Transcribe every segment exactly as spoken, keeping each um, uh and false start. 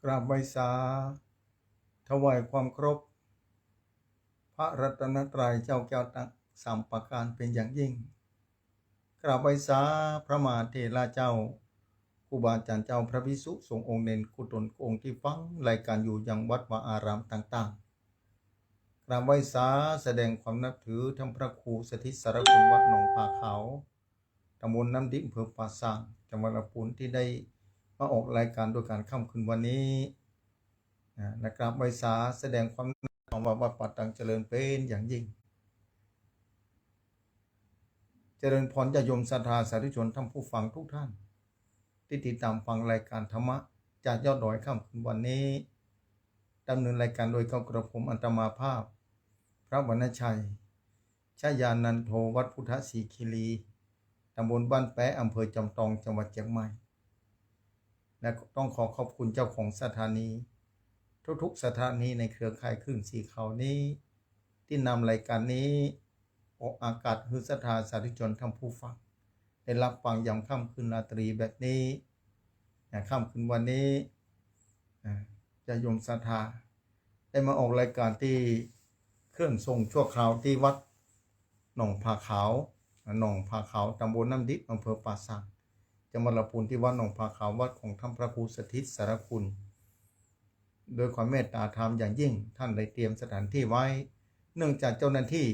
กราบไหว้สา ถวายความเคารพ พระรัตนตรัยเจ้าแก้วทั้งสามประการเป็นอย่างยิ่ง กราบไหว้สาพระมหาเถระเจ้า ครูบาอาจารย์เจ้า พระภิกษุสงฆ์องค์เณรกู้ตนกู้องค์ตี้ฟังรายการอยู่ยังวัดวาอารามต่างๆ กราบไหว้สาแสดงความนับถือท่านพระครูสถิตสารคุณวัดหนองผาขาว ตำบลน้ำดิบ อำเภอป่าซาง จังหวัดลำพูน ตี้ได้มาออกรายการตวยกั๋นค่ำคืนวันนี้ นะ และกราบไหว้สาแสดงความนับถือว่าวัดป่าตังเจริญเป็นอย่างยิ่ง เจริญพรญาติโยมศรัทธาสาธุชนท่านผู้ฟังทุกท่าน ตี้ติดต๋ามฟังรายการธรรมะจากยอดดอยค่ำคืนวันนี้ ดำเนินรายการโดยเก้ากระผมอาตมาภาพ พระวรรณชัย ชยานันโท วัดพุทธสีคีรี ตำบลบ้านแป๊ะ อำเภอจอมตอง จังหวัดเจียงใหม่ และต้องขอขอบคุณเจ้าของสถานี ทุกๆ สถานีในเครือข่ายคลื่นสีขาวนี้ ตี้นำรายการนี้ออกอากาศหื้อศรัทธาสาธุชนท่านผู้ฟัง ได้รับฟังยามค่ำคืนราตรีแบบนี้ นะ ค่ำคืนวันนี้ นะ ญาติโยมศรัทธา ได้มาออกรายการตี้เคลื่อนส่งชั่วคราวตี้วัดหนองผาขาว หนองผาขาว ตำบลน้ำดิบ อำเภอป่าซาง จังหวัดลำพูน ตี้วัดหนองผาขาว วัดของท่านพระครูสถิตสารคุณ โดยความเมตตาธรรมอย่างยิ่ง ท่านได้เตรียมสถานที่ไว้ เนื่องจากเจ้าหน้าที่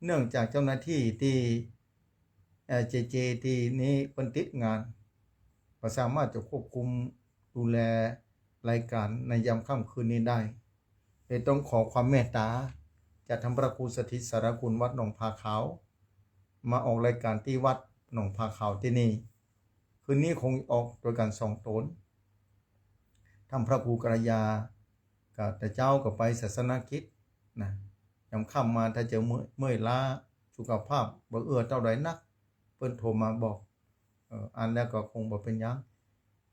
เนื่องจากเจ้าหน้าที่ตี้ เอ่อ เจเจ ตี้นี้เปิ้นติดงาน บ่สามารถจะควบคุมดูแลรายการในยามค่ำคืนนี้ได้ เลยต้องขอความเมตตาจากท่านพระครูสถิตสารคุณวัดหนองผาขาว มาออกรายการตี้วัดหนองผาขาวตี้นี่ คืนนี้คงออกตวยกั๋นสองต๋น ท่านพระครูกัลยา ก็แต่เจ๊าก็ไปศาสนกิจนะ ยามค่ำมาถ้าจะเมื่อย เมื่อยล้า สุขภาพบ่เอื้อเต้าใดนัก เปิ้นโทรมาบอก เอ่อ อันแล้วก็คงบ่เป๋นหยัง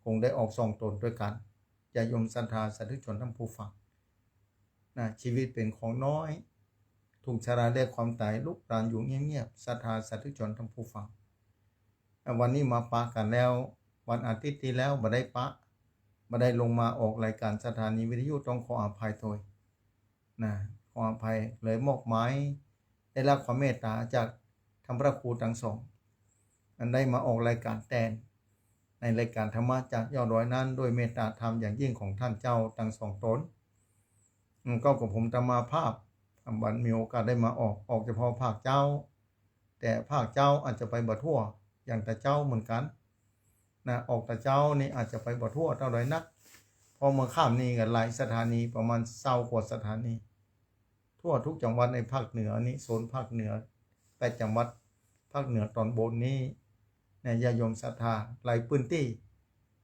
คงได้ออกสองต๋นตวยกั๋น ญาติโยมศรัทธาสาธุชนท่านผู้ฟัง นะ ชีวิตเป๋นของน้อย ทุกข์ชราและความต๋าย ลูกหลานอยู่เงียบๆ ศรัทธาสาธุชนท่านผู้ฟัง อ่ะ วันนี้มาปะกั๋นแล้ว วันอาทิตย์ตี้แล้วบ่ได้ปะ บ่ได้ลงมาออกรายการสถานีวิทยุ ต้องขออภัยตวย นะ ขออภัย เลยมอบหมาย ได้รับความเมตตาจากท่านพระครูตังสอง อันได้มาออกรายการแตน ในรายการธรรมะจากยอดดอยนั้น ด้วยเมตตาธรรมอย่างยิ่งของท่านเจ้าตังสองต๋น อืม ก็กับผมอาตมาภาพ บ่มีโอกาสได้มาออก ออกเฉพาะภาคเจ๊า แต่ภาคเจ๊าอาจจะไปบ่ทั่ว อย่างแต่เจ๊าเหมือนกั๋น นะ ออกแต่เจ๊านี่อาจจะไปบ่ทั่วเต้าใดนัก เพราะเมื่อค่ำนี้ก็หลายสถานี ประมาณซาวกว่าสถานี ทั่วทุกจังหวัดในภาคเหนือนี้ โซนภาคเหนือ แปดจังหวัดภาคเหนือต๋อนบนนี้ นะ ญาติโยมศรัทธาหลายพื้นตี้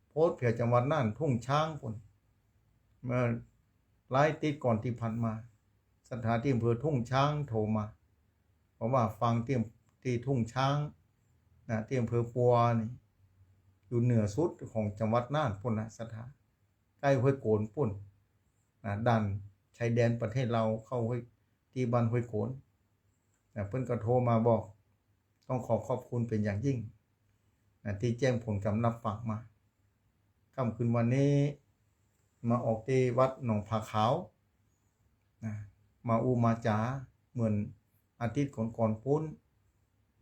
โพดเผียวจังหวัดน่าน ทุ่งช้างปู้น เมื่อหลายอาทิตย์ก่อนตี้ผ่านมา ศรัทธาตี้อำเภอทุ่งช้างโทรมา บอกว่าฟังตี้ ตี้ทุ่งช้าง นะ ตี้อำเภอปัวนี่ อยู่เหนือสุดของจังหวัดน่านปู้นนะ ศรัทธา ใก้ห้วยโกนปู้น นะ ด่านชายแดนประเทศลาวเข้าห้วย ตี้บ้านห้วยโกน นะ เปิ้นก็โทรมาบอก ต้องขอขอบคุณเป๋นอย่างยิ่ง นะ ตี้แจ้งผลกำนับฝากมา ค่ำคืนวันนี้ มาออกตี้วัดหนองผาขาว นะ มาอู้มาจ๋าเหมือนอาทิตย์ก่อนๆ ปู้น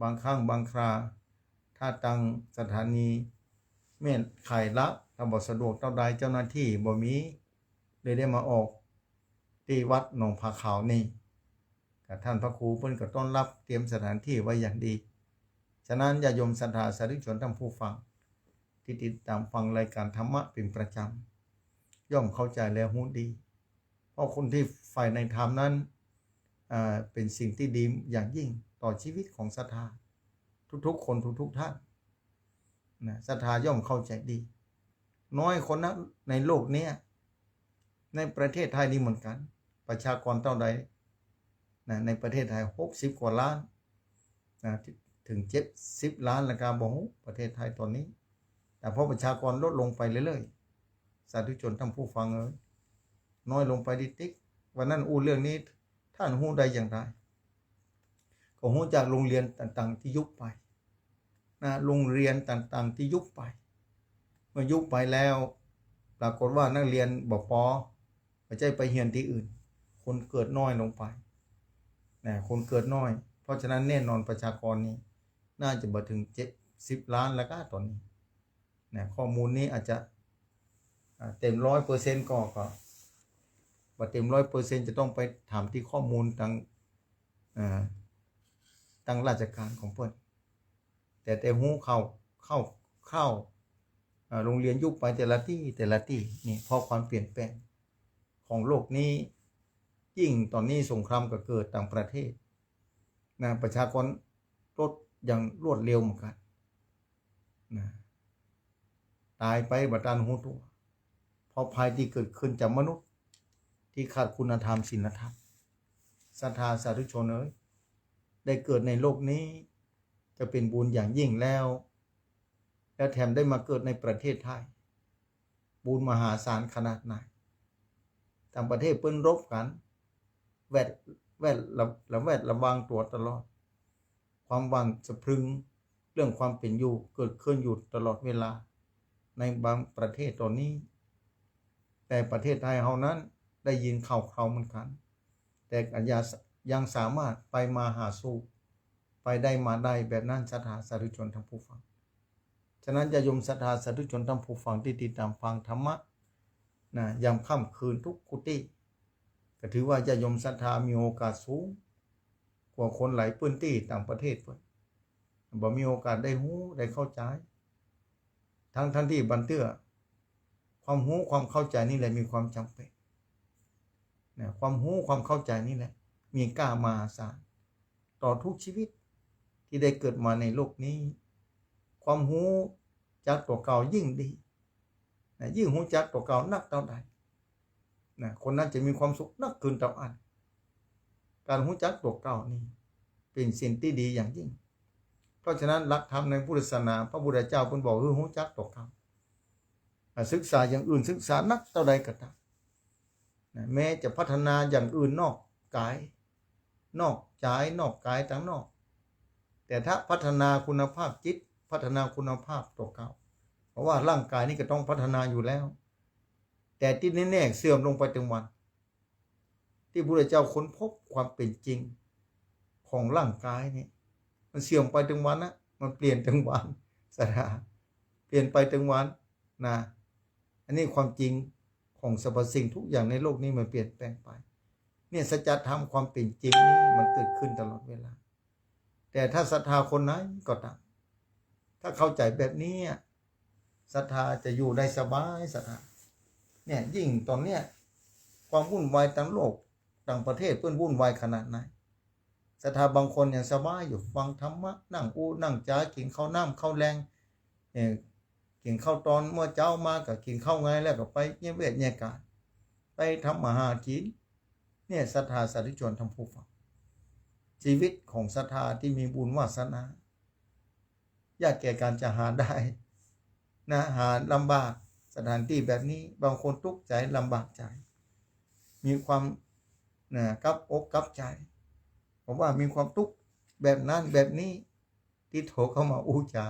บางครั้งบางครา ถ้าตังสถานีแม่นข่ายลับ ถ้าบ่สะดวกเต้าใด เจ้าหน้าตี้บ่มี เลยได้มาออกตี้วัดหนองผาขาวนี่ ก็ท่านพระครูเปิ้นก็ต้อนรับ เตรียมสถานที่ไว้อย่างดี ฉะนั้นญาติโยมศรัทธาสาธุชนท่านผู้ฟัง ตี้ติดต๋ามฟังรายการธรรมะเป๋นประจ๋ำ ย่อมเข้าใจ๋และฮู้ดี เพราะคนตี้ใฝ่ในธรรมนั้น อ่า เป๋นสิ่งตี้ดีอย่างยิ่งต่อชีวิตของศรัทธาทุกๆ คนทุกๆ ท่าน นะ ศรัทธาย่อมเข้าใจ๋ดี น้อยคนนักในโลกเนี้ย ในประเทศไทยนี่เหมือนกั๋น ประชากรเต้าใด นะ ในประเทศไทยหกสิบกว่าล้าน นะ เถิงเจ็ดสิบล้านแล้วกาบ่ฮู้ ประเทศไทยต๋อนนี้ แต่เพราะประชากรลดลงไปเรื่อยๆ สาธุชนท่านผู้ฟังเอ๋ย น้อยลงไปติ๊กๆ วันนั้นอู้เรื่องนี้ ต้านฮู้ได้อย่างใด ก็ฮู้จากโรงเรียนต่างๆ ตี้ยุบไป นะ โรงเรียนต่างๆ ตี้ยุบไป เมื่อยุบไปแล้ว ปรากฏว่านักเรียนบ่ปอ ก็ใจ้ไปเฮียนตี้อื่น คนเกิดน้อยลงไป นะ คนเกิดน้อย เพราะฉะนั้นแน่นอนประชากรนี่น่าจะบ่เถิงเจ็ดสิบล้านแล้วก้าต๋อนนี้ นะ ข้อมูลนี้อาจจะ อ่า เต็มร้อยเปอร์เซ็นต์ก็ ก็ บ่เต็มร้อยเปอร์เซ็นต์ จะต้องไปถามตี้ข้อมูลตาง อ่า ตางราชการของเปิ้น แต่ แต่ฮู้คร่าว คร่าว คร่าว อ่า โฮงเฮียนยุบไปแต่ละตี้ แต่ละตี้ นี่ เพราะความเปลี่ยนแปลงของโลกนี้ ยิ่งต๋อนนี้สงครามก็เกิดต่างประเทศ นะ ประชากรลดอย่างรวดเร็วเหมือนกั๋น นะ ต๋ายไปบ่ตันฮู้ตั๋ว เพราะภัยตี้เกิดขึ้นจากมนุษย์ตี้ขาดคุณธรรมศีลธรรม ศรัทธาสาธุชนเอ๋ย ได้เกิดในโลกนี้ จะเป๋นบุญอย่างยิ่งแล้ว และแถมได้มาเกิดในประเทศไทย บุญมหาศาลขนาดไหน ต่างประเทศเปิ้นรบกั๋น แวด แวดระ ระแวดระวังตั๋วตลอด ความหวั่นสะพรึงเรื่องความเป๋นอยู่เกิดขึ้นอยู่ตลอดเวลา ในบางประเทศต๋อนนี้ แต่ประเทศไทยเฮานั้นได้ยินข่าวคราวเหมือนกั๋น แต่ก็ยัง ยังสามารถไปมาหาสู่ ไปได้มาได้แบบนั้น ศรัทธาสาธุชนท่านผู้ฟัง ฉะนั้นญาติโยมศรัทธาสาธุชนท่านผู้ฟังตี้ติดต๋ามฟังธรรมะ นะ ยามค่ำคืนทุกกุฏิ ก็ถือว่าญาติโยมศรัทธามีโอกาสสูงกว่าคนหลายพื้นตี้ต่างประเทศเปิ้น บ่มีโอกาสได้ฮู้ได้เข้าใจ๋ ทั้งๆ ตี้บ่เตื้อ ความฮู้ความเข้าใจ๋นี่แหละมีความจ๋ำเป๋น นะ ความฮู้ความเข้าใจ๋นี่แหละ มีก้ามหาศาล ต่อทุกชีวิตตี้ได้เกิดมาในโลกนี้ ความฮู้จักตั๋วเก่ายิ่งดี นะ ยิ่งฮู้จักตั๋วเก่านักเต้าใด นะ คนนั้นจะมีความสุขนักขึ้นเต้าอั้น ก๋านฮู้จักตั๋วเก่านี่เป๋นสิ่งตี้ดีอย่างยิ่ง เพราะฉะนั้นหลักธรรมในพุทธศาสนา พระพุทธเจ้าเปิ้นบอกหื้อฮู้จักตั๋วเก่า อ่ะ ศึกษาอย่างอื่น ศึกษานักเต้าใดก็ต๋าม นะ แม้จะพัฒนาอย่างอื่นนอกก๋าย นอกใจ๋ นอกก๋ายตางนอก แต่ถ้าพัฒนาคุณภาพจิต พัฒนาคุณภาพตั๋วเก่า เพราะว่าร่างกายนี่ก็ต้องพัฒนาอยู่แล้ว แต่ตี้แน่ๆ เสื่อมลงไปตึงวัน ตี้พุทธเจ้าค้นพบความเป๋นจริงของร่างกายนี่ มันเสื่อมไปตึงวันนะ มันเปลี่ยนตึงวัน ศรัทธา เปลี่ยนไปตึงวัน นะ อันนี้ความจริงของสรรพสิ่งทุกอย่างในโลกนี้มันเปลี่ยนแปลงไป เนี่ย สัจธรรมความเป๋นจริงนี่มันเกิดขึ้นตลอดเวลา แต่ถ้าศรัทธาคนไหนก็ต๋าม ถ้าเข้าใจ๋แบบนี้อะ ศรัทธาจะอยู่ได้สบาย ศรัทธา เนี่ย ยิ่งต๋อนเนี้ย ความวุ่นวายตางโลก ต่างประเทศเปิ้นวุ่นวายขนาดไหน ศรัทธาบางคนยังสบายอยู่ ฟังธรรมะ นั่งอู้นั่งจา กิ๋นข้าวน้ำข้าวแลง เอ่อ กิ๋นข้าวต๋อนเมื่อเจ๊ามาก็กิ๋นข้าวไง แล้วก็ไปแย่เวียกแย่ก๋าน ไปทำมาหากิ๋น เนี่ย ศรัทธาสาธุชนท่านผู้ฟัง ชีวิตของศรัทธาตี้มีบุญวาสนา ยากแก่ก๋านจะหาได้ นะ หาลำบาก สถานตี้แบบนี้ บางคนตุ๊กใจ๋ ลำบากใจ๋ มีความ นะ กับอกกับใจ๋ เพราะว่ามีความตุ๊กแบบนั้นแบบนี้ ตี้โทรเข้ามาอู้จ๋า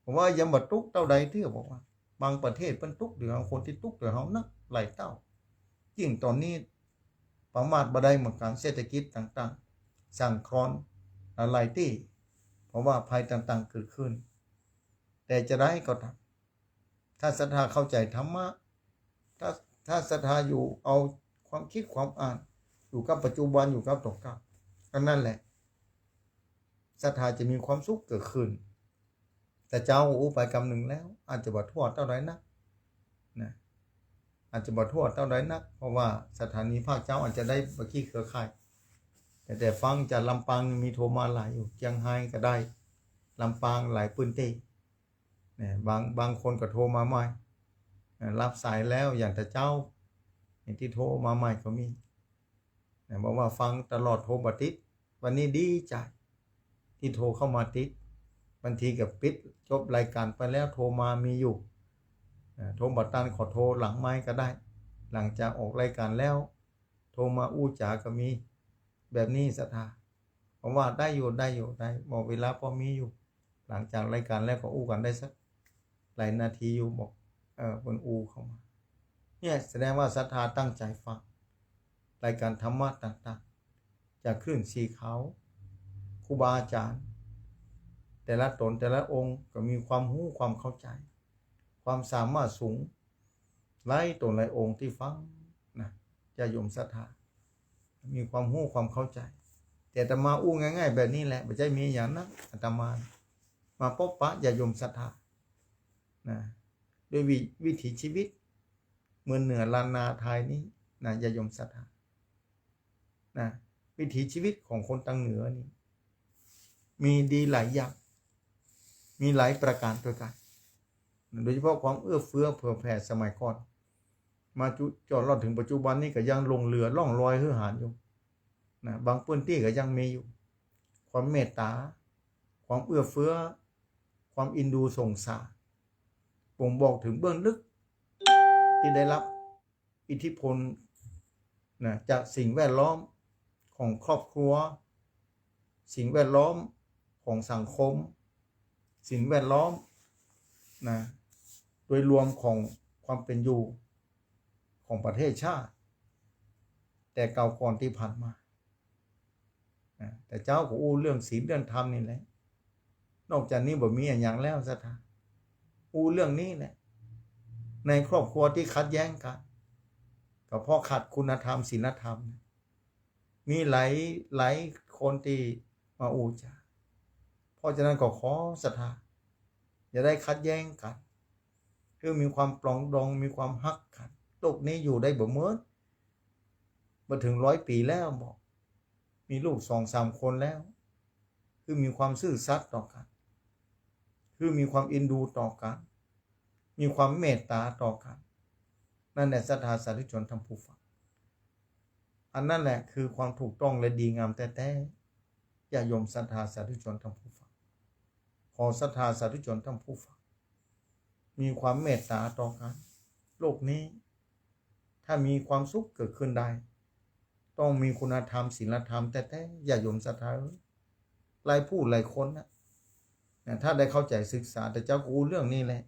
บอกว่ายังบ่ตุ๊กเต้าใดเตื้อ บอกว่า บางประเทศเปิ้นตุ๊กเดือด คนตี้ตุ๊กเดือดเฮานักหลายเต้า ยิ่งต๋อนนี้ประมาทบ่ได้เหมือนกั๋น เศรษฐกิจต่างๆ สั่นคลอนหลายตี้ เพราะว่าภัยต่างๆ เกิดขึ้น แต่จะใดก็ต๋าม ถ้าศรัทธาเข้าใจ๋ธรรมะ ถ้า ถ้าศรัทธาอยู่เอาความคิดความอ่าน อยู่กับปัจจุบัน อยู่กับตั๋วเก่า อันนั้นแหละ ศรัทธาจะมีความสุขเกิดขึ้น แต่เจ๊าอู้ไปกำนึ่งแล้ว อาจจะบ่ทั่วเต้าใดนัก นะ อาจจะบ่ทั่วเต้าใดนัก เพราะว่าศรัทธานี้ภาคเจ๊าอาจจะได้บ่กี้เครือข่าย แต่ แต่ฟังจากลำปางนี่มีโทรมาหลายอยู่ เจียงไฮ้ก็ได้ ลำปางหลายพื้นตี้ เนี่ย บาง บางคนก็โทรมาใหม่ เอ่อ รับสายแล้ว อย่างแต่เจ๊า เนี่ย ตี้โทรมาใหม่ก็มี เนี่ย บอกว่าฟังตลอด โทรบ่ติด วันนี้ดีใจ๋ ตี้โทรเข้ามาติด บางทีก็ปิด จบรายการไปแล้ว โทรมามีอยู่ เอ่อ โทรบ่ตันขอโทรหลังไมค์ก็ได้ หลังจากออกรายการแล้ว โทรมาอู้จ๋าก็มี แบบนี้ศรัทธา ผมว่าได้อยู่ ได้อยู่ ได้ บอกเวลาพอมีอยู่ หลังจากรายการแล้วก็อู้กั๋นได้สักหลายนาทีอยู่ บอก เอ่อ เปิ้นอู้เข้ามา เนี่ยแสดงว่าศรัทธาตั้งใจ๋ฟังรายการธรรมะต่างๆ จากคลื่นสีขาว ครูบาอาจ๋ารย์ แต่ละต๋นแต่ละองค์ก็มีความฮู้ความเข้าใจ๋ ความสามารถสูง หลายต๋นหลายองค์ตี้ฟังนะ ญาติโยมศรัทธา มีความฮู้ความเข้าใจ๋ แต่อาตมาอู้ง่ายๆ แบบนี้แหละ บ่ใจ้มีอะหยังนัก อาตมามาปบปะญาติโยมศรัทธานะ ด้วยวิ วิถีชีวิตเมืองเหนือล้านนาไทยนี้นะ ญาติโยมศรัทธานะ วิถีชีวิตของคนตางเหนือนี่ มีดีหลายอย่าง มีหลายประก๋านตวยกั๋น โดยเฉพาะความเอื้อเฟื้อเผื่อแผ่สมัยก่อน มาจุ จนฮอดเถิงปัจจุบันนี้ก็ยังหลงเหลือร่องรอยหื้อหาญอยู่นะ บางพื้นตี้ก็ยังมีอยู่ ความเมตต๋า ความเอื้อเฟื้อ ความเอ็นดูสงสาร บ่งบอกเถิงเบื้องลึก ตี้ได้ฮับอิทธิพลนะ จากสิ่งแวดล้อมของครอบครัว สิ่งแวดล้อมของสังคม สิ่งแวดล้อมนะ โดยรวมของความเป๋นอยู่ของประเทศชาติ แต่เก่าก่อนตี้ผ่านมา นะ แต่เจ้าก็อู้เรื่องศีลเรื่องธรรมนี่แหละ นอกจากนี้บ่มีอะหยังแล้วศรัทธา อู้เรื่องนี้แหละ ในครอบครัวตี้ขัดแย้งกั๋น ก็เพราะขาดคุณธรรมศีลธรรมนะ มีหลาย หลายคนตี้มาอู้จ๋า เพราะฉะนั้นก็ขอศรัทธา อย่าได้ขัดแย้งกั๋น คือมีความปรองดอง มีความฮักกั๋น โลกนี้อยู่ได้บ่เมิด บ่เถิงร้อยปี๋แล้วบ่ มีลูกสองสามคนแล้ว คือมีความซื่อสัตย์ต่อกั๋น คือมีความเอ็นดูต่อกั๋น มีความเมตต๋าต่อกั๋น นั่นแหละศรัทธาสาธุชนท่านผู้ฟัง อันนั้นแหละคือความถูกต้องและดีงามแต๊ๆ ญาติโยมศรัทธาสาธุชนท่านผู้ฟัง ขอศรัทธาสาธุชนท่านผู้ฟัง มีความเมตต๋าต่อกั๋น โลกนี้ ถ้ามีความสุขเกิดขึ้นได้ ต้องมีคุณธรรมศีลธรรมแต๊ๆ ญาติโยมศรัทธาเอ๋ย หลายผู้หลายคนนะ นะ ถ้าได้เข้าใจ๋ศึกษา แต่เจ้าก็อู้เรื่องนี้แหละ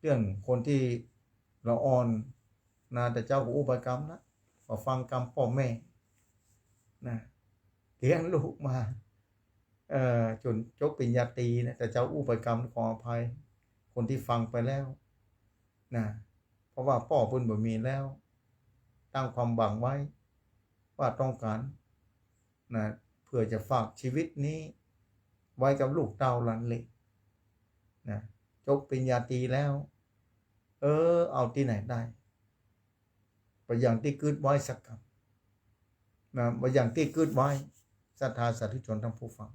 เรื่องคนตี้ละอ่อนนะ แต่เจ้าก็อู้ไปกำนะ ก็ฟังกำป้อแม่นะ เลี้ยงลูกมา เอ่อ จ๋นจบปริญญาตรีนะ แต่เจ้าอู้ไปกำ ขออภัย คนตี้ฟังไปแล้วนะ เพราะว่าป้อเปิ้นบ่มีแล้ว ตั้งความหวังไว้ว่าต้องก๋านนะ เผื่อจะฝากชีวิตนี้ไว้กับลูกเต้าหลานเหลนนะ จบปริญญาตรีแล้ว เออ เอาตี้ไหนได้ บ่อย่างตี้กึ๊ดไว้สักกำนะ บ่อย่างตี้กึ๊ดไว้ ศรัทธาสาธุชนท่านผู้ฟัง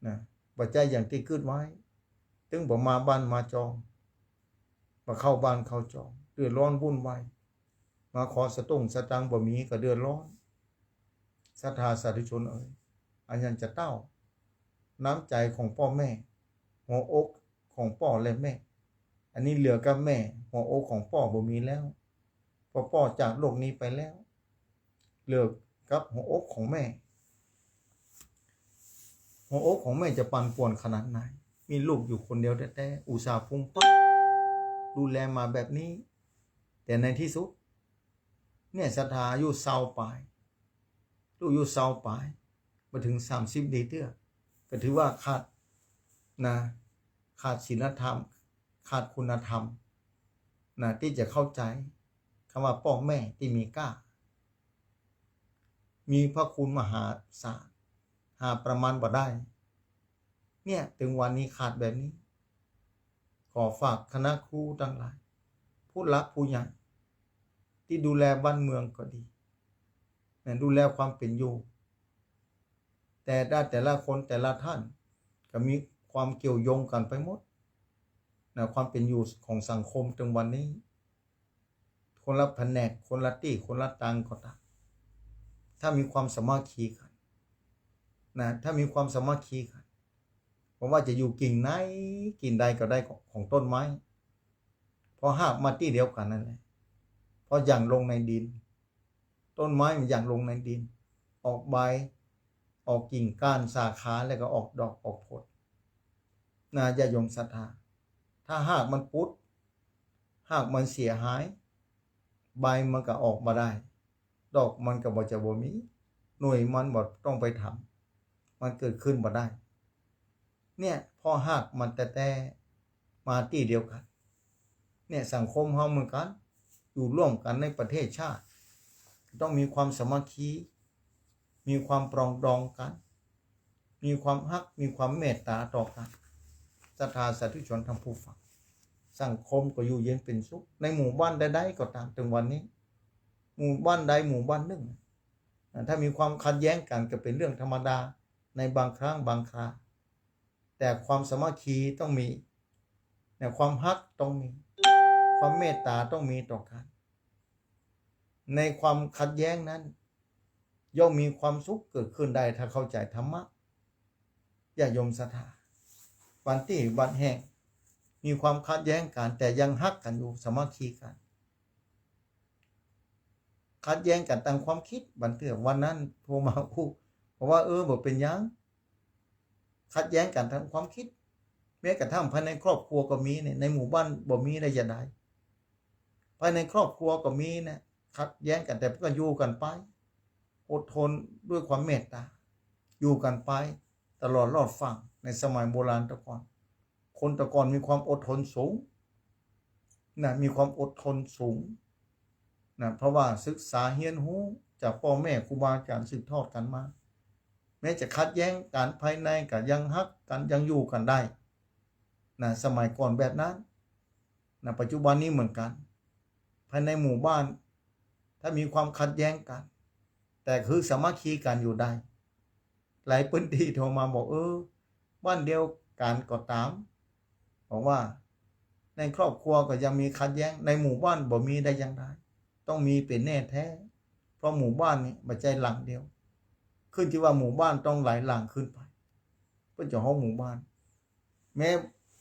นะ บ่ใจ้อย่างตี้กึ๊ดไว้ ตึงบ่มาบ้านมาจอง บ่เข้าบ้านเข้าจอง เดือดร้อนวุ่นวาย มาขอสตุ้งสตางค์บ่มีก็เดือดร้อน ศรัทธาสาธุชนเอ๋ย อันนั้นจะเต้า น้ำใจ๋ของป้อแม่ หัวอกของป้อและแม่ อันนี้เหลือกับแม่ หัวอกของป้อบ่มีแล้ว เพราะป้อจากโลกนี้ไปแล้ว เหลือกับหัวอกของแม่ หัวอกของแม่จะปั่นป่วนขนาดไหน มีลูกอยู่คนเดียวแต๊ๆ อุตส่าห์funngฟัด ดูแลมาแบบนี้ แต่ในตี้สุด เนี่ยศรัทธาอายุซาวป๋าย ลูกอายุซาวป๋าย บ่เถิงสามสิบดีเตื้อ ก็ถือว่าขาดนะ ขาดศีลธรรม ขาดคุณธรรมนะ ตี้จะเข้าใจ๋กำว่าป้อแม่ตี้มีก้า มีพระคุณมหาศาล หาประมาณบ่ได้ เนี่ย เถิงวันนี้ขาดแบบนี้ ขอฝากคณะครูตังหลาย ผู้หลักผู้ใหญ่ ตี้ดูแลบ้านเมืองก็ดีนะ ดูแลความเป๋นอยู่ แต่ละ แต่ละคนแต่ละท่านก็มีความเกี่ยวโยงกั๋นไปหมดนะ ความเป๋นอยู่ของสังคมเถิงวันนี้ คนละแผนก คนละตี้ คนละตางก็ต๋าม ถ้ามีความสามัคคีกั๋นนะ ถ้ามีความสามัคคีกั๋น บ่ว่าจะอยู่กิ่งไหน กิ่งใดก็ได้ของ ของต้นไม้ พอฮากมาตี้เดียวกั๋นนั่นแหละ พอหยั่งลงในดิน ต้นไม้มันหยั่งลงในดิน ออกใบ ออกกิ่งก้านสาขา แล้วก็ออกดอกออกผลนะ ญาติโยมศรัทธา ถ้าฮากมันปุด ฮากมันเสียหาย ใบมันก็ออกบ่ได้ ดอกมันก็บ่จะบ่มี หน่วยมันบ่ต้องไปทำ มันเกิดขึ้นบ่ได้ เนี่ย เพราะฮากมันแต๊ๆ มาตี้เดียวกั๋น เนี่ย สังคมเฮาเหมือนกั๋น อยู่ร่วมกั๋นในประเทศชาติ ต้องมีความสามัคคี มีความปรองดองกั๋น มีความฮัก มีความเมตต๋าต่อกั๋น ศรัทธาสาธุชนท่านผู้ฟัง สังคมก็อยู่เย็นเป๋นสุข ในหมู่บ้านใดๆ ก็ต๋าม เถิงวันนี้ หมู่บ้านใดหมู่บ้านนึ่ง อ่า ถ้ามีความขัดแย้งกั๋นก็เป๋นเรื่องธรรมดาในบางครั้งบางครา แต่ความสามัคคีต้องมี นะ ความฮักต้องมี ความเมตต๋าต้องมีต่อกั๋น ในความขัดแย้งนั้น ย่อมมีความสุขเกิดขึ้นได้ ถ้าเข้าใจ๋ธรรมะ ญาติโยมศรัทธา บางตี้บางแห่ง มีความขัดแย้งกั๋น แต่ยังฮักกั๋นอยู่ สามัคคีกั๋น ขัดแย้งกั๋นตางความกึ๊ด บางเตื้อ วันนั้นโทรมาอู้ บอกว่า เออ บ่เป๋นหยัง ขัดแย้งกั๋นตางความกึ๊ด แม้กระทั่งภายในครอบครัวก็มีเนี่ย ในหมู่บ้านบ่มีได้จะใด ภายในครอบครัวก็มีเนี่ย ขัดแย้งกั๋น แต่ก็อยู่กั๋นไป อดทนด้วยความเมตต๋า อยู่กั๋นไปตลอดรอดฟั่ง ในสมัยโบราณแต่ก่อน คนแต่ก่อนมีความอดทนสูง นะ มีความอดทนสูง นะ เพราะว่าศึกษาเฮียนฮู้จากป้อแม่ครูบาอาจ๋ารย์สืบทอดกั๋นมา แม้จะขัดแย้งกั๋นภายในก็ยังฮักกั๋น ยังอยู่กั๋นได้ นะ สมัยก่อนแบบนั้น นะ ปัจจุบันนี้เหมือนกั๋น ภายในหมู่บ้าน ถ้ามีความขัดแย้งกั๋น แต่คือสามัคคีกั๋นอยู่ได้ หลายพื้นตี้โทรมาบอก เออ บ้านเดียวกั๋นก็ต๋าม บอกว่าในครอบครัวก็ยังมีขัดแย้ง ในหมู่บ้านบ่มีได้อย่างใด ต้องมีเป๋นแน่แท้ เพราะหมู่บ้านนี่บ่ใจ้หลังเดียว ขึ้นชื่อว่าหมู่บ้านต้องหลายหลังขึ้นไป เปิ้นจะฮ้องหมู่บ้าน แม้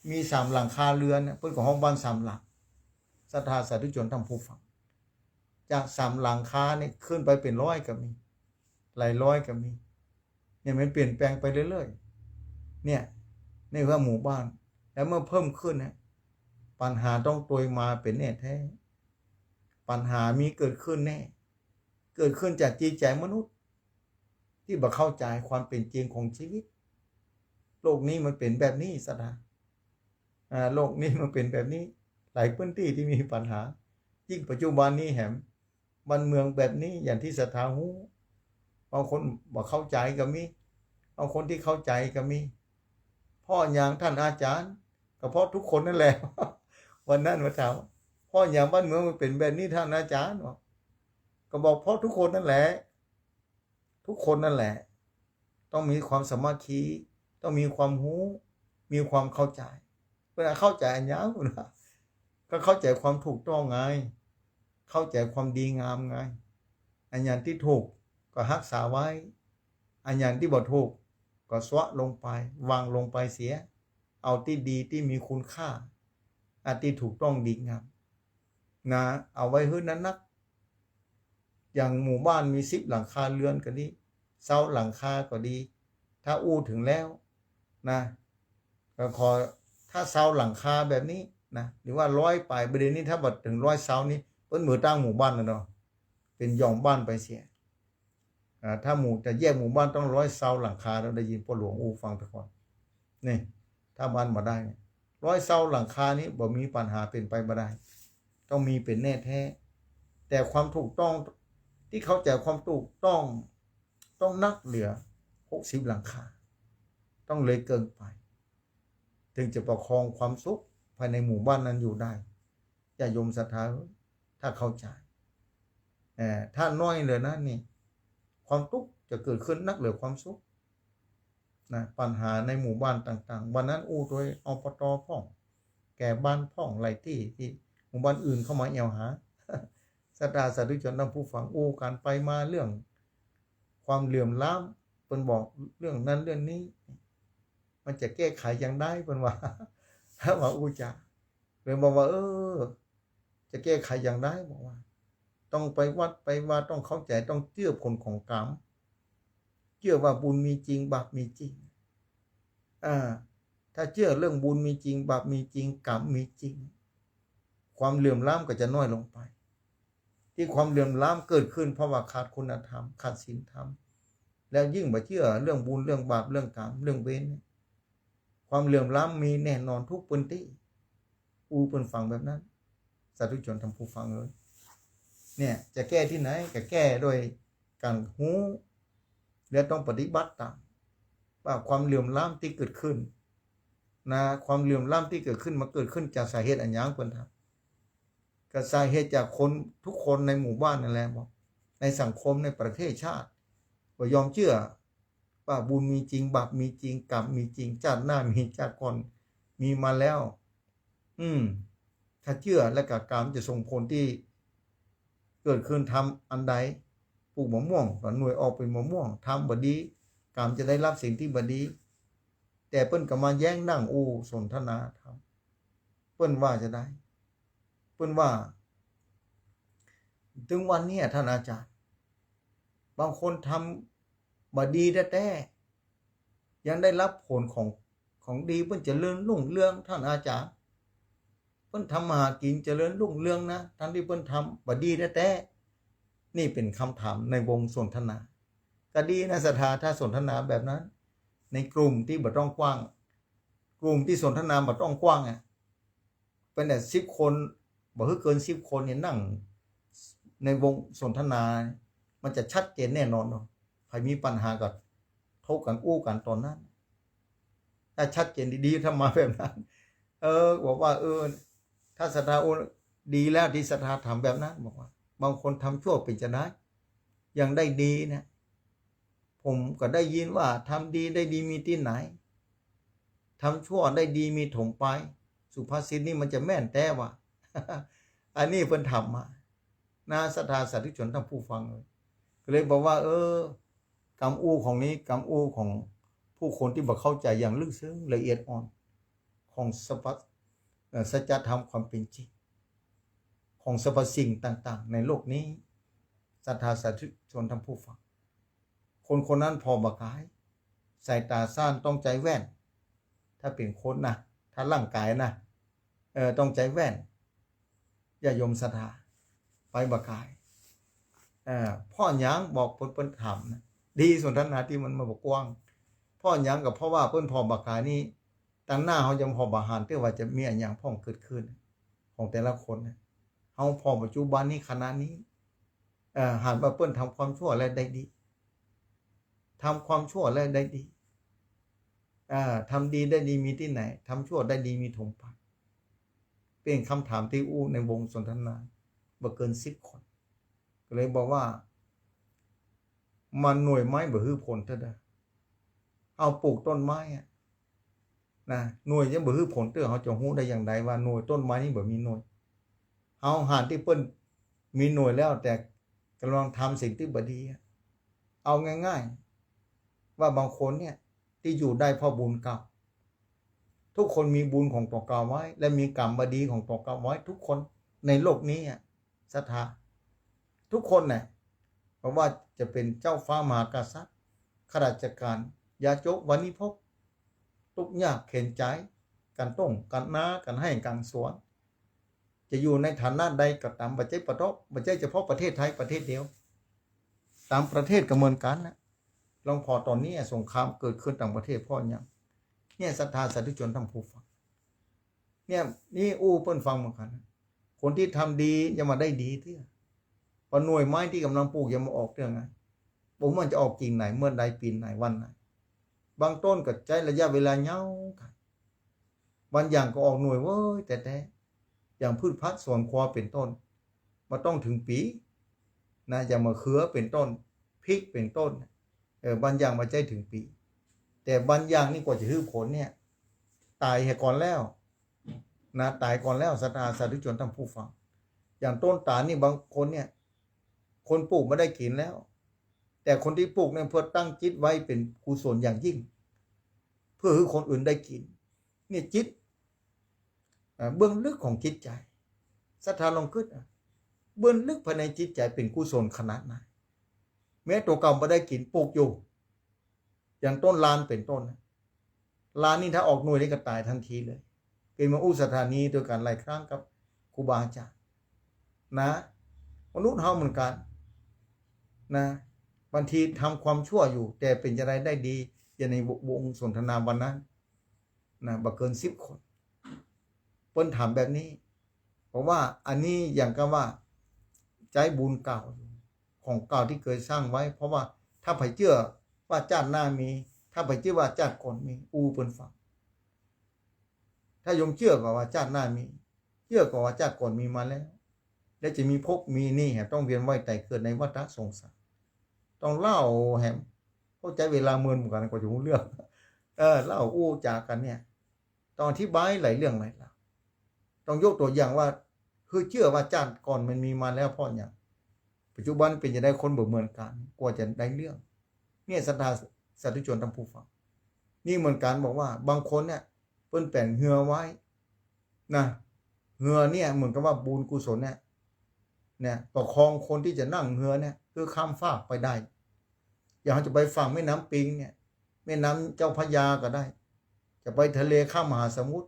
มีสามหลังคาเรือนเนี่ย เปิ้นก็ฮ้องบ้านสามหลัง ศรัทธาสาธุชนท่านผู้ฟัง จากสามหลังคาเนี่ยขึ้นไปเป๋นร้อยก็มี หลายร้อยก็มี เนี่ยมันเปลี่ยนแปลงไปเรื่อยๆ เนี่ย นี่คือหมู่บ้าน แล้วเมื่อเพิ่มขึ้นเนี่ย ปัญหาต้องตวยมาเป๋นแน่แท้ ปัญหามีเกิดขึ้นแน่ เกิดขึ้นจากจิตใจ๋มนุษย์ ตี้บ่เข้าใจ๋ความเป๋นจริงของชีวิต โลกนี้มันเป๋นแบบนี้ ศรัทธา อ่า โลกนี้มันเป๋นแบบนี้ หลายพื้นตี้ตี้มีปัญหา ยิ่งปัจจุบันนี้แหม บ้านเมืองแบบนี้อย่างตี้ศรัทธาฮู้ บางคนบ่เข้าใจ๋ก็มี บางคนตี้เข้าใจ๋ก็มี เพราะหยังท่านอาจ๋ารย์ ก็เพราะทุกคนนั่นแหละ วันนั้นมาถาม เพราะหยังบ้านเมืองมันเป๋นแบบนี้ท่านอาจ๋ารย์ บอก ก็บอกเพราะทุกคนนั่นแหละ ทุกคนนั่นแหละ ต้องมีความสามัคคี ต้องมีความฮู้ มีความเข้าใจ๋ เปิ้นเข้าใจ๋อันหยังนะ ก็เข้าใจ๋ความถูกต้องไง เข้าใจ๋ความดีงามไง อันหยังตี้ถูกก็ฮักษาไว้ อันหยังตี้บ่ถูกก็ซะลงไป วางลงไปเสีย เอาตี้ดีตี้มีคุณค่า อันตี้ถูกต้องดีงาม นะ เอาไว้หื้อหนักๆ อย่างหมู่บ้านมีสิบหลังคาเรือนก็ดี ซาวหลังคาก็ดี ถ้าอู้เถิงแล้วนะ ก็ขอ ถ้าซาวหลังคาแบบนี้นะ หรือว่าร้อยป๋าย บ่าเดี่ยวนี้ถ้าบ่เถิงร้อยซาวนี่ เปิ้นบ่หื้อตั้งหมู่บ้านแล้วเนาะ เป๋นหย่อมบ้านไปเสีย อ่า ถ้าหมู่ จะแยกหมู่บ้านต้องร้อยซาวหลังคา แล้วได้ยินป้อหลวงอู้ฟังแต่ก่อน นี่ ถ้าบ้านบ่ได้เนี่ย ร้อยซาวหลังคานี่บ่มีปัญหาเป๋นไปบ่ได้ ต้องมีเป๋นแน่แท้ แต่ความถูกต้อง ตี้เข้าใจ๋ความถูกต้อง ต้องนักเหลือหกสิบหลังคา ต้องเลยเกินไป เถิงจะประคองความสุขภายในหมู่บ้านนั้นอยู่ได้ ญาติโยมศรัทธา ถ้าเข้าใจ๋ เอ่อ ถ้าน้อยเหลือนั้นนี่ ความตุ๊กข์จะเกิดขึ้นนักเหลือความสุข นะ ปัญหาในหมู่บ้านต่างๆ วันนั้นอู้ตวย อปต พ่อง แก่บ้านพ่อง หลายตี้ ตี้หมู่บ้านอื่นเข้ามาแอ่วหา ศรัทธาสาธุชนท่านผู้ฟัง อู้กั๋นไปมาเรื่องความเหลื่อมล้ำ เปิ้นบอกเรื่องนั้นเรื่องนี้ มันจะแก้ไขอย่างใด เปิ้นว่า ว่าอู้จ๋า เลยบอกว่า เออ จะแก้ไขอย่างใด บอกว่า ต้องไปวัดไปวา ต้องเข้าใจ๋ ต้องเจื้อผลของกรรม เจื้อว่าบุญมีจริง บาปมีจริง อ่า ถ้าเจื้อเรื่องบุญมีจริง บาปมีจริง กรรมมีจริง ความเหลื่อมล้ำก็จะน้อยลงไป ตี้ความเหลื่อมล้ำเกิดขึ้นเพราะว่าขาดคุณธรรม ขาดศีลธรรม แล้วยิ่งบ่เจื้อเรื่องบุญ เรื่องบาป เรื่องกรรม เรื่องเวรเนี่ย ความเหลื่อมล้ำมีแน่นอนทุกพื้นตี้ อู้เปิ้นฟังแบบนั้น สาธุชนท่านผู้ฟังเอ๋ย เนี่ย จะแก้ตี้ไหน ก็แก้โดยก๋านฮู้ และต้องปฏิบัติต๋าม ว่าความเหลื่อมล้ำตี้เกิดขึ้นนะ ความเหลื่อมล้ำตี้เกิดขึ้น มันเกิดขึ้นจากสาเหตุอะหยัง เปิ้นถาม ก็สาเหตุจากคนทุกคนในหมู่บ้านนั่นแหละ บ่ ในสังคม ในประเทศชาติ บ่ยอมเจื้อว่าบุญมีจริง บาปมีจริง กรรมมีจริง จาติหน้ามี จาติก่อนมีมาแล้ว อืม ถ้าเจื้อแล้วก็กรรมจะส่งผลตี้เกิดขึ้น ทำอันใด ปลูกมะม่วงก็หน่วยออกเป๋นมะม่วง ทำบ่ดี กรรมจะได้รับสิ่งตี้บ่ดี แต่เปิ้นก็มาแย้งนั่งอู้สนทนาธรรม เปิ้นว่าจะใด เปิ้นว่า เถิงวันนี้ท่านอาจารย์ บางคนทำบ่ดีแต๊ๆ ยังได้รับผลของ ของดี เปิ้นเจริญรุ่งเรือง ท่านอาจารย์ เปิ้นทำมาหากิ๋นเจริญรุ่งเรืองนะ ทั้งตี้เปิ้นทำบ่ดีแต๊ๆ นี่เป๋นกำถามในวงสนทนา ก็ดีนะศรัทธา ถ้าสนทนาแบบนั้น ในกลุ่มตี้บ่ต้องกว้าง กลุ่มตี้สนทนาบ่ต้องกว้างอะ เป๋นแต่สิบคน บ่หื้อเกินสิบคนเนี่ยนั่งในวงสนทนา มันจะชัดเจนแน่นอนเนาะ ใผมีปัญหาก็ถกกั๋นอู้กั๋นต๋อนนั้น ถ้าชัดเจนดีๆ ถ้ามาแบบนั้น เออ บอกว่า เออ ถ้าศรัทธาอู้ ดีแล้วตี้ศรัทธาถามแบบนั้น บอกว่า บางคนทำชั่วเป๋นจะใด ยังได้ดีเนี่ย ผมก็ได้ยินว่าทำดีได้ดีมีตี้ไหน ทำชั่วได้ดีมีถมไป สุภาษิตนี่มันจะแม่นแต๊วะ อันนี้เปิ้นถามมานะศรัทธาสาธุชนท่านผู้ฟังเอ๋ย ก็เลยบอกว่า เออ กำอู้ของนี้ กำอู้ของผู้คนตี้บ่เข้าใจ๋อย่างลึกซึ้งละเอียดอ่อน ของสรรพ เอ่อ สัจธรรมความเป๋นจริง ของสรรพสิ่งต่างๆ ในโลกนี้ ศรัทธาสาธุชนท่านผู้ฟัง คนคนนั้นผ่อบ่ก๋าย สายต๋าสั้นต้องใจ๊แว่น ถ้าเป๋นคนนะ ถ้าร่างก๋ายนะ เออ ต้องใจ๊แว่น ญาติโยมศรัทธา ไปบ่ก๋าย เออ เพราะหยัง บอกเปิ้น เปิ้นถามนะ ดีสนทนาตี้มันมาบ่กว้าง เพราะหยัง ก็เพราะว่าเปิ้นผ่อบ่ก๋ายนี่ ตังหน้าเฮายังผ่อบ่หัน แต่ว่าจะมีอะหยังพ่องเกิดขึ้น ของแต่ละคนนะ เฮาผ่อปัจจุบันนี้ ขณะนี้ เอ่อ หันว่าเปิ้นทำความชั่วแล้วได้ดี ทำความชั่วแล้วได้ดี เอ่อ ทำดีได้ดีมีตี้ไหน ทำชั่วได้ดีมีถมไป เป๋นกำถามตี้อู้ในวงสนทนา บ่เกินสิบคน ก็เลยบอกว่า มันหน่วยไม้บ่หื้อผลเตื้อ เฮาปลูกต้นไม้อะ นะ หน่วยยังบ่หื้อผลเตื้อ เฮาจะฮู้ได้อย่างใดว่าหน่วยต้นไม้นี่บ่มีหน่วย เฮาหันตี้เปิ้นมีหน่วยแล้ว แต่ก่ำลังทำสิ่งตี้บ่ดีอะ เอาง่ายๆ ว่าบางคนเนี่ยตี้อยู่ได้เพราะบุญเก่า ทุกคนมีบุญของตั๋วเก่าไว้ และมีกรรมบ่ดีของตั๋วเก่าไว้ ทุกคนในโลกนี้อะ ศรัทธา ทุกคนน่ะ เพราะว่าจะเป๋นเจ้าฟ้ามหากษัตริย์ ข้าราชก๋าน ยาจก วานิพก ตุ๊กยากเข็ญใจ๋ ก๋านต้ง ก๋านนา ก๋านไฮ่ ก๋านสวน จะอยู่ในฐานะใดก็ต๋าม บ่ใจ้ปะเทาะ บ่ใจ้เฉพาะประเทศไทยประเทศเดียว ต่างประเทศก็เหมือนกั๋นนะ ลองผ่อต๋อนนี้สงครามเกิดขึ้นต่างประเทศเพราะหยัง เนี่ยศรัทธาสาธุชนท่านผู้ฟัง เนี่ย นี่อู้เปิ้นฟังเหมือนกั๋นนะ คนตี้ทำดียังบ่ได้ดีเตื้อ เพราะหน่วยไม้ตี้ก่ำลังปลูกยังบ่ออกเตื้อไง บ่ฮู้มันจะออกกิ่งไหน เมื่อใด ปี๋ไหน วันไหน บางต้นก็ใจ๊ระยะเวลายาวไกล บางอย่างก็ออกหน่วยเว้ยแต๊ๆ อย่างพืชผักสวนครัวเป๋นต้น บ่ต้องเถิงปี๋นะ อย่างมะเขือเป๋นต้น พริกเป๋นต้น เออ บางอย่างบ่ใจ้เถิงปี๋ แต่บางอย่างนี่กว่าจะหื้อผลเนี่ย ต๋ายเหียก่อนแล้วนะ ต๋ายก่อนแล้ว ศรัทธาสาธุชนท่านผู้ฟัง อย่างต้นต๋าลนี่บางคนเนี่ย คนปลูกบ่ได้กิ๋นแล้ว แต่คนตี้ปลูกเนี่ยเพื่อตั้งจิตไว้เป๋นกุศลอย่างยิ่ง เพื่อหื้อคนอื่นได้กิ๋น เนี่ยจิต เอ่อ เบื้องลึกของจิตใจ๋ ศรัทธาลองกึ๊ดอะ เบื้องลึกภายในจิตใจ๋เป๋นกุศลขนาดไหน แม้ตั๋วเก่าบ่ได้กิ๋นปลูกอยู่ อย่างต้นลานเป๋นต้นนะ ลานนี่ถ้าออกหน่วยนี่ก็ต๋ายตันทีเลย เกยมาอู้ศรัทธานี้ตวยกั๋นหลายครั้งกับ ครูบาอาจ๋ารย์ นะ มนุษย์เฮาเหมือนกั๋น นะ บางทีทำความชั่วอยู่ แต่เป๋นจาใดได้ดี อย่างในวงสนทนาวันนั้น นะ บ่เกินสิบคน เปิ้นถามแบบนี้ เพราะว่าอันนี้อย่างกับว่าใจ๊บุญเก่าอยู่ ของเก่าตี้เกยสร้างไว้ เพราะว่าถ้าใผเจื้อว่าจาติหน้ามี ถ้าใผเจื้อว่าจาติก่อนมี อู้เปิ้นฟัง ถ้าโยมเจื้อก่อว่าจาติหน้ามี เจื้อก่อว่าจาติก่อนมีมาแล้ว แล้วจะมีภพมีนี่แหม ต้องเวียนว่ายต๋ายเกิดในวัฏสงสาร ต้องเล่าแหม เข้าใจ๊เวลาเมินเหมือนกั๋นกว่าจะฮู้เรื่อง เออ เล่าอู้จ๋ากั๋นเนี่ย ต้องอธิบายหลายเรื่องหลายราว ต้องยกตั๋วอย่างว่า คือเจื้อว่าจาติก่อนมันมีมาแล้วเพราะหยัง ปัจจุบันเป๋นจาใดคนบ่เหมือนกั๋น กว่าจะได้เรื่อง เนี่ยศรัทธาสาธุชนท่านผู้ฟัง นี่เหมือนกั๋นบอกว่าบางคนเนี่ย เปิ้นแป๋งเฮือไว้ นะ เฮือเนี่ยเหมือนกับว่าบุญกุศลเนี่ย เนี่ย ประคองคนตี้จะนั่งเฮือเนี่ย คือข้ามฟากไปได้ อย่างเฮาจะไปฝั่งแม่น้ำปิงเนี่ย แม่น้ำเจ้าพระยาก็ได้ จะไปทะเลข้ามมหาสมุทร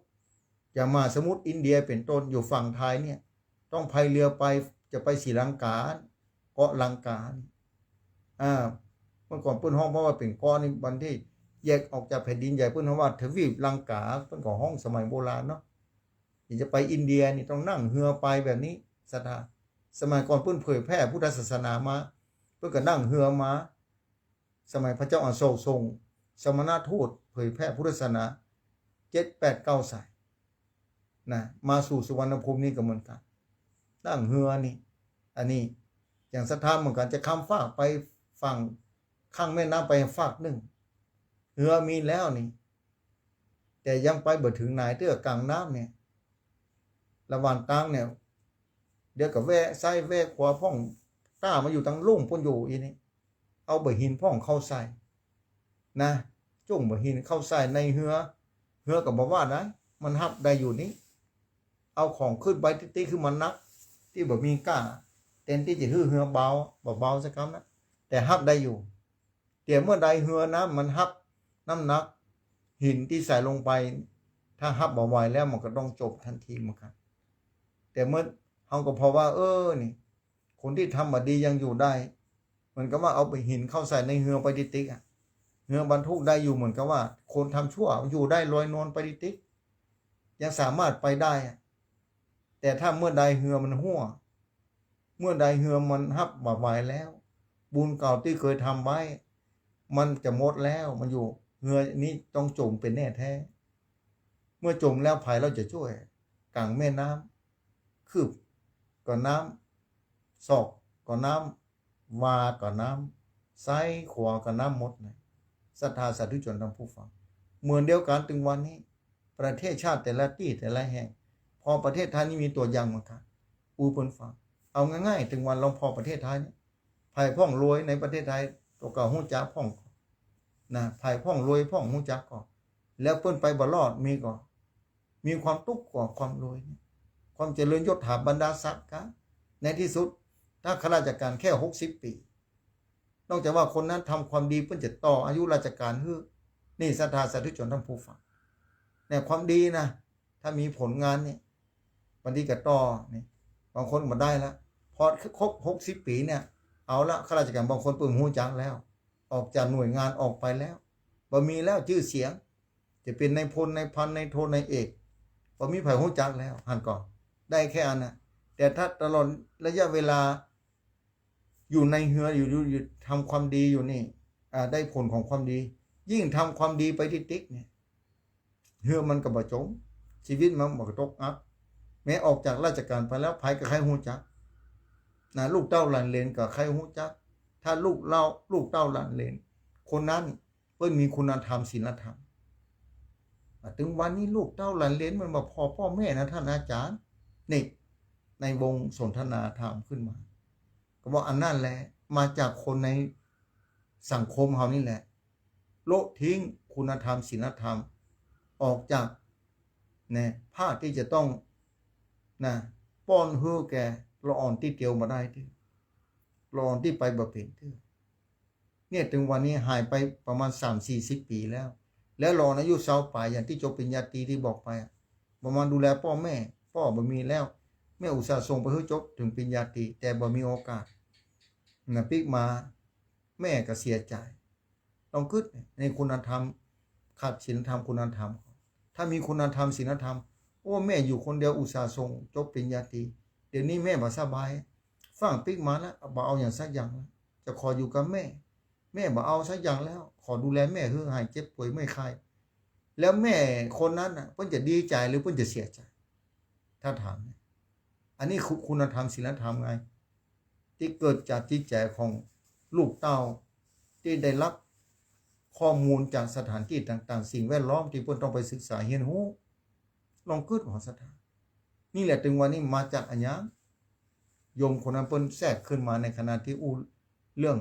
อย่างมหาสมุทรอินเดียเป๋นต้น อยู่ฝั่งไทยเนี่ย ต้องพายเรือไป จะไปศรีลังกา เกาะลังกา อ่า เมื่อก่อนเปิ้นฮ้อง เพราะว่าเป๋นเกาะนี่ วันตี้แยกออกจากแผ่นดินใหญ่ เปิ้นฮ้องว่าทวีปลังกา เปิ้นก็ฮ้องสมัยโบราณเนาะ นี่จะไปอินเดียนี่ต้องนั่งเฮือไปแบบนี้ ศรัทธา สมัยก่อนเปิ้นเผยแผ่พุทธศาสนามา เปิ้นก็นั่งเฮือมา สมัยพระเจ้าอโศกส่งสมณทูตเผยแผ่พุทธศาสนา เจ็ดแปดเก้าสาย นะ มาสู่สุวรรณภูมินี่ก็เหมือนกั๋น นั่งเฮือนี่ อันนี้ อย่างศรัทธาเหมือนกั๋น จะข้ามฟากไปฝั่งข้างแม่น้ำไปฟากนึ่ง เฮือมีแล้วนี่ แต่ยังไปบ่เถิงไหนเตื้อ ก๋างน้ำเนี่ย ระหว่างตางเนี่ย เดี๋ยวก็แวะซ้ายแวะขวาพ่อง ต้ามาอยู่ตางลุ่มปู้นอยู่อี้นี่ เอาบ่าหินพ่องเข้าใส่ นะ จุ่งบ่าหินเข้าใส่ในเฮือ เฮือก็บ่ว่าได มันฮับได้อยู่นี่ เอาของขึ้นไปติ๊กๆ คือมันหนัก ตี้บ่มีก้า แตนตี้จะหื้อเฮือเบา บ่เบาสักกำนะ แต่ฮับได้อยู่ แต่เมื่อใดเฮือน้ำมันฮับน้ำหนักหินตี้ใส่ลงไป ถ้าฮับบ่ไหวแล้วมันก็ต้องจมตันทีเหมือนกั๋น แต่เมื่อเฮาก็พอว่า เออ นี่ คนตี้ทำบ่ดียังอยู่ได้ เหมือนกับว่าเอาบ่าหินเข้าใส่ในเฮือไปติ๊กๆ อะ เฮือบรรทุกได้อยู่ เหมือนกับว่าคนทำชั่วอยู่ได้ลอยนวลไปติ๊กๆ ยังสามารถไปได้อะ แต่ถ้าเมื่อใดเฮือมันฮั่ว เมื่อใดเฮือมันฮับบ่ไหวแล้ว บุญเก่าตี้เกยทำไว้ มันจะหมดแล้ว มันอยู่ เฮือนี้ต้องจมเป๋นแน่แท้ เมื่อจมแล้วใผเล่าจะจ้วย ก๋างแม่น้ำ คืบก็น้ำ ศอกก็น้ำ วาก็น้ำ ซ้ายขวาก็น้ำหมดนะ ศรัทธาสาธุชนท่านผู้ฟัง เหมือนเดียวกั๋น เถิงวันนี้ ประเทศชาติแต่ละตี้แต่ละแห่ง ผ่อประเทศไทยนี่มีตั๋วอย่างเหมือนกั๋น อู้เปิ้นฟัง เอาง่ายๆ เถิงวันลองผ่อประเทศไทยนี่ ใผพ่องรวยในประเทศไทย ตั๋วก็ฮู้จักพ่อง นะ ใผพ่องรวยพ่องฮู้จักก่อ แล้วเปิ้นไปบ่รอดมีก่อ มีความตุ๊กข์ก่อ ความรวยเนี่ย ความเจริญยศถาบรรดาศักดิ์กะ ในที่สุด ถ้าข้าราชการแค่หกสิบปี๋ นอกจากว่าคนนั้นทำความดีเปิ้นจะต่ออายุราชการหื้อ นี่ศรัทธาสาธุชนท่านผู้ฟัง เนี่ยความดีนะ ถ้ามีผลงานนี่ บางทีก็ต่อ นี่ บางคนบ่ได้ละ พอครบหกสิบปี๋เนี่ย เอาละ ข้าราชการบางคนเปิ้นบ่ฮู้จักแล้ว ออกจากหน่วยงานออกไปแล้ว บ่มีแล้วจื้อเสียง จะเป๋นนายพล นายพัน นายโท นายเอก บ่มีใผฮู้จักแล้ว หั้นก่อ ได้แค่อันน่ะ แต่ถ้าตลอดระยะเวลา อยู่ในเฮือ อยู่ อยู่ อยู่ทำความดีอยู่นี่ อ่า ได้ผลของความดี ยิ่งทำความดีไปติ๊กๆ เนี่ย เฮือมันก็บ่จม ชีวิตมันบ่ตกอับ แม้ออกจากราชการไปแล้ว ใผก็ใค่ฮู้จัก นะ ลูกเต้าหลานเหลนก็ใค่ฮู้จัก ถ้าลูกเล่า ลูกเต้าหลานเหลน คนนั้นเปิ้นมีคุณธรรมศีลธรรม อ่ะ เถิงวันนี้ลูกเต้าหลานเหลนมันบ่ผ่อป้อแม่นะท่านอาจ๋ารย์ นี่ ในวงสนทนาถามขึ้นมา ก็บอกอันนั้นแหละ มาจากคนในสังคมเฮานี่แหละ โละทิ้งคุณธรรมศีลธรรม ออกจาก นะ ภาคตี้จะต้อง นะ ป้อนหื้อแก่ละอ่อนตี้เตียวบ่ได้เตื้อ ละอ่อนตี้ไปบ่เป๋นเตื้อ เนี่ย เถิงวันนี้หายไปประมาณสามสี่สิบปี๋แล้ว แล้วละอ่อนอายุซาวป๋าย อย่างตี้จบปริญญาตรีตี้บอกไปอะ ประมาณดูแลป้อแม่ ป้อบ่มีแล้ว แม่อุตส่าห์ส่งไปหื้อจบเถิงปริญญาตรี แต่บ่มีโอกาส นะ ปิ๊กมา แม่ก็เสียใจ๋ ลองกึ๊ด ในคุณธรรม ขาดศีลธรรม คุณธรรม ถ้ามีคุณธรรม ศีลธรรม โอ้ แม่อยู่คนเดียวอุตส่าห์ส่งจบปริญญาตรี เดี๋ยวนี้แม่บ่สบาย ฝรั่งปิ๊กมาแล้ว บ่เอาหยังสักอย่างแล้ว จะขออยู่กับแม่ แม่บ่เอาสักอย่างแล้ว ขอดูแลแม่หื้อหายเจ็บป่วยเมื่อยไข้ แล้วแม่คนนั้นน่ะ เปิ้นจะดีใจ๋หรือเปิ้นจะเสียใจ๋ ถ้าถามเนี่ย อันนี้คือคุณธรรม ศีลธรรมไง ตี้เกิดจากจิตใจ๋ของลูกเต้า ตี้ได้ฮับข้อมูลจากสถานตี้ต่างๆ สิ่งแวดล้อมตี้เปิ้นต้องไปศึกษาเฮียนฮู้ ลองกึ๊ดหัวศรัทธา นี่แหละ เถิงวันนี้มาจากอะหยัง โยมคนนั้นเปิ้นแทรกขึ้นมาในขณะตี้อู้เรื่อง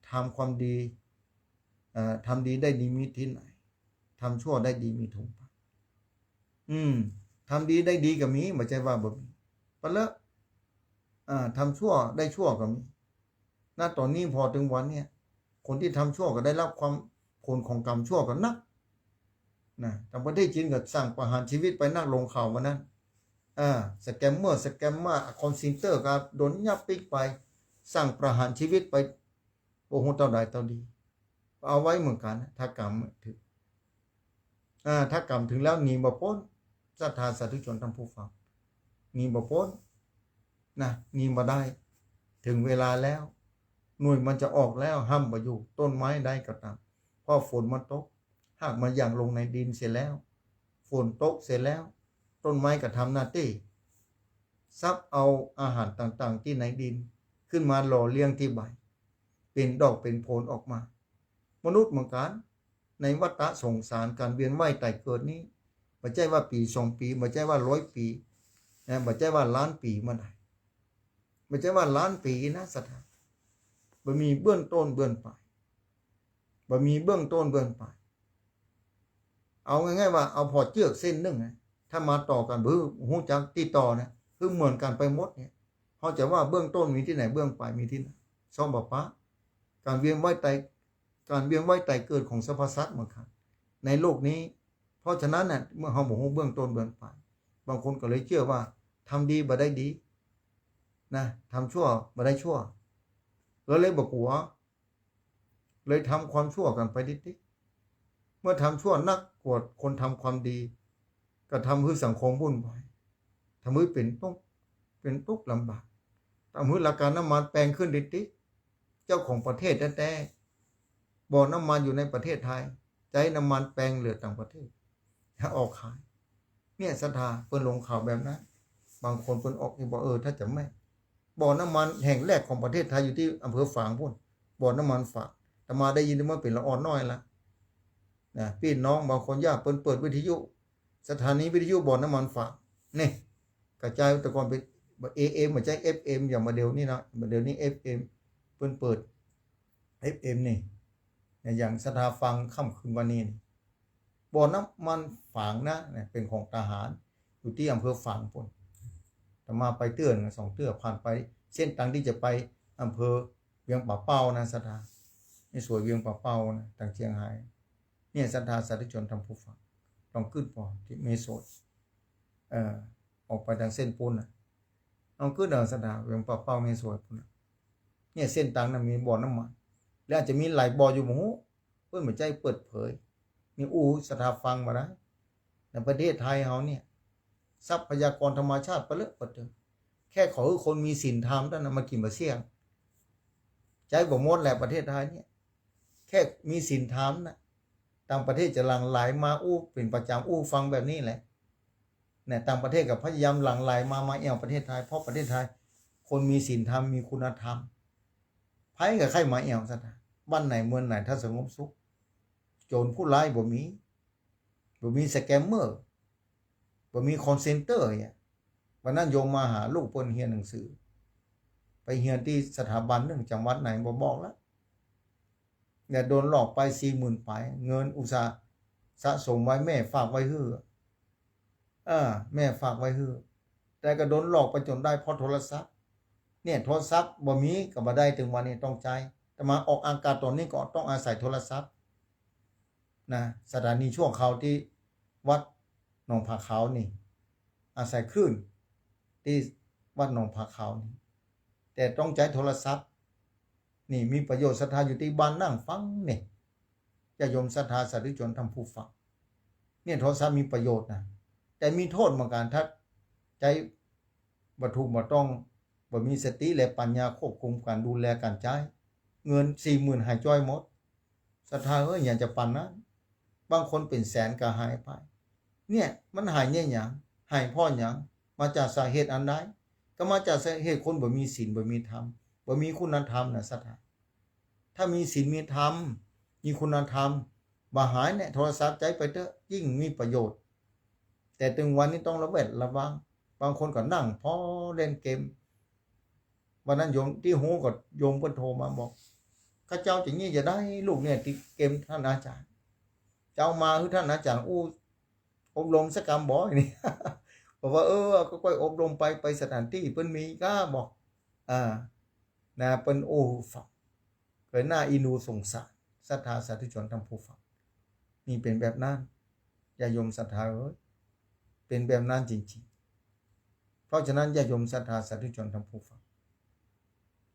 ทำความดี เอ่อ ทำดีได้ดีมีที่ไหน ทำชั่วได้ดีมีเถิงปาน อืม ทำดีได้ดีก็มี บ่ใจ้ว่าบ่มี ปะเลอะ อ่า ทำชั่วได้ชั่วก็มี ณ ต๋อนนี้ผ่อเถิงวันเนี่ย คนตี้ทำชั่วก็ได้ฮับความ ผลของกรรมชั่วก็นัก นะ ตางประเทศจีนก็สั่งประหารชีวิตไปนัก ลงข่าววันนั้น อ่า สแกมเมอร์ สแกมเมอร์ คอลเซ็นเตอร์ก็โดนยับปิ๊กไป สั่งประหารชีวิตไป บ่ฮู้เต้าใดเต้าดี เอาไว้เหมือนกั๋น ถ้ากรรมเถิง อ่า ถ้ากรรมเถิงแล้วหนีบ่ป๊น ศรัทธาสาธุชนท่านผู้ฟัง หนีบ่ป๊น นะ หนีบ่ได้ เถิงเวลาแล้ว หน่วยมันจะออกแล้ว ห้ามบ่อยู่ ต้นไม้ใดก็ต๋าม พอฝนมันตก ฮากมันหยั่งลงในดินเสียแล้ว ฝนตกเสียแล้ว ต้นไม้ก็ทำหน้าตี้ ซับเอาอาหารต่างๆ ตี้ในดิน ขึ้นมาหล่อเลี้ยงตี้ใบ เป๋นดอกเป๋นผลออกมา มนุษย์เหมือนกั๋น ในวัฏฏะสงสารก๋านเวียนว่ายต๋ายเกิดนี้ บ่ใจ้ว่าปี๋สองปี๋ บ่ใจ้ว่าร้อยปี๋ นะ บ่ใจ้ว่าล้านปี๋เมื่อใด บ่ใจ้ว่าล้านปี๋นะศรัทธา บ่มีเบื้องต้นเบื้องปลาย บ่มีเบื้องต้นเบื้องปลาย เอาง่ายๆ ว่าเอาผ่อเจื้อกเส้นนึ่งนะ ถ้ามาต่อกั๋น บ่ฮู้จักตี้ต่อนะ คือเหมือนกั๋นไปหมดเนี่ย เฮาจะว่าเบื้องต้นมีตี้ไหน เบื้องปลายมีตี้ไหน ซ่อมบ่ปะ ก๋านเวียนว่ายต๋าย ก๋านเวียนว่ายต๋ายเกิดของสรรพสัตว์เหมือนกั๋น ในโลกนี้ เพราะฉะนั้นน่ะ เมื่อเฮาบ่ฮู้เบื้องต้นเบื้องปลาย บางคนก็เลยเจื้อว่า ทำดีบ่ได้ดี นะ ทำชั่วบ่ได้ชั่ว ก็เลยบ่กั๋ว เลยทำความชั่วกั๋นไปติ๊กๆ เมื่อทำชั่วนักกว่าคนทำความดี ก็ทำหื้อสังคมวุ่นวาย ทำหื้อเป๋นตุ๊กข์ เป๋นตุ๊กข์ลำบาก ทำหื้อราคาน้ำมันแปงขึ้นติ๊กๆ เจ้าของประเทศแต๊ๆ บ่อน้ำมันอยู่ในประเทศไทย ใจ๊น้ำมันแปงเหลือต่างประเทศ ออกขาย เนี่ยศรัทธา เปิ้นลงข่าวแบบนั้น บางคนเปิ้นออกนี่บอก เออ ถ้าจะแม่น บ่อน้ำมันแห่งแรกของประเทศไทยอยู่ตี้อำเภอฝางปู๊น บ่อน้ำมันฝาง อาตมาได้ยินมาเป๋นละอ่อนน้อยละ นะ ปี้น้องบางคนย่าเปิ้นเปิดวิทยุ สถานีวิทยุบ่อน้ำมันฝาง นี่ กระจาย แต่ก่อนเป๋น เอเอ็ม บ่ใจ้ เอฟเอ็ม อย่างบ่าเดี่ยวนี้นะ บ่าเดี่ยวนี้ เอฟเอ็ม เปิ้นเปิด เอฟเอ็ม นี่ เนี่ย อย่างศรัทธาฟังค่ำคืนวันนี้นี่ บ่อน้ำมันฝางนะ เนี่ย เป๋นของทหาร อยู่ตี้อำเภอฝางปู๊น อาตมาไปเตื้อหนึ่งสองเตื้อ ผ่านไปเส้นตางตี้จะไปอำเภอเวียงป่าเป้านะศรัทธา แม่สวยเวียงป่าเป้านะ ตางเจียงฮาย เนี่ยศรัทธาสาธุชนท่านผู้ฟัง ลองกึ๊ดผ่อตี้แม่สวย เอ่อ ออกไปตางเส้นปู๊นน่ะ ลองกึ๊ดเอาศรัทธา เวียงป่าเป้าแม่สวยปู๊นน่ะ เนี่ยเส้นตางนั้นมีบ่อน้ำมัน แล้วอาจจะมีหลายบ่ออยู่บ่ฮู้ เปิ้นบ่ใจ้เปิดเผย นี่อู้ศรัทธาฟังบ่ได้ ในประเทศไทยเฮาเนี่ย ทรัพยากรธรรมชาติปะเลอะปะเติง แค่ขอหื้อคนมีศีลธรรมเต้านั้นมากิ๋นบ่าเสี้ยง ใจ๊บ่หมดแหละประเทศไทยเนี่ย แค่มีศีลธรรมน่ะ ต่างประเทศจะหลั่งไหลมาอู้เป๋นประจ๋ำ อู้ฟังแบบนี้แหละ เนี่ย ต่างประเทศก็พยายามหลั่งไหลมา มาแอ่วประเทศไทย เพราะประเทศไทย คนมีศีลธรรม มีคุณธรรม ใผก็ใค่มาแอ่วศรัทธา บ้านไหนเมืองไหนถ้าสงบสุข โจรผู้ร้ายบ่มี บ่มีสแกมเมอร์ บ่มีคอลเซ็นเตอร์เนี่ย วันนั้นโยมมาหาลูกเปิ้นเฮียนหนังสือ ไปเฮียนตี้สถาบันนึ่งจังหวัดไหนบ่บอกละ เนี่ยโดนหลอกไปสี่หมื่นปลาย เงินอุตส่าห์สะสมไว้ แม่ฝากไว้หื้อ เออ แม่ฝากไว้หื้อ แต่ก็โดนหลอกไปจ๋นได้เพราะโทรศัพท์ เนี่ยโทรศัพท์บ่มีก็บ่ได้ เถิงวันนี้ต้องใจ๊ อาตมาออกอากาศต๋อนนี้ก็ต้องอาศัยโทรศัพท์ นะ สถานีชั่วคราวตี้วัดหนองผาขาวนี่ อาศัยคลื่นตี้ วัดหนองผาขาวนี่ แต่ต้องใจ๊โทรศัพท์ นี่มีประโยชน์ ศรัทธาอยู่ตี้บ้านนั่งฟังนี่ ญาติโยมศรัทธาสาธุชนท่านผู้ฟัง เนี่ยโทรศัพท์มีประโยชน์นะ แต่มีโทษเหมือนกั๋น ถ้าใจ๊บ่ถูกบ่ต้อง บ่มีสติและปัญญาควบคุมก๋านดูแลก๋านใจ๊ เงินสี่หมื่นหายจ้อยหมด ศรัทธาเอ้ย หยังจะปานนั้น บางคนเป๋นแสนก็หายไป เนี่ยมันหายเนี่ยหยัง หายเพราะหยัง มาจากสาเหตุอันใด ก็มาจากสาเหตุคนบ่มีศีลบ่มีธรรม บ่มีคุณธรรมนะศรัทธา ถ้ามีศีลมีธรรม มีคุณธรรม บ่หายเนี่ย โทรศัพท์ใจ๊ไปเต๊อะ ยิ่งมีประโยชน์ แต่ตึงวันนี้ต้องระแวดระวัง บางคนก็นั่งผ่อเล่นเกม วันนั้นโยมตี้ฮู้ก็โยมเปิ้นโทรมาบอก ข้าเจ้าจะเยียะจะใด ลูกเนี่ยติดเกมท่านอาจารย์ จะเอามาหื้อท่านอาจารย์อู้อบรมสักกำบ่ นี่ บอกว่า เออ ก็ก้อยอบรมไป ไปสถานตี้เปิ้นมีก็บอก อ่า นะ เปิ้นอู้ฟัง ก็น่าเอ็นดูสงสาร ศรัทธาสาธุชนท่านผู้ฟัง นี่เป๋นแบบนั้น ญาติโยมศรัทธาเอ้ย เป๋นแบบนั้นจริงๆ เพราะฉะนั้นญาติโยมศรัทธาสาธุชนท่านผู้ฟัง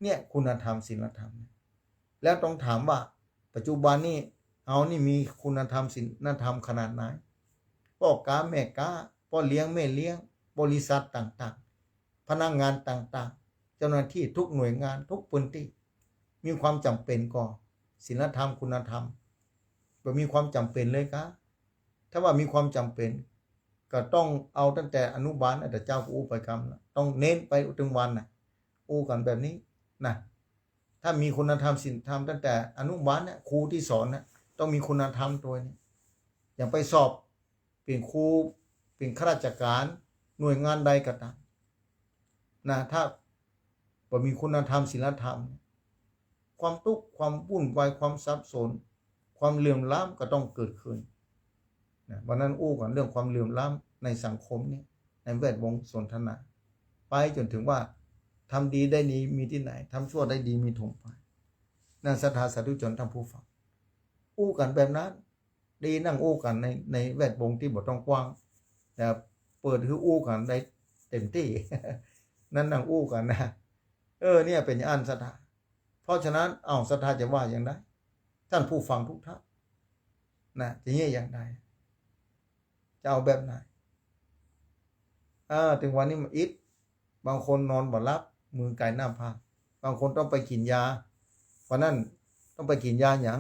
เนี่ยคุณธรรมศีลธรรมเนี่ย แล้วต้องถามว่าปัจจุบันนี้เฮานี่มีคุณธรรมศีลธรรมขนาดไหน ป้อก๊าแม่ก๊า ป้อเลี้ยงแม่เลี้ยง บริษัทต่างๆ พนักงานต่างๆ เจ้าหน้าตี้ทุกหน่วยงานทุกพื้นตี้ มีความจ๋ำเป๋นก่อศีลธรรมคุณธรรม บ่มีความจ๋ำเป๋นเลยก๊า ถ้าว่ามีความจ๋ำเป๋น ก็ต้องเอาตั้งแต่อนุบาลนะ แต่เจ้าก็อู้ไปกำนะ ต้องเน้นไปตึงวันนะ อู้กั๋นแบบนี้นะ ถ้ามีคุณธรรมศีลธรรมตั้งแต่อนุบาลเนี่ย ครูตี้สอนเนี่ย ต้องมีคุณธรรมตวยนี้ อย่างไปสอบเป๋นครู เป๋นข้าราชก๋าน หน่วยงานใดก็ต๋าม นะ ถ้าบ่มีคุณธรรมศีลธรรม ความตุ๊กข์ ความวุ่นวาย ความสับสน ความเหลื่อมล้ำก็ต้องเกิดขึ้น นะ วันนั้นอู้กั๋นเรื่องความเหลื่อมล้ำในสังคมนี้ ในแวดวงสนทนา ไปจ๋นถึงว่า ทำดีได้ดีมีตี้ไหน ทำชั่วได้ดีมีถมไป นะ ศรัทธาสาธุชนท่านผู้ฟัง อู้กั๋นแบบนั้น ดีนั่งอู้กั๋นใน ในแวดวงตี้บ่ต้องกว้าง แต่เปิดหื้ออู้กั๋นได้เต็มตี้ นั่นนั่งอู้กั๋นนะ เออ เนี่ยเป๋นอั้นศรัทธา เพราะฉะนั้น เอ้า ศรัทธาจะว่าอย่างใด ท่านผู้ฟังทุกท่านนะ จะเยียะอย่างใด จะเอาแบบไหน อ่า ตึงวันนี้มันอิด บางคนนอนบ่หลับ มือก๋ายหน้าผาก บางคนต้องไปกิ๋นยา วันนั้นต้องไปกิ๋นยาหยัง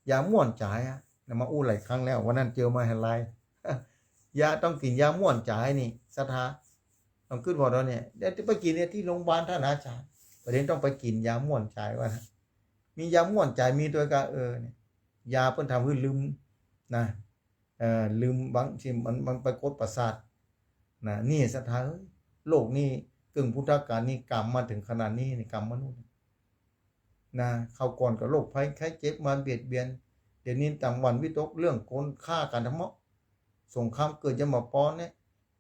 ยาม่วนจายอะ นะ มาอู้หลายครั้งแล้ว วันนั้นเจอมาหันไลน์ ยา ต้องกิ๋นยาม่วนจายนี่ ศรัทธา ต้องกึ๊ดว่าต๋อนเนี่ย เดี๋ยวจะไปกิ๋นเนี่ยตี้โรงพยาบาลท่านอาจารย์ ประเด็นต้องไปกิ๋นยาม่วนจายว่านะ มียาม่วนจายมีตวยก๊า เออ เนี่ย ยาเปิ้นทำหื้อลืมนะ เอ่อ ลืม บางทีมัน มันไปกดประสาทนะ นี่ศรัทธาเอ้ย โลกนี้เกิ่งพุทธกาลนี่กรรมมาถึงขนาดนี้นี่ กรรมมนุษย์นะ คราวก่อนก็โรคภัยไข้เจ็บมาเบียดเบียน เดี๋ยวนี้ต่างหวั่นวิตกเรื่องคนฆ่ากั๋นทั้งหมด สงครามเกิดยามบ่ปอเนี่ย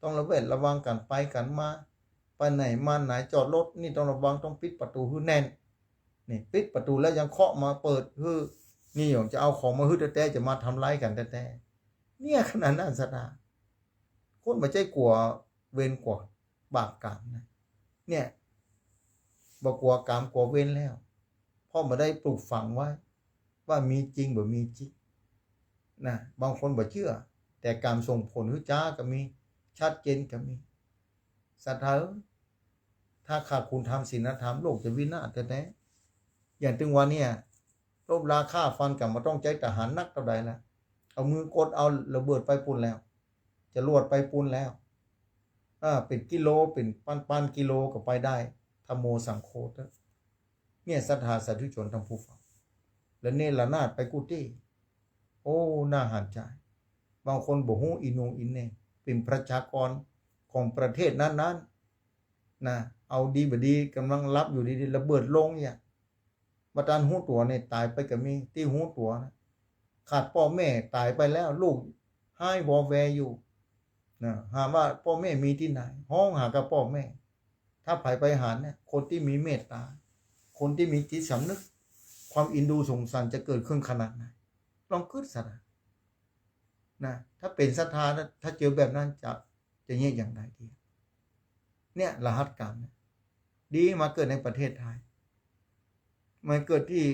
ต้องระแวดระวังก๋านไปก๋านมา ไปไหนมาไหนจอดรถนี่ต้องระวัง ต้องปิดประตู๋หื้อแน่น นี่ปิดประตู๋แล้วยังเคาะมาเปิดหื้อ นี่หยงจะเอาของมาหื้อแต๊ๆ จะมาทำร้ายกั๋นแต๊ๆ เนี่ยขนาดนั้นศรัทธา คนบ่ใจ้กั๋วเวรกั๋วบาปกรรมนะ เนี่ย บ่กั๋วกรรมกั๋วเวรแล้ว เพราะบ่ได้ปลูกฝังไว้ ว่ามีจริงบ่มีจริงนะ บางคนบ่เจื้อ แต่กรรมส่งผลหื้อจ๊าก็มี ชัดเจนก็มี ศรัทธาเอ้ย ถ้าขาดคุณธรรมศีลธรรม โลกจะวินาศแต๊ๆ อย่างตึงวันเนี่ย รบราฆ่าฟันกั๋นบ่ต้องใจ๊ทหารนักเต้าใดละ เอามือกดเอาระเบิดไปปู้นแล้ว จรวดไปปู้นแล้ว อ่า เป๋นกิโล เป๋นปันๆ กิโลก็ไปได้ ธัมโมสังโฆเต๊อะ เนี่ยศรัทธาสาธุชนท่านผู้ฟัง ระเนระนาดไปกู้ตี้ โอ้ น่าหันใจ๋ บางคนบ่ฮู้อีหนูอีเหน่ง เป๋นประชากรของประเทศนั้นๆ นะ เอาดีบ่ดี ก่ำลังหลับอยู่ดีๆ ระเบิดลงเนี่ย บ่ตันฮู้ตั๋วเนี่ยต๋ายไปก็มี ตี้ฮู้ตั๋วนะ ขาดป้อแม่ต๋ายไปแล้ว ลูกฮ้ายวอแวอยู่นะ หาว่าป้อแม่มีตี้ไหน ฮ้องหากับป้อแม่ ถ้าใผไปหันเนี่ย คนตี้มีเมตต๋า คนตี้มีจิตสำนึก ความเอ็นดูสงสารจะเกิดขึ้นขนาดไหน ลองกึ๊ดซะนะ นะ ถ้าเป๋นศรัทธานะ ถ้าเจอแบบนั้นจะ จะเยียะอย่างใดดี เนี่ย รหัสกรรมเนี่ย ดีมาเกิดในประเทศไทย มาเกิดตี้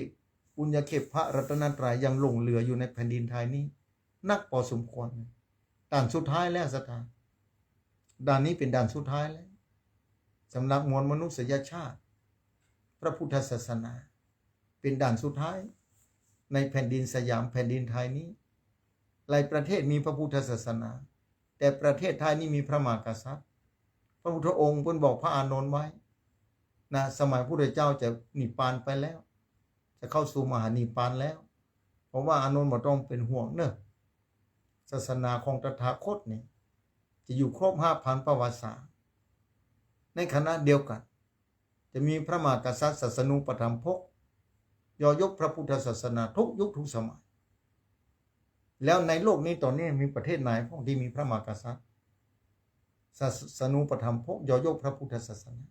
ปุญญเขตพระรัตนตรัยยังหลงเหลืออยู่ในแผ่นดินไทยนี้ นักปอสมควร ด่านสุดท้ายแล้วศรัทธา ด่านนี้เป๋นด่านสุดท้ายแล้ว สำหรับมวลมนุษยชาติ พระพุทธศาสนา เป๋นด่านสุดท้าย ในแผ่นดินสยามแผ่นดินไทยนี้ หลายประเทศมีพระพุทธศาสนา แต่ประเทศไทยนี้มีพระมหากษัตริย์ พระพุทธองค์เปิ้นบอกพระอานนท์ไว้นะ สมัยพุทธเจ้าจะนิพพานไปแล้ว จะเข้าสู่มหานิพพานแล้ว เพราะว่าอานนท์บ่ต้องเป๋นห่วงเน่อ ศาสนาของตถาคตนี่ จะอยู่ครบห้าพันประวัติศาสตร์ ในขณะเดียวกั๋น จะมีพระมหากษัตริย์ศาสนูปถัมภก ยอยกพระพุทธศาสนาทุกยุคทุกสมัย แล้วในโลกนี้ต๋อนนี้มีประเทศไหนพ่องตี้มีพระมหากษัตริย์ศาสนูปถัมภก ยอยกพระพุทธศาสนา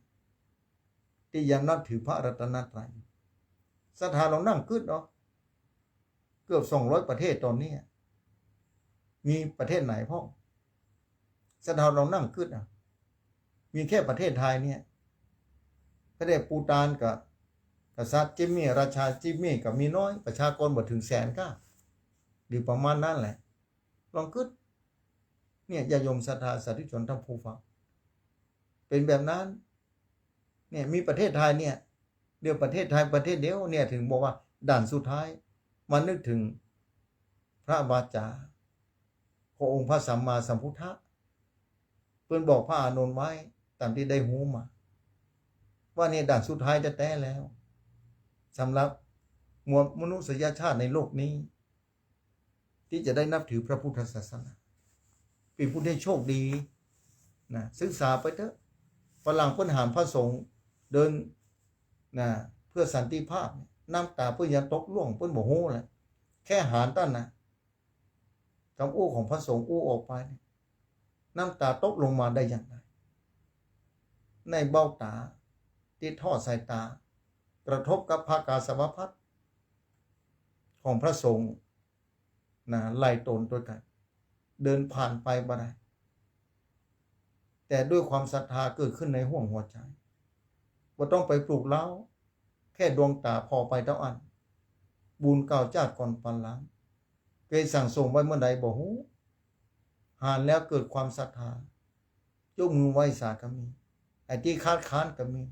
ตี้ยังนับถือพระรัตนตรัย ศรัทธาลองนั่งกึ๊ดเอา เกือบสองร้อยประเทศต๋อนนี้ มีประเทศไหนพ่อง ศรัทธาลองนั่งกึ๊ดเอา มีแค่ประเทศไทยเนี่ย ประเทศปูฏานก็ กษัตริย์จิมมี่ ราชาจิมมี่ก็มีน้อย ประชากรบ่เถิงแสนก้า หรือประมาณนั้นแหละ ลองกึ๊ด เนี่ย ญาติโยมศรัทธาสาธุชนท่านผู้ฟัง เป๋นแบบนั้น เนี่ย มีประเทศไทยเนี่ย เดียวประเทศไทยประเทศเดียวเนี่ย เถิงบอกว่าด่านสุดท้าย มานึกเถิงพระวาจาขององค์พระสัมมาสัมพุทธะ เปิ้นบอกพระอานนท์ไว้ต๋ามตี้ได้ฮู้มา ว่าเนี่ยด่านสุดท้ายแต๊ๆ แล้ว สำหรับมวลมนุษยชาติในโลกนี้ ตี้จะได้นับถือพระพุทธศาสนา เป๋นผู้ได้โชคดีนะ ศึกษาไปเต๊อะ ฝรั่งเปิ้นหานพระสงฆ์เดินนะ เพื่อสันติภาพเนี่ย น้ำต๋าเปิ้นยังตกร่วง เปิ้นบ่ฮู้แหละ แค่หานต้านนะ กำอู้ของพระสงฆ์อู้ออกไปเนี่ย น้ำต๋าตกลงมาได้อย่างไร ในเบ้าต๋า ตี้ทอดสายต๋า กระทบกับผ้ากาสาวพัสตร์ของพระสงฆ์นะ หลายต๋นตวยกั๋น เดินผ่านไปบ่ได้ แต่ด้วยความศรัทธาเกิดขึ้นในห้วงหัวใจ๋ บ่ต้องไปปลุกเร้า แค่ดวงต๋าผ่อไปเต้าอั้น บุญเก่าจาติก่อนปานหลัง เกยสั่งสมไว้เมื่อใดบ่ฮู้ หานแล้วเกิดความศรัทธา ยกมือไหว้สาก็มี ไอ้ตี้คัดค้านก็มี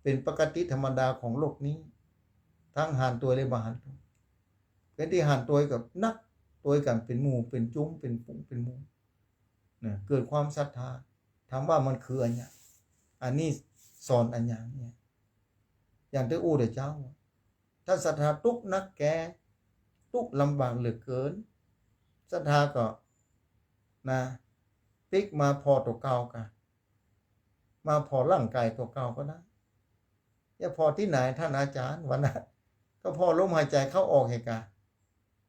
เป๋นปกติธรรมดาของโลกนี้ ตังหานตวยและบ่หานตวย เป๋นตี้หานตวยกับนักตวยกั๋นเป๋นหมู่ เป๋นจุ้ม เป๋นฝูง เป๋นหมู่ นะ เกิดความศรัทธา ถามว่ามันคืออะหยัง อันนี้สอนอะหยังเนี่ย อย่างตี้อู้เดี๋ยวเจ้า ถ้าศรัทธาตุ๊กข์นักแก ตุ๊กข์ลำบากเหลือเกิน ศรัทธาก็นะ ปิ๊กมาผ่อตั๋วเก่าก่ะ มาผ่อร่างก๋ายตั๋วเก่าก็ได้ จะผ่อตี้ไหนท่านอาจ๋ารย์ ว่านะ ก็ผ่อลมหายใจ๋เข้าออกเหียก่ะ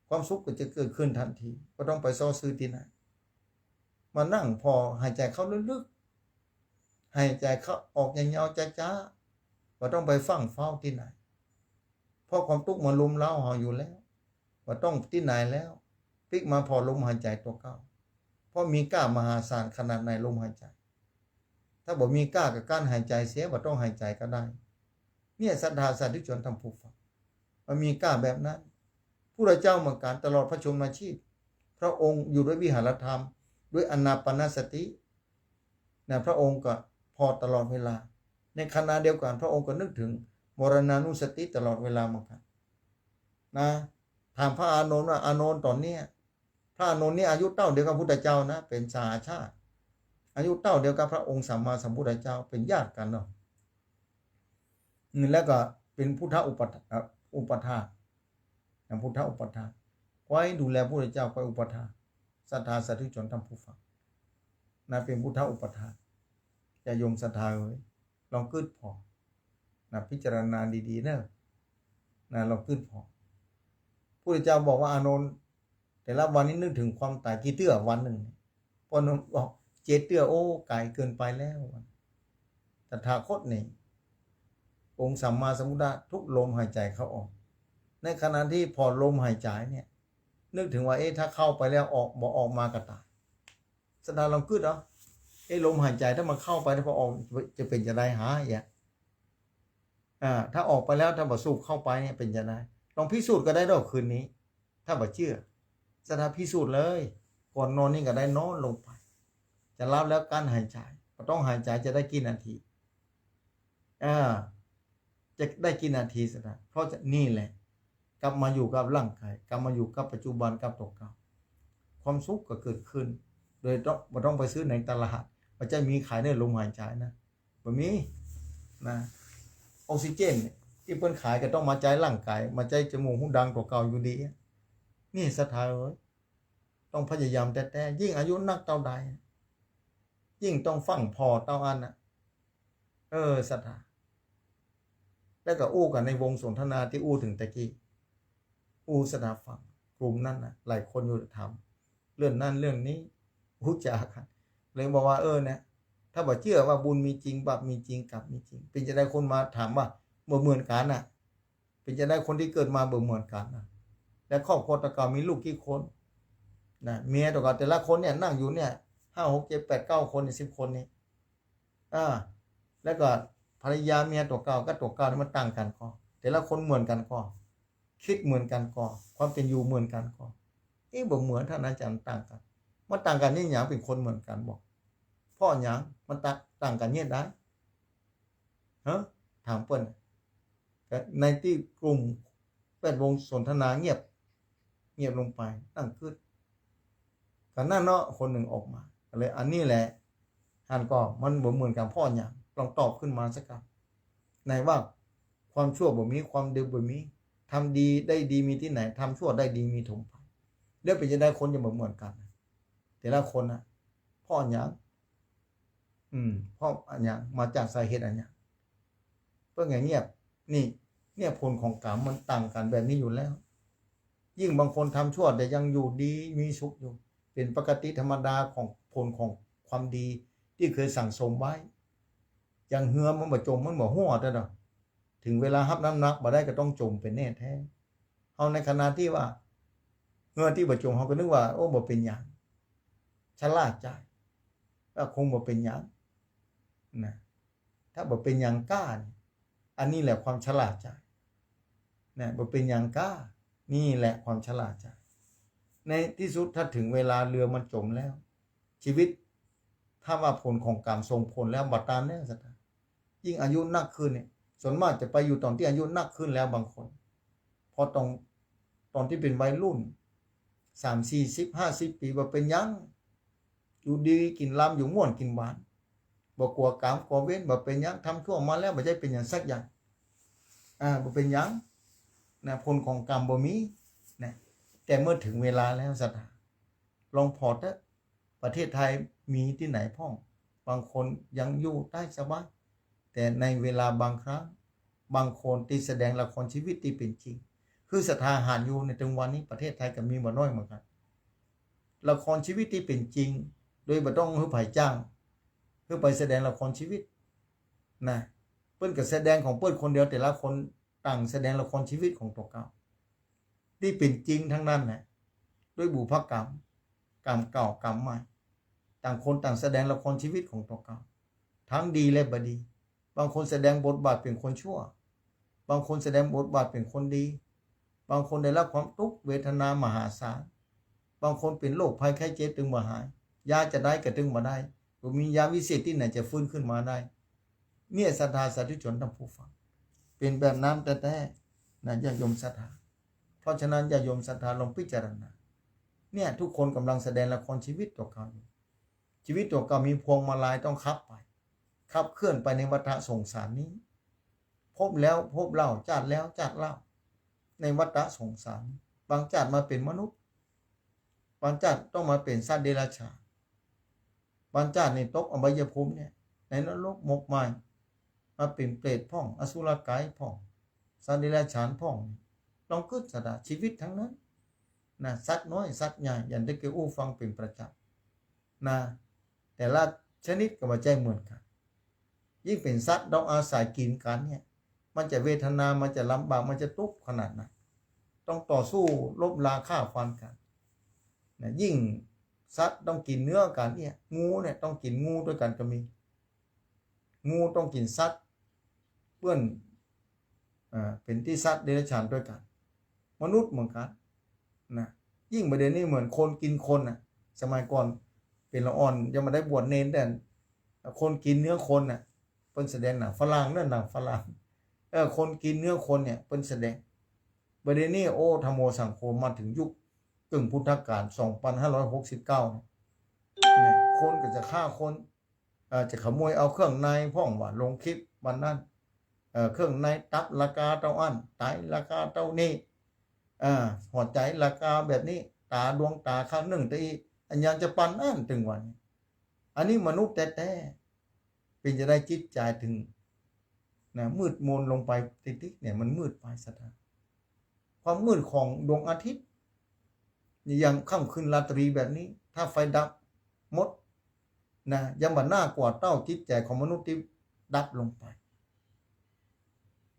ความสุขก็จะเกิดขึ้นทันที บ่ต้องไปเซาะซื้อตี้ไหน มานั่งผ่อหายใจ๋เข้าลึกๆ หายใจ๋เข้าออกยาวๆ จ๊าๆ บ่ต้องไปฟั่งเฝ้าตี้ไหน เพราะความตุ๊กข์มันรุมเร้าเฮาอยู่แล้ว บ่ต้องตี้ไหนแล้ว ปิ๊กมาผ่อลมหายใจ๋ตั๋วเก่า เพราะมีก้ามหาศาลขนาดไหนลมหายใจ๋ ถ้าบ่มีก้ากับการหายใจ๋เสีย บ่ต้องหายใจ๋ก็ได้ เนี่ยศรัทธาสาธุชนท่านผู้ฟัง มันมีก้าแบบนั้น พุทธเจ้าเหมือนกั๋น ตลอดพระชนมาชีพ พระองค์อยู่ด้วยวิหารธรรม ด้วยอานาปานสติ นะ พระองค์ก็ผ่อตลอดเวลา ในขณะเดียวกั๋น พระองค์ก็นึกถึงมรณานุสติตลอดเวลาเหมือนกั๋น นะ ถามพระอานนท์ว่า อานนท์ ต๋อนเนี้ย พระอานนท์นี่อายุเต้าเดียวกับพุทธเจ้านะ เป๋นสหาชาติ อายุเต้าเดียวกับพระองค์สัมมาสัมพุทธเจ้า เป๋นญาติกั๋นเนาะ อืม แล้วก็เป๋นพุทธอุปัฏฐา เอ่อ อุปัฏฐาก นะ พุทธอุปัฏฐาก คอยดูแลพุทธเจ้า คอยอุปัฏฐาก ศรัทธาสาธุชนท่านผู้ฟัง นะ เป๋นพุทธอุปัฏฐาก ญาติโยมศรัทธาเอ๋ย ลองกึ๊ดผ่อ นะ พิจารณาดีๆ เน่อ นะ ลองกึ๊ดผ่อ พุทธเจ้าบอกว่า อานนท์ แต่ละวันนี้นึกถึงความต๋ายกี่เตื้อวันนึ่ง ปออานนท์บอก เจ็ดเตื้อ โอ้ ไก๋เกินไปแล้ว ตถาคตนี่ องค์สัมมาสัมพุทธะทุกลมหายใจ๋เข้าออก ในขณะตี้ผ่อลมหายใจ๋เนี่ย นึกถึงว่า เอ๊ะ ถ้าเข้าไปแล้วออก บ่ออกมาก็ต๋าย ศรัทธาลองกึ๊ดเอา ไอ้ลมหายใจ๋ถ้ามันเข้าไป ถ้าบ่ออก จะเป๋นจะใดหา อ่า ถ้าออกไปแล้ว ถ้าบ่สูบเข้าไปเนี่ย เป๋นจะใด ลองพิสูจน์ก็ได้ดอกคืนนี้ ถ้าบ่เจื้อ ศรัทธาพิสูจน์เลย ก่อนนอนนี่ก็ได้นอนลงไป จะหลับแล้วกั้นหายใจ๋ บ่ต้องหายใจ๋ จะได้กี่นาที อ่า จะได้กี่นาทีศรัทธา เพราะจะ นี่แหละ กลับมาอยู่กับร่างกาย กลับมาอยู่กับปัจจุบัน กับตั๋วเก่า ความสุขก็เกิดขึ้น โดยต้อง บ่ต้องไปซื้อในตลาด บ่ใจ้มีขายในลมหายใจ๋นะ บ่มี นะ ออกซิเจนเนี่ย ตี้เปิ้นขายก็ต้องมาใจ๊ร่างกาย มาใจ๊จมูก หู ดังตั๋วเก่าอยู่ดีอะ นี่ศรัทธาเอ๋ย ต้องพยายามแต๊ๆ ยิ่งอายุนักเต้าใด ยิ่งต้องฟั่งผ่อเต้าอั้นน่ะ เออ ศรัทธา แล้วก็อู้กั๋นในวงสนทนาตี้อู้เถิงตะกี้ อู้ศรัทธาฟัง กลุ่มนั้นน่ะ หลายคนอยู่ถาม เรื่องนั้นเรื่องนี้ ฮู้จักกั๋น เลยบอกว่า เออ เนี่ย ถ้าบ่เจื้อว่าบุญมีจริง บาปมีจริง กรรมมีจริง เป๋นจะใดคนมาถามว่า บ่เหมือนกั๋นน่ะ เป๋นจะใดคนตี้เกิดมาบ่เหมือนกั๋นน่ะ และครอบครัวตั๋วเก่ามีลูกกี่คน นะ เมียตั๋วเก่าแต่ละคนเนี่ย นั่งอยู่เนี่ย ห้า หก เจ็ด แปด เก้า คนเนี่ย สิบ คนนี่ อ่า แล้วก็ภรรยาเมียตั๋วเก่ากับตั๋วเก่านี่มันต่างกั๋นก่อ แต่ละคนเหมือนกั๋นก่อ กึ๊ดเหมือนกั๋นก่อ ความเป๋นอยู่เหมือนกั๋นก่อ เอ๊ะ บ่เหมือน ต้านอาจ๋ารย์ ต่างกั๋น มันต่างกั๋นเยียะหยัง เป๋นคนเหมือนกั๋นบ่ เพราะหยัง มันต่าง ต่างกั๋นเยียะใด ฮะ ถามเปิ้น ก็ในตี้กลุ่มแวดวงสนทนาเงียบ เงียบลงไป นั่งกึ๊ด ก็นั่นเนาะ คนนึ่งออกมา ก็เลย อันนี้แหละ หันก่อ มันบ่เหมือนกั๋นเพราะหยัง ลองตอบขึ้นมาสักกำ ไหนว่าความชั่วบ่มี ความดีบ่มี ทำดีได้ดีมีตี้ไหน ทำชั่วได้ดีมีถมไป แล้วเป๋นจะใดคนจะบ่เหมือนกั๋น แต่ละคนน่ะ เพราะหยัง อืม เพราะอะหยัง มาจากสาเหตุอะหยัง เปิ้นไงเงียบ นี่ เนี่ยผลของกรรมมันต่างกั๋นแบบนี้อยู่แล้ว ยิ่งบางคนทำชั่วแต่ยังอยู่ดีมีสุขอยู่ เป๋นปกติธรรมดาของผลของความดีตี้เกยสั่งสมไว้ อย่างเฮือมันบ่จ๋มมันบ่ฮั่วแต่เนาะ เถิงเวลาฮับน้ำหนักบ่ได้ก็ต้องจ๋มเป๋นแน่แต๊ เฮาในขณะตี้ว่า เฮือตี้บ่จ๋มเฮาก็นึกว่า โอ้ บ่เป๋นหยัง ชะล่าใจ๋ ก็คงบ่เป๋นหยัง นะ ถ้าบ่เป๋นหยังก้านี่ อันนี้แหละความชะล่าใจ๋ นะ บ่เป๋นหยังก้า นี่แหละความชะล่าใจ๋ ในตี้สุดถ้าเถิงเวลาเฮือมันจ๋มแล้ว ชีวิต ถ้าว่าผลของกรรมส่งผลแล้ว บ่ต้านแล้วศรัทธา ยิ่งอายุนักขึ้นเนี่ย ส่วนมากจะไปอยู่ต๋อนตี้อายุนักขึ้นแล้วบางคน เพราะต๋อน ต๋อนตี้เป๋นวัยรุ่น สาม สี่สิบ ห้าสิบ ปี๋ บ่เป๋นหยัง อยู่ดีกิ๋นลำ อยู่ม่วนกิ๋นหวาน บ่กั๋วกรรมกั๋วเวร บ่เป๋นหยัง ทำชั่วมาแล้ว บ่ใจ้เป๋นหยังสักอย่าง อ่า บ่เป๋นหยัง นะ ผลของกรรมบ่มี นะ แต่เมื่อเถิงเวลาแล้วศรัทธา ลองผ่อเต๊อะ ประเทศไทยมีตี้ไหนพ่อง บางคนยังอยู่ได้สบาย แต่ในเวลาบางครั้ง บางคนตี้แสดงละครชีวิตตี้เป๋นจริง คือศรัทธาหันอยู่ในตึงวันนี้ ประเทศไทยก็มีบ่น้อยเหมือนกั๋น ละครชีวิตตี้เป๋นจริง โดยบ่ต้องหื้อใผจ้าง หื้อไปแสดงละครชีวิต นะ เปิ้นก็แสดงของเปิ้นคนเดียว แต่ละคนต่างแสดงละครชีวิตของตั๋วเก่า ตี้เป๋นจริงทั้งนั้นแหละ ด้วยบุพกรรม กรรมเก่ากรรมใหม่ ต่างคนต่างแสดงละครชีวิตของตั๋วเก่า ทั้งดีและบ่ดี บางคนแสดงบทบาทเป๋นคนชั่ว บางคนแสดงบทบาทเป๋นคนดี บางคนได้ฮับความตุ๊กข์เวทนามหาศาล บางคนเป๋นโรคภัยไข้เจ็บตึงบ่หาย ยาจะได้ก็ตึงบ่ได้ บ่มียาวิเศษตี้ไหนจะฟื้นขึ้นมาได้ เนี่ยศรัทธาสาธุชนท่านผู้ฟัง เป๋นแบบนั้นแต๊ๆ นะ ญาติโยมศรัทธา เพราะฉะนั้นญาติโยมศรัทธาลองพิจารณา เนี่ยทุกคนกำลังแสดงละครชีวิตตั๋วเก่าอยู่ ชีวิตตั๋วเก่ามีพวงมาลัยต้องขับไป ขับเคลื่อนไปในวัฏสงสารนี้ ภพแล้วภพเล่า ชาติแล้วชาติเล่า ในวัฏสงสาร บางชาติมาเป๋นมนุษย์ บางชาติต้องมาเป๋นสัตว์เดรัจฉาน บางชาตินี่ตกอบายภูมิเนี่ย ในนรกหมกไหม้ มาเป๋นเปรตพ่อง อสุรกายพ่อง สัตว์เดรัจฉานพ่อง ลองกึ๊ดศรัทธา ชีวิตทั้งนั้น นะ สัตว์น้อยสัตว์ใหญ่ อย่างตี้เกยอู้ฟังเป๋นประจ๋ำ นะ แต่ละชนิดก็บ่ใจ้เหมือนกั๋น ยิ่งเป๋นสัตว์ต้องอาศัยกิ๋นกั๋นเนี่ย มันจะเวทนา มันจะลำบาก มันจะตุ๊กข์ขนาดไหน ต้องต่อสู้รบราฆ่าฟันกั๋น นะ ยิ่ง สัตว์ต้องกิ๋นเนื้อกั๋นเนี่ย งูเนี่ยต้องกิ๋นงูตวยกั๋นก็มี งูต้องกิ๋นสัตว์ เปื้อน อ่า เป๋นตี้สัตว์เดรัจฉานตวยกั๋น มนุษย์เหมือนกั๋นนะ ยิ่งบ่าเดี่ยวนี้เหมือนคนกิ๋นคนน่ะ สมัยก่อนเป๋นละอ่อนยังบ่ได้บวชเณร แต่คนกิ๋นเนื้อคนน่ะ เปิ้นแสดงหนังฝรั่งเน่อ หนังฝรั่ง เออ คนกิ๋นเนื้อคนเนี่ยเปิ้นแสดง บ่าเดี่ยวนี้ โอ้ ธัมโมสังโฆ มาเถิงยุคกึ่งพุทธกาล สองปันห้าร้อยหกสิบเก้า เนี่ย เนี่ย คนก็จะฆ่าคน เอ่อ จะขโมยเอาเครื่องในพ่อง ว่าลงคลิปวันนั้น เอ่อ เครื่องในตับราคาเต้าอั้น ไตราคาเต้านี้ เอ่อ หัวใจ๋ราคาแบบนี้ ต๋าดวงต๋าข้างนึ่งตะอี้ อันยังจะปานอั้นเถิงวันนี้ อันนี้มนุษย์แต๊ๆ เป๋นจะได้จิตใจ๋เถิง นะ มืดมนลงไปติ๊กๆ เนี่ย มันมืดไปศรัทธา ความมืดของดวงอาทิตย์ อย่างค่ำคืนราตรีแบบนี้ ถ้าไฟดับหมดนะ ยังบ่น่ากลัวเต้าจิตใจ๋ของมนุษย์ตี้ดับลงไป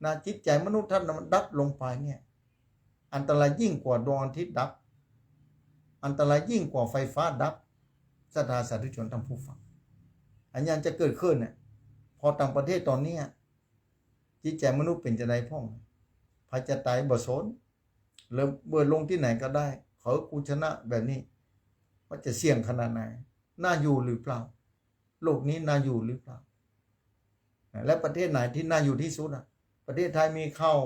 นะ จิตใจ๋มนุษย์ถ้ามันดับลงไปเนี่ย อันตรายยิ่งกว่าดวงอาทิตย์ดับ อันตรายยิ่งกว่าไฟฟ้าดับ ศรัทธาสาธุชนท่านผู้ฟัง อันยังจะเกิดขึ้นเนี่ย พอต่างประเทศต๋อนนี้ จิตใจ๋มนุษย์เป๋นจะใดพ่อง ใผจะต๋ายบ่สน แล้วเมื่อลงตี้ไหนก็ได้ ขอหื้อกูชนะแบบนี้ ว่าจะเสี่ยงขนาดไหน น่าอยู่หรือเปล่า โลกนี้น่าอยู่หรือเปล่า และประเทศไหนที่น่าอยู่ที่สุดอะ ประเทศไทยมีข้าว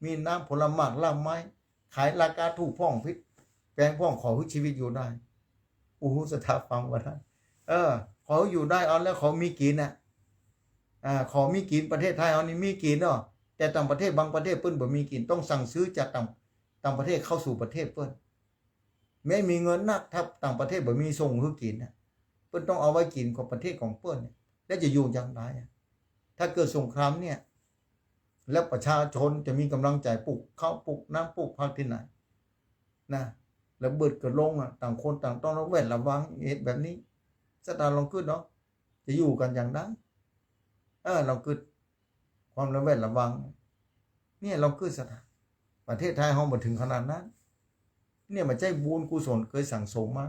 มีน้ำผลหมากรากไม้ ขายราคาถูกพ่อง ผิดแปงพ่อง ขอหื้อชีวิตอยู่ได้ อู้หู ศรัทธาฟังบ่าท่าน เออ ขออยู่ได้ เอาแล้วขอมีกิ๋นน่ะ อ่า ขอมีกิ๋น ประเทศไทยเฮานี่มีกิ๋นเนาะ แต่ต่างประเทศบางประเทศเปิ้นบ่มีกิ๋น ต้องสั่งซื้อจากต่าง ต่างประเทศเข้าสู่ประเทศเปิ้น แม้มีเงินนัก ถ้าต่างประเทศบ่มีส่งหื้อกิ๋นน่ะ เปิ้นต้องเอาไว้กิ๋นของประเทศของเปิ้นเนี่ย แล้วจะอยู่อย่างไรอะ ถ้าเกิดสงครามเนี่ย แล้วประชาชนจะมีกำลังใจ๋ปลูกข้าวปลูกน้ำปลูกผักตี้ไหนนะ ระเบิดก็ลงอะ ต่างคนต่างต้องระแวดระวังเหตุแบบนี้ ศรัทธาลองกึ๊ดเนาะ จะอยู่กั๋นอย่างใด เออ ลองกึ๊ด ความระแวดระวัง เนี่ยลองกึ๊ดศรัทธา ประเทศไทยเฮาบ่เถิงขนาดนั้น เนี่ยมันใจ้บุญกุศลเกยสั่งสมมา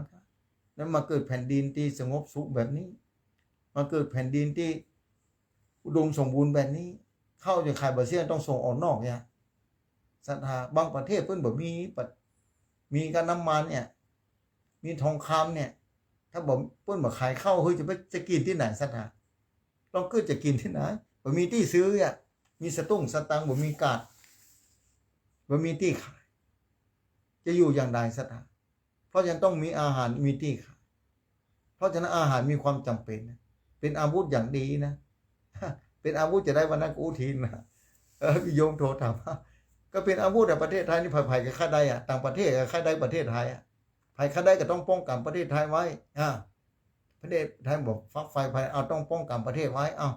แล้วมาเกิดแผ่นดินตี้สงบสุขแบบนี้ มาเกิดแผ่นดินตี้อุดมสมบูรณ์แบบนี้ ข้าวจะขายบ่เสี้ยง ต้องส่งออกนอกเนี่ย ศรัทธา บางประเทศเปิ้นบ่มีปะ มีก้าน้ำมันเนี่ย มีทองคำเนี่ย ถ้าบ่ เปิ้นบ่ขายข้าว เฮ้ย จะไป จะกิ๋นตี้ไหนศรัทธา ลองกึ๊ดจะกิ๋นตี้ไหน บ่มีตี้ซื้ออะ มีสตุ้งสตางค์บ่มีกาด บ่มีตี้ขาย จะอยู่อย่างใดศรัทธา เพราะฉะนั้นต้องมีอาหาร มีตี้ขาย เพราะฉะนั้นอาหารมีความจ๋ำเป๋นนะ เป๋นอาวุธอย่างดีนะ เป๋นอาวุธจะใดวันนั้นก็อู้ถินนะ เออ มีโยมโทรถามว่า ก็เป๋นอาวุธอะ ประเทศไทยนี่ ใผๆ ก็ฆ่าได้อะ ต่างประเทศก็ฆ่าได้ประเทศไทยอะ ใผฆ่าได้ก็ต้องป้องกั๋นประเทศไทยไว้ อ่า ประเทศไทยบอกฝักใฝ่ไผ เอาต้องป้องกั๋นประเทศไว้ เอา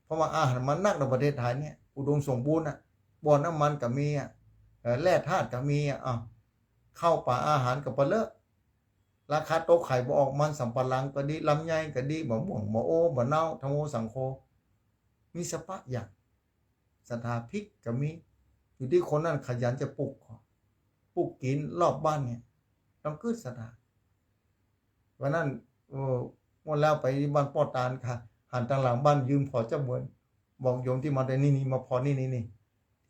เพราะว่าอาหารมันนักในประเทศไทยเนี่ย อุดมสมบูรณ์อะ บ่อน้ำมันก็มีอะ เอ่อ แร่ธาตุก็มีอะ เอา ข้าวป๋าอาหารก็ปะเลอะ ราคาตกขายบ่ออก มันสำปะหลังก็ดี ลำไยก็ดี บ่าม่วง บ่าโอ บ่าเนา ธัมโมสังโฆ มีสะปะอย่าง ศรัทธา พริกก็มี อยู่ตี้คนนั้นขยันจะปลูก ปลูกกิ๋นรอบบ้านเนี่ย ลองกึ๊ดศรัทธา วันนั้น เออ งวดแล้วไปบ้านป้อตานค่ะ หันตางหลังบ้านยืนผ่อเจ้าเหมือน บอกโยมตี้มาได้นี่ นี่ มาผ่อนี่ นี่ นี่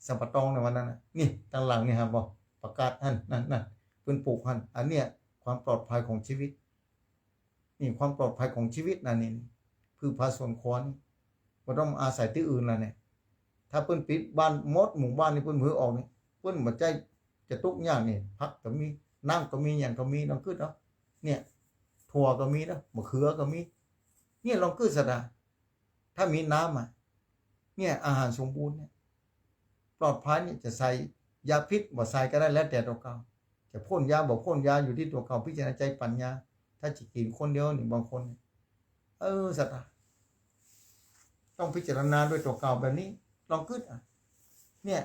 สัมปะตองในวันนั้นน่ะ นี่ ตางหลังนี่หันบ่ ผักกาดหั้น นั่น นั่น เปิ้นปลูกหั้น อันเนี้ย ความปลอดภัยของชีวิต นี่ความปลอดภัยของชีวิตนะนี่ นี่ พืชผักสวนครัวนี่ บ่ต้องอาศัยตี้อื่นละเนี่ย ถ้าเปิ้นปิดบ้านหมดหมู่บ้านนี่ เปิ้นบ่หื้อออกนี่ เปิ้นบ่ใจ้จะตุ๊กข์ยากนี่ ผักก็มี น้ำก็มี หยังก็มี ลองกึ๊ดเอา เนี่ย ถั่วก็มีนะ มะเขือก็มี เนี่ย ลองกึ๊ดศรัทธา ถ้ามีน้ำอะ เนี่ย อาหารสมบูรณ์เนี่ย ปลอดภัยเนี่ย จะใส่ยาพิษบ่ใส่ก็ได้ แล้วแต่ตั๋วเก่า จะพ่นยาบ่พ่นยา อยู่ตี้ตั๋วเก่า พิจารณาใจ๊ปั๋ญญา ถ้าจะกิ๋นคนเดียวนี่ บางคนเนี่ย เออ ศรัทธา ต้องพิจารณาด้วยตั๋วเก่าแบบนี้ ลองกึ๊ดอะ เนี่ย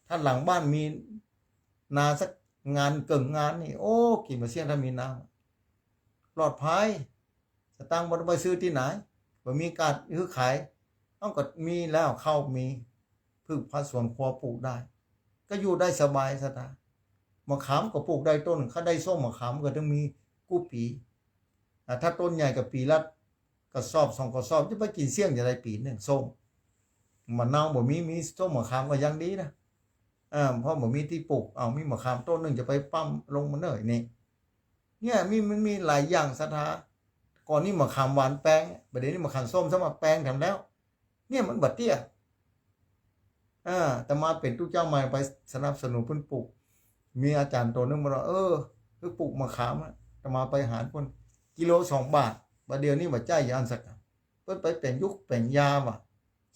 ถ้าหลังบ้านมีนาสักงานเกิ่งงานนี่ โอ้ กิ๋นบ่เสี้ยงถ้ามีน้ำ ปลอดภัย สตางค์บ่ต้องไปซื้อตี้ไหน บ่มีกาดหื้อขาย เอ้า ก็มีแล้ว ข้าวมี พืชผักสวนครัวปลูกได้ ก็อยู่ได้สบายศรัทธา มะขามก็ปลูกได้ต้น ข้าได้ส้มมะขามก็ต้องมีกู้ปี๋ อ่า ถ้าต้นใหญ่ก็ปี๋ละกระสอบสองกระสอบ จะไปกิ๋นเสี้ยงจะใดปี๋นึ่ง ส้ม มะนาวบ่มี มีส้มมะขามก็ยังดีนะ อ่า เพราะบ่มีตี้ปลูก เอา มีมะขามต้นนึ่งจะไปปั๊มลงมาเน่อนี่ เนี่ย มี มันมีหลายอย่างศรัทธา ก่อนนี้มะขามหวานแปง บ่าเดี่ยวนี้มะขามส้มสามารถแปงแถมแล้ว เนี่ยมันบ่เตี้ย อ่า อาตมาเป๋นตุ๊เจ้าใหม่ไปสนับสนุนเปิ้นปลูก มีอาจ๋ารย์โตนึ่งมาว่า เออ คือปลูกมะขามอะ อาตมาไปหาเปิ้น กิโลสองบาท บ่าเดี่ยวนี้บ่ใจ้อย่างอั้นสักกำ เปิ้นไปเป๋นยุกเป๋นยาว่ะ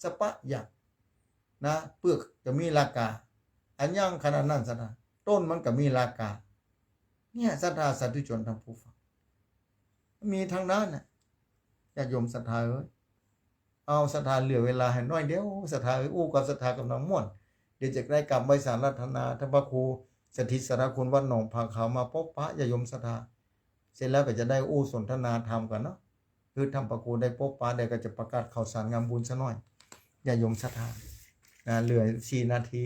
สะปะหยักนะ เปลือกก็มีราคา อะหยังขนาดนั้นศรัทธา ต้นมันก็มีราคา เนี่ยศรัทธาสาธุชนท่านผู้ฟัง มีทั้งนั้นน่ะ ญาติโยมศรัทธาเอ้ย เอาศรัทธาเหลือเวลาหื้อน้อยเดียว ศรัทธาเอ้ย อู้กับศรัทธากำลังม่วน เดี๋ยวจะได้กราบไหว้สาอาราธนาท่านพระครูสถิตสารคุณวัดหนองผาขาว มาปะปะญาติโยมศรัทธา เสร็จแล้วก็จะได้อู้สนทนาธรรมกั๋นเนาะ คือท่านพระครูได้ปะปะ เดี๋ยวก็จะประกาศข่าวสารงานบุญสักหน่อย ญาติโยมศรัทธา นะ เหลือสี่นาที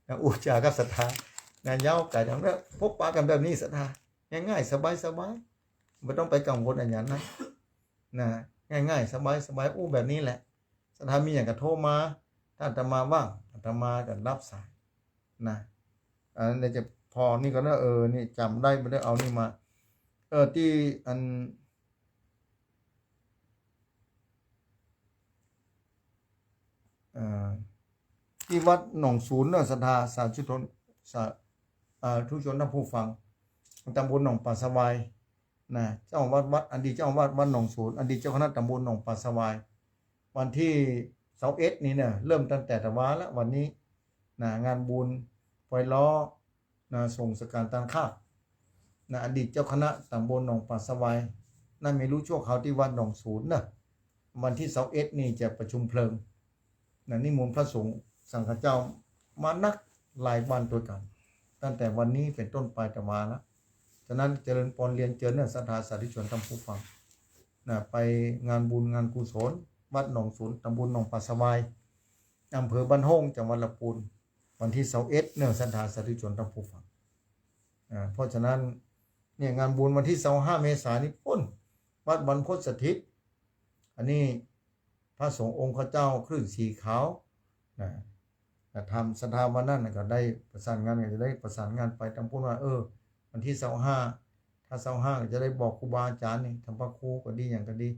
นะ อู้จ๋ากับศรัทธา นะ ยาวไก๋ ดังนั้นปะปะกั๋นแบบนี้ศรัทธา ง่ายๆ สบายๆ บ่ต้องไปกังวลอะหยังนะ นะ ง่ายๆ สบายๆ อู้แบบนี้แหละ ศรัทธามีหยังก็โทรมา ถ้าอาตมาว่าง อาตมาก็ฮับสาย นะ อันนี้จะพอนี่ก่อนเนาะ เออ นี่จ๋ำได้บ่ได้เอานี่มา เออ ตี้อัน เอ่อ ตี้วัดหนองสูนเนาะ ศรัทธาสาธุชน สา เอ่อ ธุชนท่านผู้ฟัง ตำบลหนองป่าสะวาย นะ เจ้าอาวาสวัด อดีตเจ้าอาวาสวัดหนองสูน อดีตเจ้าคณะตำบลหนองป่าสะวาย วันตี้ซาวเอ็ดนี่เนี่ย เริ่มตั้งแต่ตะวาละ วันนี้ นะ งานบุญปอยล้อ นะ ส่งสังฆทานข้าว นะ อดีตเจ้าคณะตำบลหนองป่าสะวาย นะ เมรุชั่วคราวตี้วัดหนองสูนเนาะ วันตี้ซาวเอ็ดนี่จะประชุมเพลิง นะ นิมนต์พระสงฆ์สังฆเจ้ามานักหลายวันตวยกั๋น ตั้งแต่วันนี้เป๋นต้นไปตะวาละ ฉะนั้นเจริญปอนเรียนเจิญเนาะ ศรัทธาสาธุชนท่านผู้ฟัง นะ ไปงานบุญงานกุศล วัดหนองสูน ตำบลหนองป่าสะวาย อำเภอบ้านโฮ่ง จังหวัดลำพูน วันตี้ซาวเอ็ดเนาะ ศรัทธาสาธุชนท่านผู้ฟัง อ่า เพราะฉะนั้น เนี่ย งานบุญวันตี้ซาวห้าเมษายนนี่ปู๊น วัดบรรพตสถิต อันนี้พระสงฆ์องค์ข้าเจ้าคลื่นสีขาว นะ นะ ธรรมศรัทธาวันนั้นน่ะก็ได้ประสานงาน ก็จะได้ประสานงานไปตางปู๊นว่า เออ วันตี้ซาวห้า ถ้าซาวห้าก็จะได้บอกครูบาอาจ๋ารย์นี่ ท่านพระครูก็ดี หยังก็ดี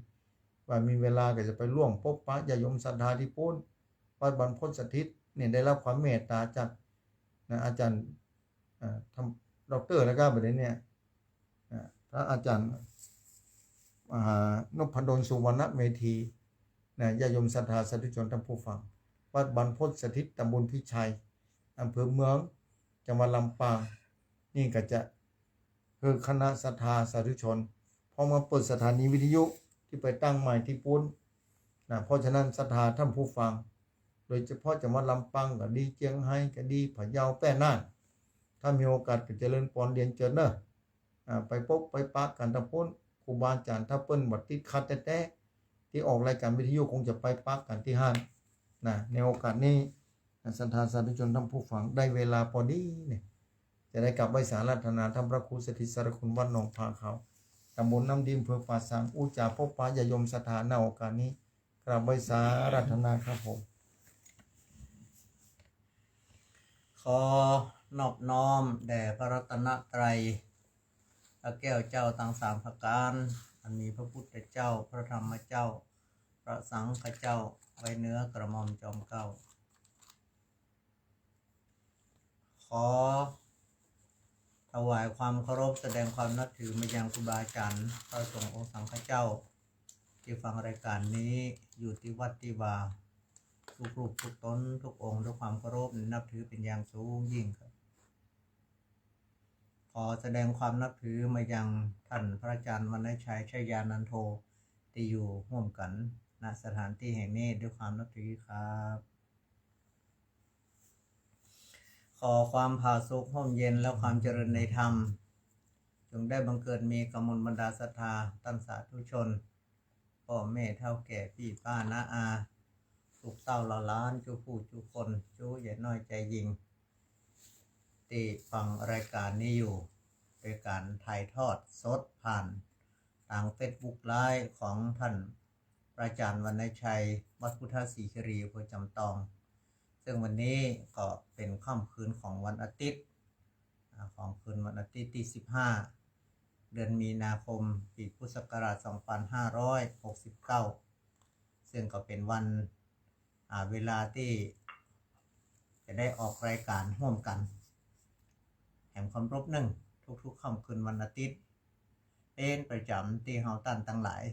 ว่ามีเวลาก็จะไปร่วมปะปะญาติโยมศรัทธาตี้ปู๊น วัดบรรพตสถิตเนี่ย ได้ฮับความเมตต๋าจาก นะ อาจ๋ารย์ อ่า ท่านด็อกเตอร์แล้วก็บ่าเดี่ยวนี้ อ่า พระอาจ๋ารย์ อ่า นพดล สุวรรณเมธี นะ ญาติโยมศรัทธาสาธุชนท่านผู้ฟัง วัดบรรพตสถิต ตำบลพิชัย อำเภอเมือง จังหวัดลำปาง นี่ก็จะ คือคณะศรัทธาสาธุชน พอมาเปิดสถานีวิทยุตี้ไปตั้งใหม่ตี้ปู๊น นะ เพราะฉะนั้นศรัทธาท่านผู้ฟัง โดยเฉพาะจังหวัดลำปางก็ดี เจียงไฮ้ก็ดี พะเยา แป้น่าน ถ้ามีโอกาสก็เจริญปอนเรียนเจิญเนาะ อ่า ไปปะไปปะกั๋นตางปู๊น ครูบาอาจ๋ารย์ ถ้าเปิ้นบ่ติดขัดแต๊ๆ ตี้ออกรายการวิทยุคงจะไปปะกั๋นตี้หั้น นะ ในโอกาสนี้ ศรัทธาสาธุชนท่านผู้ฟัง ได้เวลาปอดีเนี่ย จะได้กราบไหว้สาอาราธนาท่านพระครูสถิตสารคุณวัดหนองผาขาว ตำบลน้ำดี อำเภอป่าซาง อู้จ๋าปะปะญาติโยมศรัทธา ณ โอกาสนี้ กราบไหว้สาอาราธนาครับผม ขอนอบน้อมแด่พระรัตนตรัย พระแก้วเจ้าตังสามประก๋าน อันมีพระพุทธเจ้า พระธรรมเจ้า พระสังฆเจ้า ไว้เหนือกระหม่อมจอมเกล้า ขอถวายความเคารพ แสดงความนับถือมายังครูบาอาจ๋ารย์ พระสงฆ์องค์สังฆเจ้า ตี้ฟังรายการนี้อยู่ตี้วัดตี้วา ทุกรูปทุกต๋นทุกองค์ ด้วยความเคารพนับถือเป๋นอย่างสูงยิ่งครับ ขอแสดงความนับถือมายังท่านพระอาจ๋ารย์วรรณชัย ชัยยานันโท ตี้อยู่ฮ่วมกั๋น ณ สถานตี้แห่งนี้ ด้วยความนับถือครับ ขอความผาสุกฮ่มเย็นและความเจริญในธรรม จงได้บังเกิดมีกับหมู่บรรดาศรัทธาต้านสาธุชน ป้อแม่เฒ่าแก่ ปี้ป้าน้าอา ลูกเต้าเหล่าหลาน จู๊ผู้จู๊คน จู๊ใหญ่น้อยใจ๋ยิ่ง ตี้ฟังรายการนี้อยู่ โดยก๋านถ่ายทอดสดผ่าน ตางเฟซบุ๊กไลฟ์ของท่านพระอาจารย์วรรณชัย วัดพุทธศรีคีรี อำเภอจำตอง ซึ่งวันนี้ก็เป๋นค่ำคืนของวันอาทิตย์ อ่า ของคืนวันอาทิตย์ตี้สิบห้า เดือนมีนาคม ปี๋พุทธศักราชสองปันห้าร้อยหกสิบเก้า ซึ่งก็เป๋นวัน อ่า เวลาตี้จะได้ออกรายก๋านฮ่วมกั๋น แหมเคารพนึ่ง ทุกๆ ค่ำคืนวันอาทิตย์ เป๋นประจ๋ำตี้เฮาต้านตังหลาย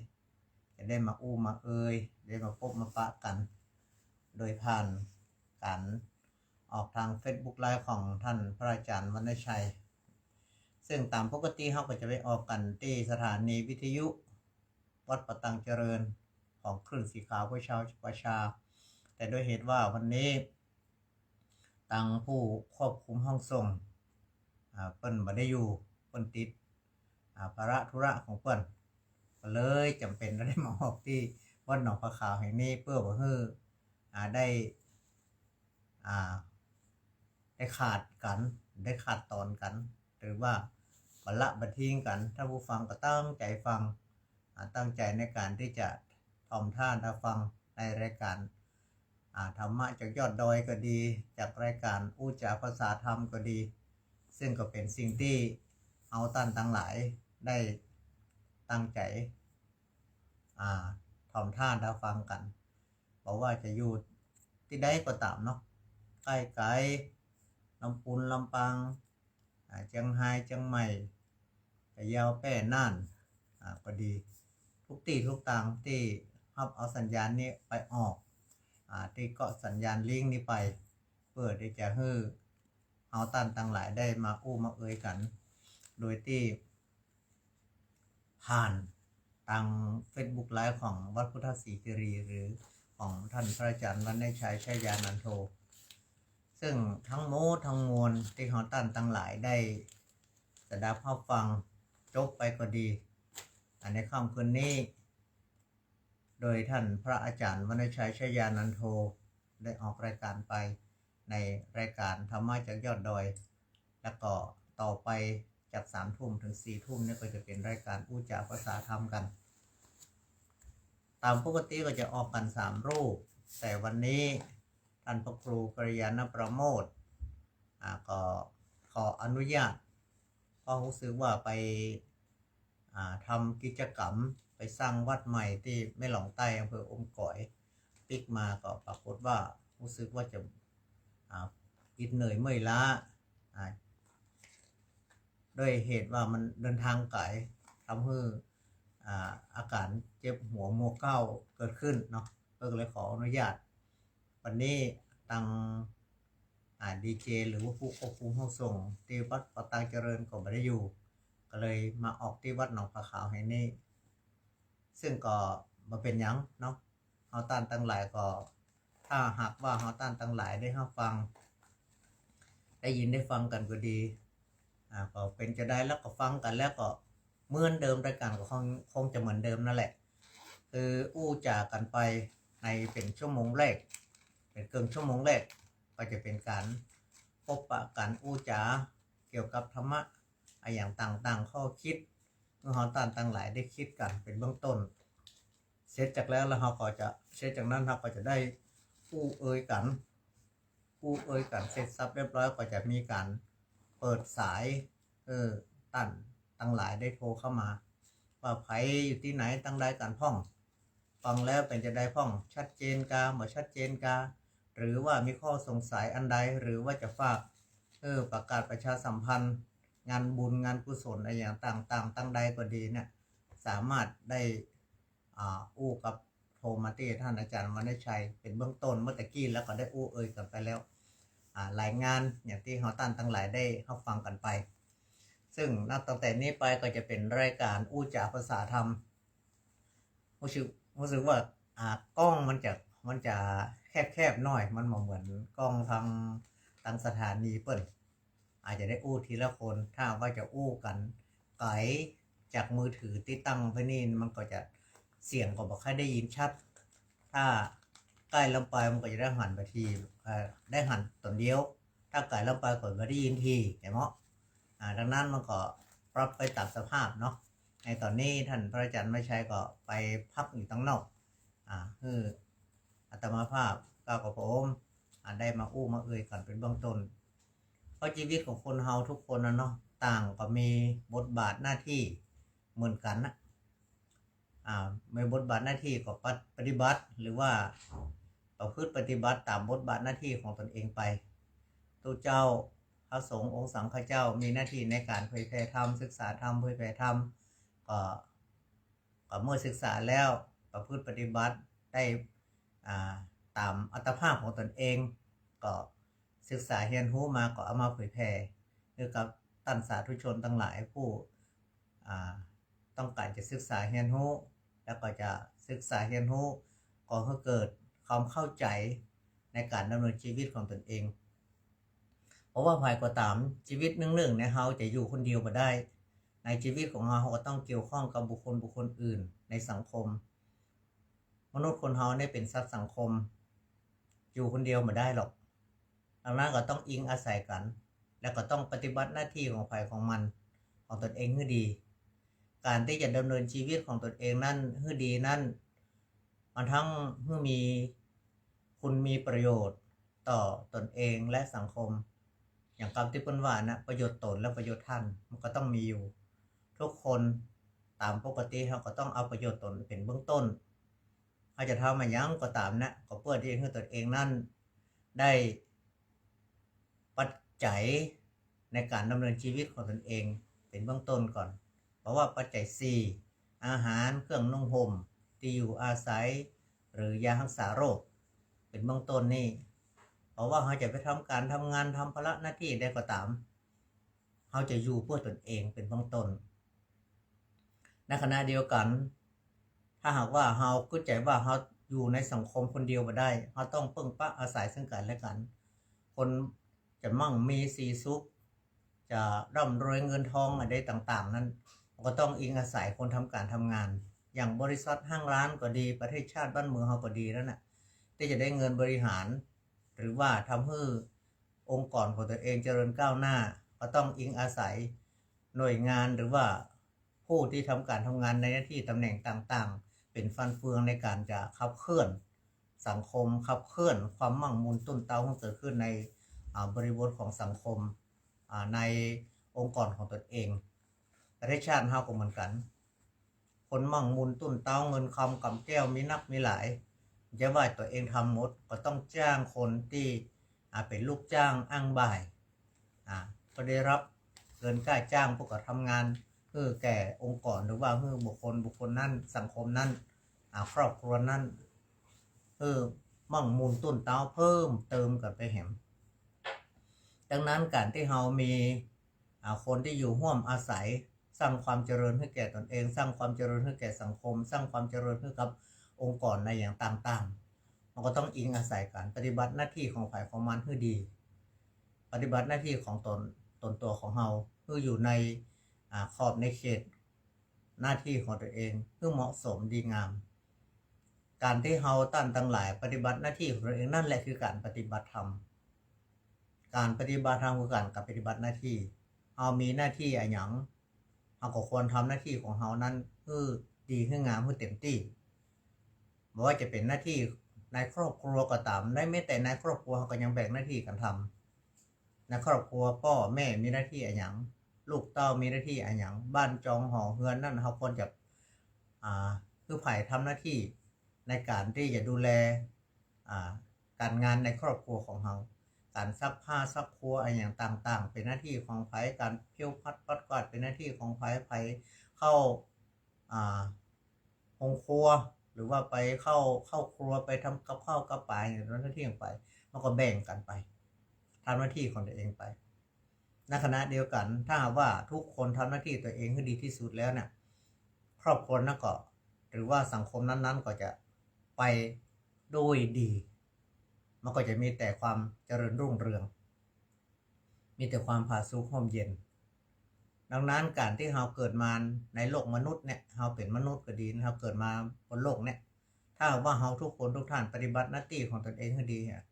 จะได้มาอู้มาเอย ได้มาปบมาปะกั๋น โดยผ่านก๋านออกตางเฟซบุ๊กไลฟ์ของท่านพระอาจารย์วรรณชัย ซึ่งต๋ามปกติเฮาก็จะไปออกกั๋นตี้สถานีวิทยุวัดป่าตังเจริญ ของคลื่นสีขาวเพื่อชาวประชา แต่ด้วยเหตุว่าวันนี้ ตางผู้ควบคุมห้องส่ง อ่า เปิ้นบ่ได้อยู่ เปิ้นติด อ่า ภาระธุระของเปิ้น ก็เลยจ๋ำเป๋นได้มาออกตี้วัดหนองผาขาวแห่งนี้ เปื้อบ่หื้อ อ่า ได้ อ่า ได้ขาดกั๋น ได้ขาดต๋อนกั๋น หรือว่าบ่ละบ่ทิ้งกั๋น ท่านผู้ฟังก็ตั้งใจ๋ฟัง อ่า ตั้งใจ๋ในก๋านตี้จะถ่อมถ้าตาฟังในรายก๋าน อ่า ธรรมะจากยอดดอยก็ดี จากรายก๋านอู้จ๋าภาษาธรรมก็ดี ซึ่งก็เป๋นสิ่งตี้เฮาต้านตังหลายได้ตั้งใจ๋ อ่า ถ่อมถ้าตาฟังกั๋น บ่ว่าจะอยู่ตี้ใดก็ต๋ามเนาะ ใก้ไก๋ ลำปูน ลำปาง อ่า เจียงฮาย เจียงใหม่ พะเยา แป้ น่าน อ่า ก็ดี กู้ตี้กู้ตางตี้ฮับเอาสัญญาณนี้ไปออก อ่า ตี้เกาะสัญญาณลิงก์นี้ไป เปื้อตี้จะหื้อเฮาต้านตังหลายได้มาอู้มาเอยกั๋น โดยตี้ ผ่านตางเฟซบุ๊กไลฟ์ของวัดพุทธศรีคีรี หรือของท่านพระอาจารย์วรรณชัย ชยานันโท ซึ่งตึงหมดตึงมวลตี้เฮาต้านตังหลายได้สดับฮับฟังจบไปก็ดี อ่า ในค่ำคืนนี้ โดยท่านพระอาจารย์วรรณชัย ชยานันโท ได้ออกรายก๋านไปในรายก๋านธรรมะจากยอดดอย แล้วก็ต่อไปจากสามทุ่มถึงสี่ทุ่มนี่ก็จะเป๋นรายก๋านอู้จ๋าภาษาธรรมกั๋น ต๋ามปกติก็จะออกกั๋นสามรูป แต่วันนี้ท่านพระครูกัลยาณประโมทย์ อ่า ก็ขออนุญาต เพราะฮู้สึกว่าไป อ่า ทำกิจกรรม ไปสร้างวัดใหม่ตี้แม่หลองใต้ อำเภออมก๋อย ปิ๊กมาก็ปรากฏว่าฮู้สึกว่าจะ อ่า อิดเหนื่อยเมื่อยล้า อ่า ด้วยเหตุว่ามันเดินทางไก๋ ทำหื้อ อ่า อาก๋านเจ็บหัวมัวเก๊าเกิดขึ้นเนาะ ก็เลยขออนุญาต วันนี้ตาง อ่า ดีเจ หรือว่าผู้ควบคุมห้องส่งตี้วัดป่าตังเจริญก็บ่ได้อยู่ ก็เลยมาออกตี้วัดหนองผาขาวแห่งนี้ ซึ่งก็บ่เป๋นหยังเนาะ เฮาต้านตังหลายก็ ถ้าหากว่าเฮาต้านตังหลายได้ฮับฟัง ได้ยินได้ฟังกั๋นก็ดี อ่า ก็เป๋นจาใดแล้วก็ฟังกั๋นแล้วก็เหมือนเดิม รายก๋านก็คง คงจะเหมือนเดิมนั่นแหละ คืออู้จ๋ากั๋นไปในเป๋นชั่วโมงแรก เป๋นเกิ่งชั่วโมงแรก ก็จะเป๋นก๋านพบปะกั๋นอู้จ๋าเกี่ยวกับธรรมะ อะหยังต่างๆ ข้อคิด หื้อเฮาต้านตังหลายได้กึ๊ดกั๋นเป๋นเบื้องต้น เสร็จจากแล้ว แล้วเฮาก็จะ เสร็จจากนั้นเฮาก็จะได้อู้เอยกั๋น อู้เอยกั๋นเสร็จสับเรียบร้อย ก็จะมีก๋านเปิดสาย เออ ต้านตังหลายได้โทรเข้ามา ว่าใผอยู่ตี้ไหน ตังใดกั๋นพ่อง ฟังแล้วเป๋นจาใดพ่อง ชัดเจนกา บ่ชัดเจนกา หรือว่ามีข้อสงสัยอันใด หรือว่าจะฝาก เออ ประกาศประชาสัมพันธ์ งานบุญงานกุศลอะหยังต่างๆ ตังใดก็ดีเนี่ย สามารถได้ อ่า อู้กับ โทรมาตี้ท่านอาจารย์วรรณชัยเป๋นเบื้องต้น เมื่อตะกี้แล้วก็ได้อู้เอยกั๋นไปแล้ว อ่า หลายงานอย่างตี้เฮาต้านตังหลายได้ฮับฟังกั๋นไป ซึ่งนับตั้งแต่นี้ไปก็จะเป๋นรายก๋านอู้จ๋าภาษาธรรม ฮู้สึก ฮู้สึกว่า อ่า กล้องมันจะ มันจะแคบๆ หน้อย มันบ่เหมือนกล้องตาง ตางสถานีเปิ้น อาจจะได้อู้ทีละคน ถ้าว่าจะอู้กั๋นไก๋จากมือถือตี้ตั้งไว้นี่ มันก็จะเสียงก็บ่ค่อยได้ยินชัด ถ้าใก้ล้ำไปมันก็จะได้หันไปที เอ่อ ได้หันต๋นเดียว ถ้าไก๋ล้ำไปก็บ่ได้ยินที หันก่อ อ่า ดังนั้นมันก็ปรับไปต๋ามสภาพเนาะ แ ในต๋อนนี้ต้านพระอาจ๋ารย์วิชัยก็ไปพักอยู่ตังนอก อ่า หื้ออาตมาภาพก้าวกับผม อ่า ได้มาอู้มาเอ่ยกั๋นเป๋นเบื้องต้น เพราะจีวิตของคนเฮาทุกคนน่ะเนาะ ต่างก็มีบทบาทหน้าตี้เหมือนกั๋นนะ อ่า มีบทบาทหน้าตี้ก็ปะ- ปฏิบัติ หรือว่าประพฤติปฏิบัติต๋ามบทบาทหน้าตี้ของต๋นเองไป ตุ๊เจ้า พระสงฆ์องค์สังฆเจ้ามีหน้าตี้ในก๋านเผยแผ่ธรรม ศึกษาธรรม เผยแผ่ธรรม ก็ ก็เมื่อศึกษาแล้วประพฤติปฏิบัติได้ อ่า ต๋ามอัตภาพของต๋นเอง ก็ศึกษาเฮียนฮู้มาก็เอามาเผยแผ่หื้อกับต้านสาธุชนตังหลายผู้ อ่า ต้องก๋านจะศึกษาเฮียนฮู้ แล้วก็จะศึกษาเฮียนฮู้ ก่อหื้อเกิดความเข้าใจ๋ในก๋านดำเนินจีวิตของต๋นเอง เพราะว่าใผก็ต๋าม จีวิตนึ่งๆ เนี่ย เฮาจะอยู่คนเดียวบ่ได้ ในจีวิตของเฮา เฮาก็ต้องเกี่ยวข้องกับบุคคลบุคคลอื่นในสังคม มนุษย์คนเฮาเนี่ยเป๋นสัตว์สังคม อยู่คนเดียวบ่ได้หรอก ดังนั้นก็ต้องอิงอาศัยกั๋น แล้วก็ต้องปฏิบัติหน้าตี้ของใผของมัน ของต๋นเองหื้อดี ก๋านตี้จะดำเนินจีวิตของต๋นเองนั้นหื้อดีนั้น มันทั้งหื้อมีคุณมีประโยชน์ต่อต๋นเองและสังคม อย่างกำตี้เปิ้นว่านะ ประโยชน์ตนและประโยชน์ต้าน มันก็ต้องมีอยู่ ทุกคนต๋ามปกติเฮาก็ต้องเอาประโยชน์ตนเป๋นเบื้องต้น เฮาจะทำอะหยังก็ต๋ามนะ ก็เปื้อตี้หื้อต๋นเองนั้นได้ปัจจัยในก๋านดำเนินจีวิตของต๋นเองเป๋นเบื้องต้นก่อน เพราะว่าปัจจัยสี่ อาหาร เครื่องนุ่งห่ม ตี้อยู่อาศัย หรือยาฮักษาโรค เป๋นเบื้องต้นนี่ เพราะว่าเฮาจะไปทำก๋านทำงาน ทำภาระหน้าตี้ใดก็ต๋าม เฮาจะอยู่เปื้อต๋นเองเป๋นเบื้องต้น ในขณะเดียวกั๋น ถ้าหากว่าเฮากึ๊ดใจ๋ว่าเฮาอยู่ในสังคมคนเดียวบ่ได้ เฮาต้องเปิ้งปะอาศัยซึ่งกั๋นและกั๋น คนจะมั่งมีสีสุข จะร่ำรวยเงินทองอะหยังต่างๆ นั้น ก็ต้องอิงอาศัยคนทำก๋านทำงาน อย่างบริษัทห้างร้านก็ดี ประเทศชาติบ้านเมืองเฮาก็ดีนั้นน่ะ ตี้จะได้เงินบริหาร หรือว่าทำหื้อองค์กรของต๋นเองเจริญก้าวหน้า ก็ต้องอิงอาศัยหน่วยงาน หรือว่าผู้ตี้ทำก๋านทำงานในหน้าตี้ต๋ำแหน่งต่างๆ เป๋นฟันเฟืองในก๋านจะขับเคลื่อนสังคม ขับเคลื่อนความมั่งมูนตุ้นเต๊าหื้อเกิดขึ้นใน อ่า บริบทของสังคม อ่า ในองค์กรของต๋นเอง ประเทศชาติเฮาก็เหมือนกั๋น คนมั่งมูนตุ้นเต๊า เงินคำก๋ำแก้วมีนักมีหลาย จะว่าต๋นเองทำหมด ก็ต้องจ้างคนตี้ อ่า เป๋นลูกจ้างอ้างบ่าย อ่า ก็ได้รับเงินค่าจ้าง พวกก็ทำงานหื้อแก่องค์กร หรือว่าหื้อบุคคล บุคคลนั้น สังคมนั้น อ่า ครอบครัวนั้น หื้อมั่งมูนตุ้นเต๊าเพิ่มเติมกั๋นไปแหม ดังนั้นก๋านตี้เฮามี อ่า คนตี้อยู่ฮ่วมอาศัย สร้างความเจริญหื้อแก่ต๋นเอง สร้างความเจริญหื้อแก่สังคม สร้างความเจริญหื้อกับองค์กรในอย่างต่างๆ มันก็ต้องอิงอาศัยกั๋น ปฏิบัติหน้าตี้ของใผของมันหื้อดี ปฏิบัติหน้าตี้ของต๋น ต๋นตั๋วของเฮา หื้ออยู่ใน อ่า ขอบในเขตหน้าตี้ของต๋นเอง หื้อเหมาะสมดีงาม ก๋านตี้เฮาต้านตังหลายปฏิบัติหน้าตี้ของต๋นเอง นั่นแหละคือก๋านปฏิบัติธรรม ก๋านปฏิบัติธรรมคือก๋านกับปฏิบัติหน้าตี้ เฮามีหน้าตี้อะหยัง เฮาก็ควรทำหน้าตี้ของเฮานั้นหื้อดีหื้องามหื้อเต๋มตี้ บ่ว่าจะเป๋นหน้าตี้ในครอบครัวก็ต๋าม ในแม้แต่ในครอบครัวเฮาก็ยังแบ่งหน้าตี้กั๋นทำ ในครอบครัวป้อแม่มีหน้าตี้อะหยัง ลูกเต้ามีหน้าตี้อะหยัง บ้านจองหอเฮือนนั้นเฮาควรจะ อ่า คือใผทำหน้าตี้ในก๋านตี้จะดูแล อ่า ก๋านงานในครอบครัวของเฮา ก๋านซักผ้าซักครัวอะหยังต่างๆ เป๋นหน้าตี้ของใผ ก๋านเผี้ยวพัดปัดกวาดเป๋นหน้าตี้ของใผ ใผเข้า อ่า โฮงครัว หรือว่าไปเข้า เข้าครัวไปทำกับข้าวกับป๋าอย่างนั้น หน้าตี้ของใผ มันก็แบ่งกั๋นไป ทำหน้าตี้ของต๋นเองไป ในขณะเดียวกั๋น ถ้าหากว่าทุกคนทำหน้าตี้ต๋นเองหื้อดีตี้สุดแล้วเนี่ย ครอบครัวนั้นก็ หรือว่าสังคมนั้นๆ ก็จะไปด้วยดี มันก็จะมีแต่ความเจริญรุ่งเรือง มีแต่ความผาสุกฮ่มเย็น ดังนั้นก๋านตี้เฮาเกิดมาในโลกมนุษย์เนี่ย เฮาเป๋นมนุษย์ก็ดี เฮาเกิดมาบนโลกเนี่ย ถ้าหากว่าเฮาทุกคนทุกท่านปฏิบัติหน้าตี้ของต๋นเองหื้อดีอะ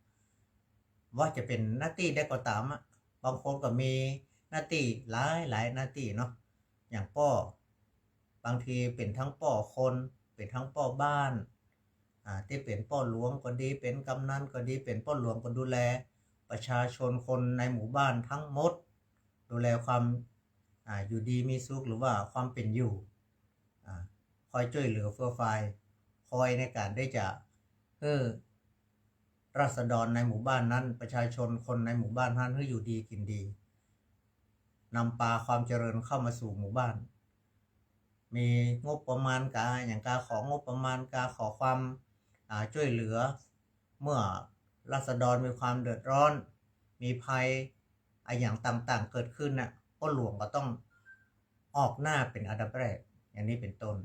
ว่าจะเป๋นหน้าตี้ใดก็ต๋ามอะ บางคนก็มีหน้าตี้หลายๆ หน้าตี้เนาะ อย่างป้อ บางทีเป๋นตึงป้อคน เป๋นตึงป้อบ้าน อ่า ตี้เป๋นป้อหลวงก็ดี เป๋นกำนันก็ดี เป๋นป้อหลวงก็ดูแลประชาชนคนในหมู่บ้านตึงหมด ดูแลความ อ่า อยู่ดีมีสุข หรือว่าความเป๋นอยู่ อ่า คอยจ้วยเหลือเฟื่อฟาย คอยในก๋านตี้จะหื้อราษฎรในหมู่บ้านนั้น ประชาชนคนในหมู่บ้านนั้นหื้ออยู่ดีกิ๋นดี นำปาความเจริญเข้ามาสู่หมู่บ้าน มีงบประมาณกาอะหยังกา ของงบประมาณกา ขอความ อ่า จ้วยเหลือ เมื่อราษฎรมีความเดือดร้อน มีภัยอะหยังต่างๆ เกิดขึ้นน่ะ ป้อหลวงก็ต้องออกหน้าเป๋นอันดับแรก อย่างนี้เป๋นต้น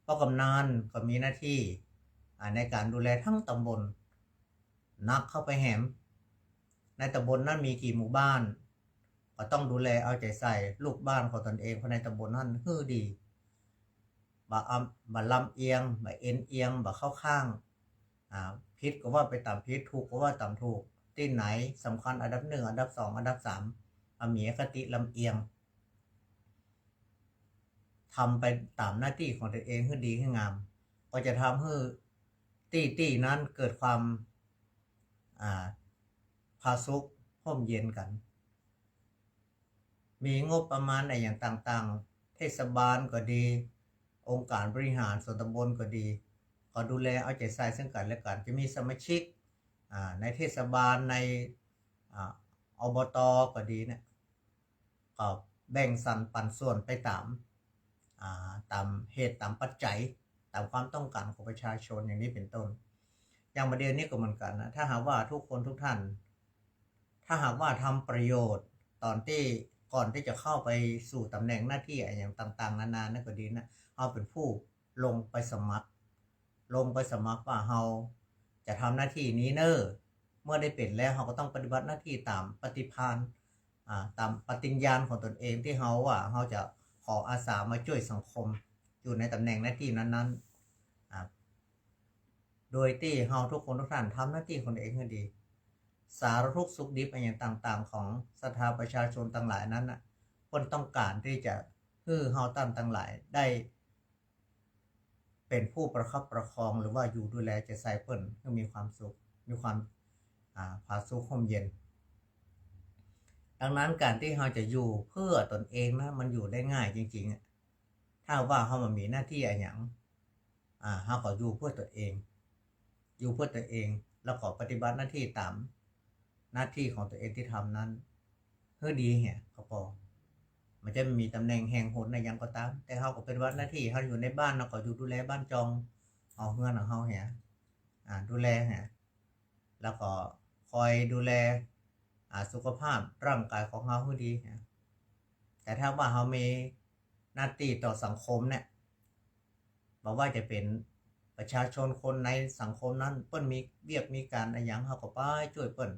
ป้อกำนันก็มีหน้าตี้ อ่า ในก๋านดูแลตึงตำบล หนักเข้าไปแหม ในตำบลนั้นมีกี่หมู่บ้าน ก็ต้องดูแลเอาใจ๋ใส่ลูกบ้านของตนเองภายในตำบลนั้นหื้อดี บ่อำ บ่ลำเอียง บ่เอนเอียง บ่เข้าข้าง อ่า ผิดก็ว่าไปต๋ามผิด ถูกก็ว่าต๋ามถูก ตี้ไหนสำคัญอันดับหนึ่ง อันดับสอง อันดับสาม บ่มีอคติลำเอียง ทำไปต๋ามหน้าตี้ของตนเองหื้อดีหื้องาม ก็จะทำหื้อตี้ตี้นั้นเกิดความ อ่า ผาสุกฮ่มเย็นกั๋น มีงบประมาณอะหยังต่างๆ เทศบาลก็ดี องค์การบริหารส่วนตำบลก็ดี ก็ดูแลเอาใจ๋ใส่ซึ่งกั๋นและกั๋น จะมีสมาชิก อ่า ในเทศบาล ใน อ่า อบต.ก็ดีเนี่ย ก็แบ่งสรรปันส่วนไปต๋าม อ่า ต๋ามเหตุต๋ามปัจจัย ต๋ามความต้องการของประชาชนอย่างนี้เป๋นต้น อย่างบ่าเดี่ยวนี้ก็เหมือนกั๋นนะ ถ้าหากว่าทุกคนทุกท่าน ถ้าหากว่าทำประโยชน์ต๋อนตี้ ก่อนตี้จะเข้าไปสู่ตำแหน่งหน้าตี้อะหยังต่างๆ นานานั้นก็ดีนะ เฮาเป๋นผู้ลงไปสมัคร ลงไปสมัครว่าเฮาจะทำหน้าตี้นี้เน่อ เมื่อได้เป๋นแล้วเฮาก็ต้องปฏิบัติหน้าตี้ต๋ามปฏิภาณ อ่า ต๋ามปฏิญญาณของตนเองตี้เฮาว่าเฮาจะขออาสามาจ้วยสังคมอยู่ในตำแหน่งหน้าตี้นั้นๆ อ่า โดยตี้เฮาทุกคนทุกท่านทำหน้าตี้ของตนเองหื้อดี สารทุกข์สุขดิบอะหยังต่างๆ ของศรัทธาประชาชนตังหลายนั้นน่ะ เปิ้นต้องก๋านตี้จะหื้อเฮาต้านตังหลายได้เป๋นผู้ประคับประคอง หรือว่าอยู่ดูแลใจ๋ใส่เปิ้นหื้อมีความสุข มีความ อ่า ผาสุกฮ่มเย็น ดังนั้นก๋านตี้เฮาจะอยู่เพื่อตนเองนะ มันอยู่ได้ง่ายจริงๆ อะ ถ้าว่าเฮาบ่มีหน้าตี้อะหยัง อ่า เฮาก็อยู่เพื่อตนเอง อยู่เพื่อตนเอง แล้วก็ปฏิบัติหน้าตี้ต๋ามหน้าตี้ของตนเองตี้ทำนั้นหื้อดีเหีย ก็ปอ มันจะมีตำแหน่งแห่งหนอะหยังก็ต๋าม แต่เฮาก็ปฏิบัติหน้าตี้ เฮาอยู่ในบ้าน เฮาก็อยู่ดูแลบ้านจอง เอาเฮือนของเฮาเหีย อ่า ดูแลเหีย แล้วก็คอยดูแล อ่า สุขภาพร่างกายของเฮาหื้อดีเหีย แต่ถ้าว่าเฮามีหน้าตี้ต่อสังคมเนี่ย บ่ว่าจะเป๋นประชาชนคนในสังคมนั้น เปิ้นมีเวียกมีก๋านอะหยัง เฮาก็ไปจ้วยเปิ้น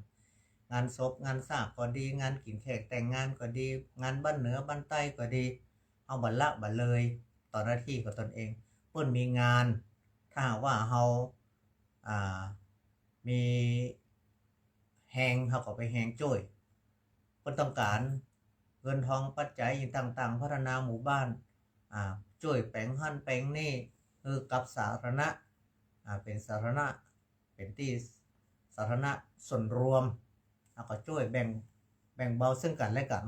งานศพงานซากก็ดี งานกิ๋นแขกแต่งงานก็ดี งานบ้านเหนือบ้านใต้ก็ดี เฮาบ่ละบ่เลยต่อหน้าตี้ของตนเอง เปิ้นมีงาน ถ้าหากว่าเฮา อ่า มีแฮง เฮาก็ไปแฮงจ้วย เปิ้นต้องก๋านเงินทองปัจจัยอะหยังต่างๆ พัฒนาหมู่บ้าน อ่า จ้วยแป๋งหั้นแป๋งนี่ หื้อกับสาธารณะ อ่า เป๋นสาธารณะ เป๋นตี้สาธารณะส่วนรวม แล้วก็จ้วยแบ่ง แบ่งเบาซึ่งกั๋นและกั๋น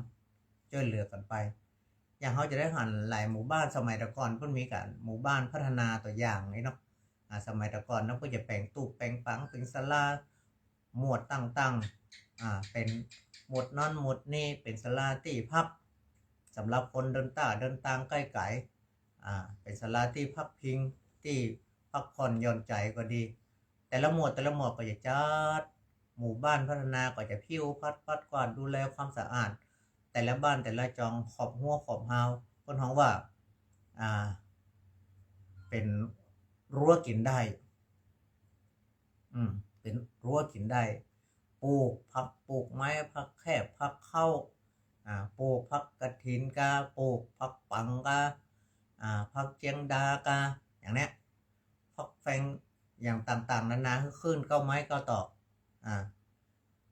จ้วยเหลือกั๋นไป อย่างเฮาจะได้หันหลายหมู่บ้าน สมัยแต่ก่อนเปิ้นมีก๋านหมู่บ้านพัฒนาตั๋วอย่างนี่เนาะ อ่า สมัยแต่ก่อนนั้นเปิ้นจะแป๋งตุ๊บแป๋งปัง เป๋นศาลา หมวดต่างๆ อ่า เป๋นหมวดนั้นหมวดนี้ เป๋นศาลาตี้พักสำหรับคนเดินต้าเดินตางใก้ไก๋ อ่า เป๋นศาลาตี้พักพิง ตี้พักผ่อนหย่อนใจ๋ก็ดี แต่ละหมวดแต่ละหมวดก็จะจัด หมู่บ้านพัฒนาก็จะผิว ผัด ปัดกวาด ดูแลความสะอาด แต่ละบ้านแต่ละจอง ขอบฮั้วขอบฮาว เปิ้นฮ้องว่า อ่า เป๋นรั้วกิ๋นได้ อืม เป๋นรั้วกิ๋นได้ ปลูกผักปลูกไม้ ผักแคบ ผักเค้า อ่า ปลูกผักกระถินกา ปลูกผักปังกา อ่า ผักเจียงดากา อย่างเนี้ย ผักแฟง อย่างต่างๆ นานา หื้อขึ้นเก๊าไม้เก๊าตอก อ่า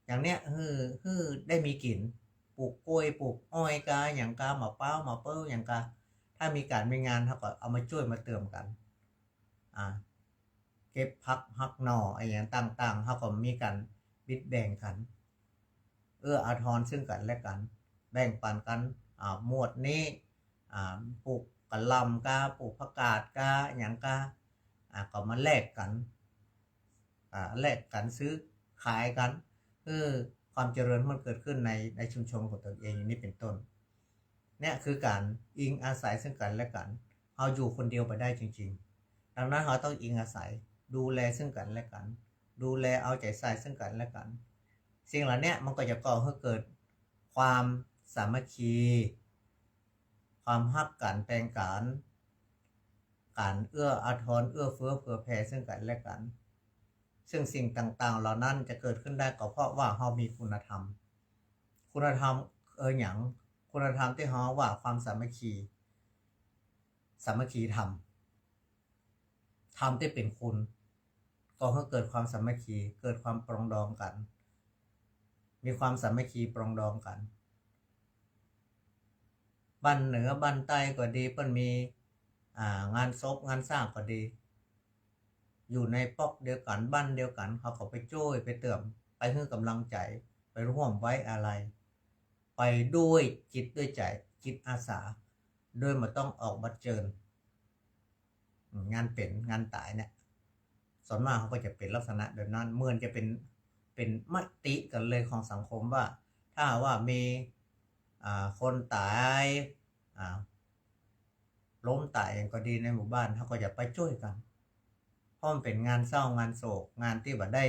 อย่างเนี้ย หื้อ หื้อได้มีกิ๋น ปลูกกล้วย ปลูกอ้อยกา อย่างกา มะพร้าว มะเปิ้ว อย่างกา ถ้ามีก๋านมีงาน เฮาก็เอามาจ้วยมาเติมกั๋น อ่า เก็บผักหักหน่ออะหยังต่างๆ เฮาก็มีก๋านบิดแบ่งกั๋น เอื้ออาทรซึ่งกั๋นและกั๋น แบ่งปั๋นกั๋น อ่า หมวดนี้ อ่า ปลูกกะหล่ำกา ปลูกผักกาดกา หยังกา อ่า ก็มาแลกกั๋น อ่า แลกกั๋น ซื้อขายกั๋น เออ ความเจริญมันเกิดขึ้นใน ในชุมชนของตนเอง อย่างนี้เป็นต้น เนี่ยคือก๋านอิงอาศัยซึ่งกั๋นและกั๋น เฮาอยู่คนเดียวบ่ได้จริงๆ ดังนั้นเฮาต้องอิงอาศัย ดูแลซึ่งกั๋นและกั๋น ดูแลเอาใจ๋ใส่ซึ่งกั๋นและกั๋น สิ่งเหล่าเนี้ยมันก็จะก่อหื้อเกิดความสามัคคี ความฮักกั๋นแปงกั๋น ก๋านเอื้ออาทร เอื้อเฟื้อเผื่อแผ่ซึ่งกั๋นและกั๋น ซึ่งสิ่งต่างๆ เหล่านั้นจะเกิดขึ้นได้ก็เพราะว่าเฮามีคุณธรรม คุณธรรม เออ หยัง คุณธรรมตี้เฮาว่าความสามัคคี สามัคคีธรรม ธรรมตี้เป๋นคุณ ก่อหื้อเกิดความสามัคคี เกิดความปรองดองกั๋น มีความสามัคคีปรองดองกั๋น บ้านเหนือบ้านใต้ก็ดี เปิ้นมี อ่า งานศพงานสร้างก็ดี อยู่ในป๊อกเดียวกั๋น บ้านเดียวกั๋น เฮาก็ไปจ้วยไปเติม ไปหื้อก๋ำลังใจ๋ ไปฮ่วมไว้อาลัย ไปด้วยจิตด้วยใจ๋ จิตอาสา โดยบ่ต้องออกบัตรเจิญ อืม งานเป๋นงานต๋ายเนี่ย ส่วนมากเฮาก็จะเป๋นลักษณะแบบนั้น เหมือนจะเป๋น เป๋นมติกั๋นเลยของสังคมว่า ถ้าหากว่ามี อ่า คนต๋าย อ่า ล้มต๋ายหยังก็ดีในหมู่บ้าน เฮาก็จะไปจ้วยกั๋น เพราะมันเป๋นงานเศร้างานโศก งานตี้บ่ได้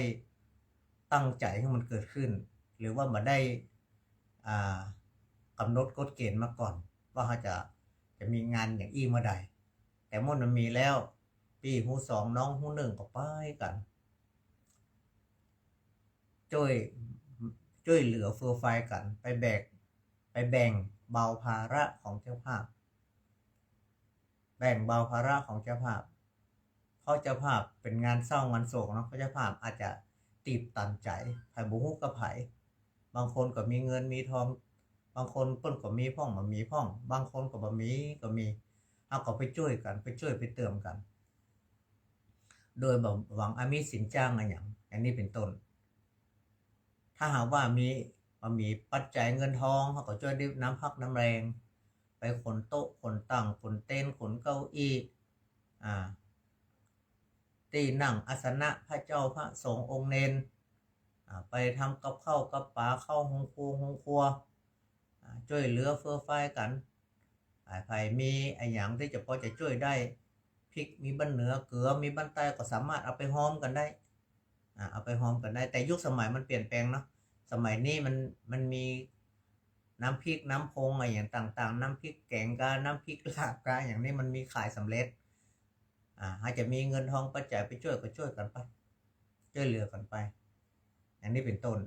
ตั้งใจ๋หื้อมันเกิดขึ้น หรือว่าบ่ได้ อ่า ก๋ำหนดกฎเกณฑ์มาก่อน ว่าเฮาจะ จะมีงานอย่างอี้เมื่อใด แต่เมื่อมันมีแล้ว ปี้ฮู้สองน้องฮู้นึ่งก็ไปกั๋น จ้วย จ้วยเหลือเฟือฟายกั๋น ไปแบก ไปแบ่งเบาภาระของเจ้าภาพ แบ่งเบาภาระของเจ้าภาพ เพราะเจ้าภาพเป๋นงานเศร้างานโศกเนาะ เพราะเจ้าภาพอาจจะตีบตันใจ๋ ใผบ่ฮู้กับใผ บางคนก็มีเงินมีทอง บางคนเปิ้นก็มีพ่องบ่มีพ่อง บางคนก็บ่มีก็มี เฮาก็ไปจ้วยกั๋น ไปจ้วยไปเติมกั๋น โดยบ่หวังอามีสินจ้างอะหยัง อย่างนี้เป๋นต้น ถ้าหากว่ามี บ่มีปัจจัยเงินทอง เฮาก็จ้วยด้วยน้ำพักน้ำแรง ไปขนโต๊ะขนตั๋ง ขนเต็นท์ ขนเก้าอี้ อ่า ตี้นั่งอาสนะพระเจ้าพระสงฆ์องค์เณร อ่า ไปทำกับข้าวกับป๋า เข้าโฮงครัว โฮงครัว อ่า จ้วยเหลือเฟือฟายกั๋น อ่า ใผมีอะหยังตี้จะปอจะจ้วยได้ พริกมีบ้านเหนือ เกลือมีบ้านใต้ ก็สามารถเอาไปฮอมกั๋นได้ อ่า เอาไปฮอมกั๋นได้ แต่ยุคสมัยมันเปลี่ยนแปลงเนาะ สมัยนี้มัน มันมีน้ำพริกน้ำพงอะหยังต่างๆ น้ำพริกแก๋งกา น้ำพริกลาบกา อย่างนี้มันมีขายสำเร็จ อ่า เฮาจะมีเงินทองปัจจัยไปจ้วยก็จ้วยกั๋นไป จ้วยเหลือกั๋นไป อย่างนี้เป๋นต้น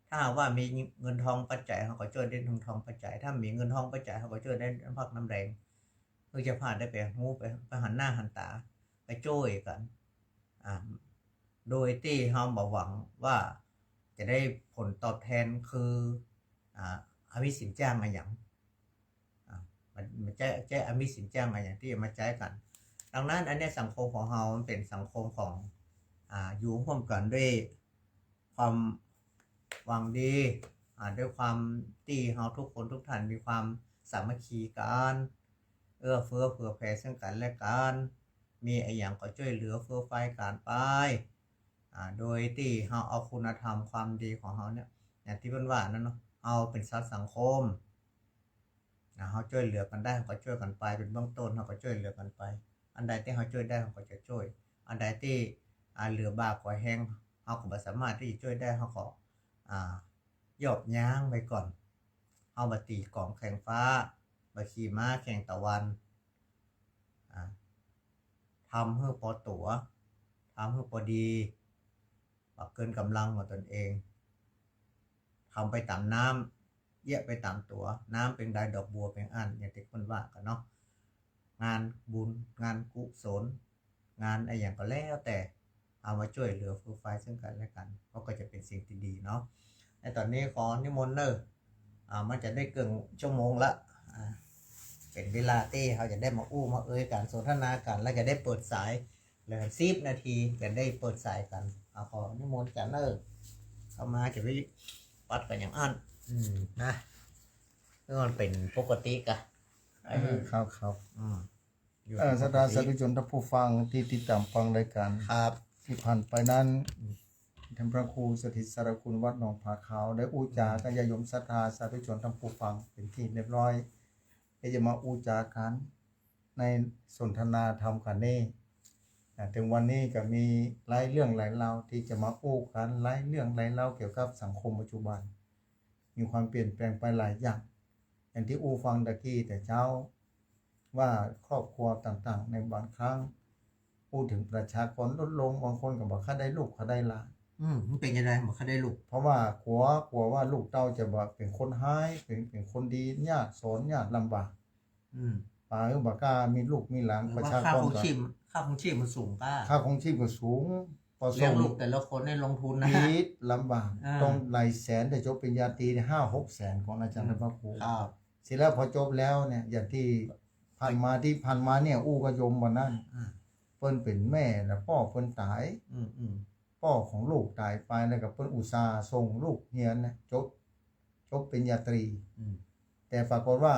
ถ้าหากว่ามีเงินทองปัจจัย เฮาก็จ้วยด้วยเงินทองปัจจัย ถ้ามีเงินทองปัจจัย เฮาก็จ้วยด้วยน้ำพักน้ำแรง หื้อเจ้าภาพได้ไปฮู้ ไป ไปหันหน้าหันต๋า ไปจ้วยกั๋น อ่า โดยตี้เฮาบ่หวังว่าจะได้ผลตอบแทนคือ อ่า อามีสินจ้างอะหยัง อ่า มัน มันใจ๊ ใจ๊อามีสินจ้างอะหยังตี้จะมาใจ๊กั๋น ดังนั้นอันเนี้ยสังคมของเฮามันเป๋นสังคมของ อ่า อยู่ฮ่วมกั๋นด้วยความหวังดี อ่า ด้วยความตี้เฮาทุกคนทุกท่านมีความสามัคคีกั๋น เอื้อเฟื้อเผื่อแผ่ซึ่งกั๋นและกั๋น มีอะหยังก็จ้วยเหลือเฟือฟายกั๋นไป อ่า โดยตี้เฮาเอาคุณธรรมความดีของเฮาเนี่ย อย่างตี้เปิ้นว่านั้นเนาะ เฮาเป๋นสัตว์สังคม อ่า เฮาจ้วยเหลือกั๋นได้ เฮาก็จ้วยกั๋นไป เป๋นเบื้องต้น เฮาก็จ้วยเหลือกั๋นไป อันใดตี้เฮาจ้วยได้ เฮาก็จะจ้วย อันใดตี้ อ่า เหลือบ่ากว่าแฮง เฮาก็บ่สามารถตี้จะจ้วยได้ เฮาก็ อ่า ยอบยั้งไว้ก่อน เฮาบ่ตีก๋องแข่งฟ้า บ่ขี่ม้าแข่งตะวัน อ่า ทำหื้อปอตั๋ว ทำหื้อปอดี บ่เกินก๋ำลังของตนเอง ทำไปต๋ามน้ำ เยียะไปต๋ามตั๋ว น้ำเปียงใดดอกบัวเปียงอั้น อย่างตี้เปิ้นว่ากั๋นเนาะ งานบุญ งานกุศล งานอะหยังก็แล้วแต่ เอามาจ้วยเหลือเฟือฟายซึ่งกั๋นและกั๋น ก็ ก็จะเป๋นสิ่งตี้ดีเนาะ ในต๋อนนี้ขอนิมนต์เน่อ อ่า มันจะได้เกิ่งชั่วโมงละ อ่า จ เป๋นเวลาตี้เฮาจะได้มาอู้มาเอยกั๋น สนทนากั๋น แล้วก็ได้เปิดสาย เหลือสิบนาที จะได้เปิดสายกั๋น เอา ขอนิมนต์อาจ๋ารย์เน่อ เข้ามา จะไปปัดกั๋นอย่างอั้น อืม นะ เรื่องมันเป๋นปกติกะ เออ ครับ ครับ อืม อยู่ เอ่อ เป๋นปกติ ศรัทธาสาธุชนท่านผู้ฟังตี้ติดต๋ามฟังรายก๋าน ครับ ตี้ผ่านไปนั้น อืม ท่านพระครูสถิตสารคุณวัดหนองผาขาว ได้อู้จ๋า อืม กับญาติโยมศรัทธาสาธุชนท่านผู้ฟังเป๋นที่เรียบร้อย ก็จะมาอู้จ๋ากั๋นในสนทนาธรรมกั๋นนี้ อ่า เถิงวันนี้ก็มีหลายเรื่องหลายราวตี้จะมาอู้กั๋น หลายเรื่องหลายราวเกี่ยวกับสังคมปัจจุบัน มีความเปลี่ยนแปลงไปหลายอย่าง อย่างตี้อู้ฟังตะกี้แต่เจ๊า ว่าครอบครัวต่างๆ ในบางครั้ง อู้เถิงประชากรลดลง บางคนก็บ่ค่อยได้ลูกค่อยได้หลาน อืม มันเป๋นยังไง บ่ค่อยได้ลูก เพราะว่ากั๋ว กั๋วว่าลูกเต้าจะบ่เป๋นคนฮ้าย เป๋น เป๋นคนดี ยากสอน ยากลำบาก อืม ป๋าก็บ่กล้ามีลูกมีหลาน หรือว่า ประชากร ค่าครองชีพ ก็ ค่าครองชีพมันสูงกล้า ค่าครองชีพก็สูง ปอส่ง เลี้ยงลูกแต่ละคนนี่ลงทุนนะ อิดลำบาก อ่า ต้องหลายแสน แต่จบปริญญาตรีเนี่ย ห้าหกแสน ของอาจ๋ารย์ อืม พระครู ครับ เสร็จแล้วปอจบแล้วเนี่ย อย่างตี้ผ่านมา ตี้ผ่านมาเนี่ย อู้กับโยมวันนั้น อ่า เปิ้นเป๋นแม่แล้วป้อเปิ้นต๋าย อืม อืม ป้อของลูกต๋ายไป แล้วก็เปิ้นอุตส่าห์ส่งลูกเฮียนนะ จบ จบปริญญาตรี อืม แต่ปรากฏว่า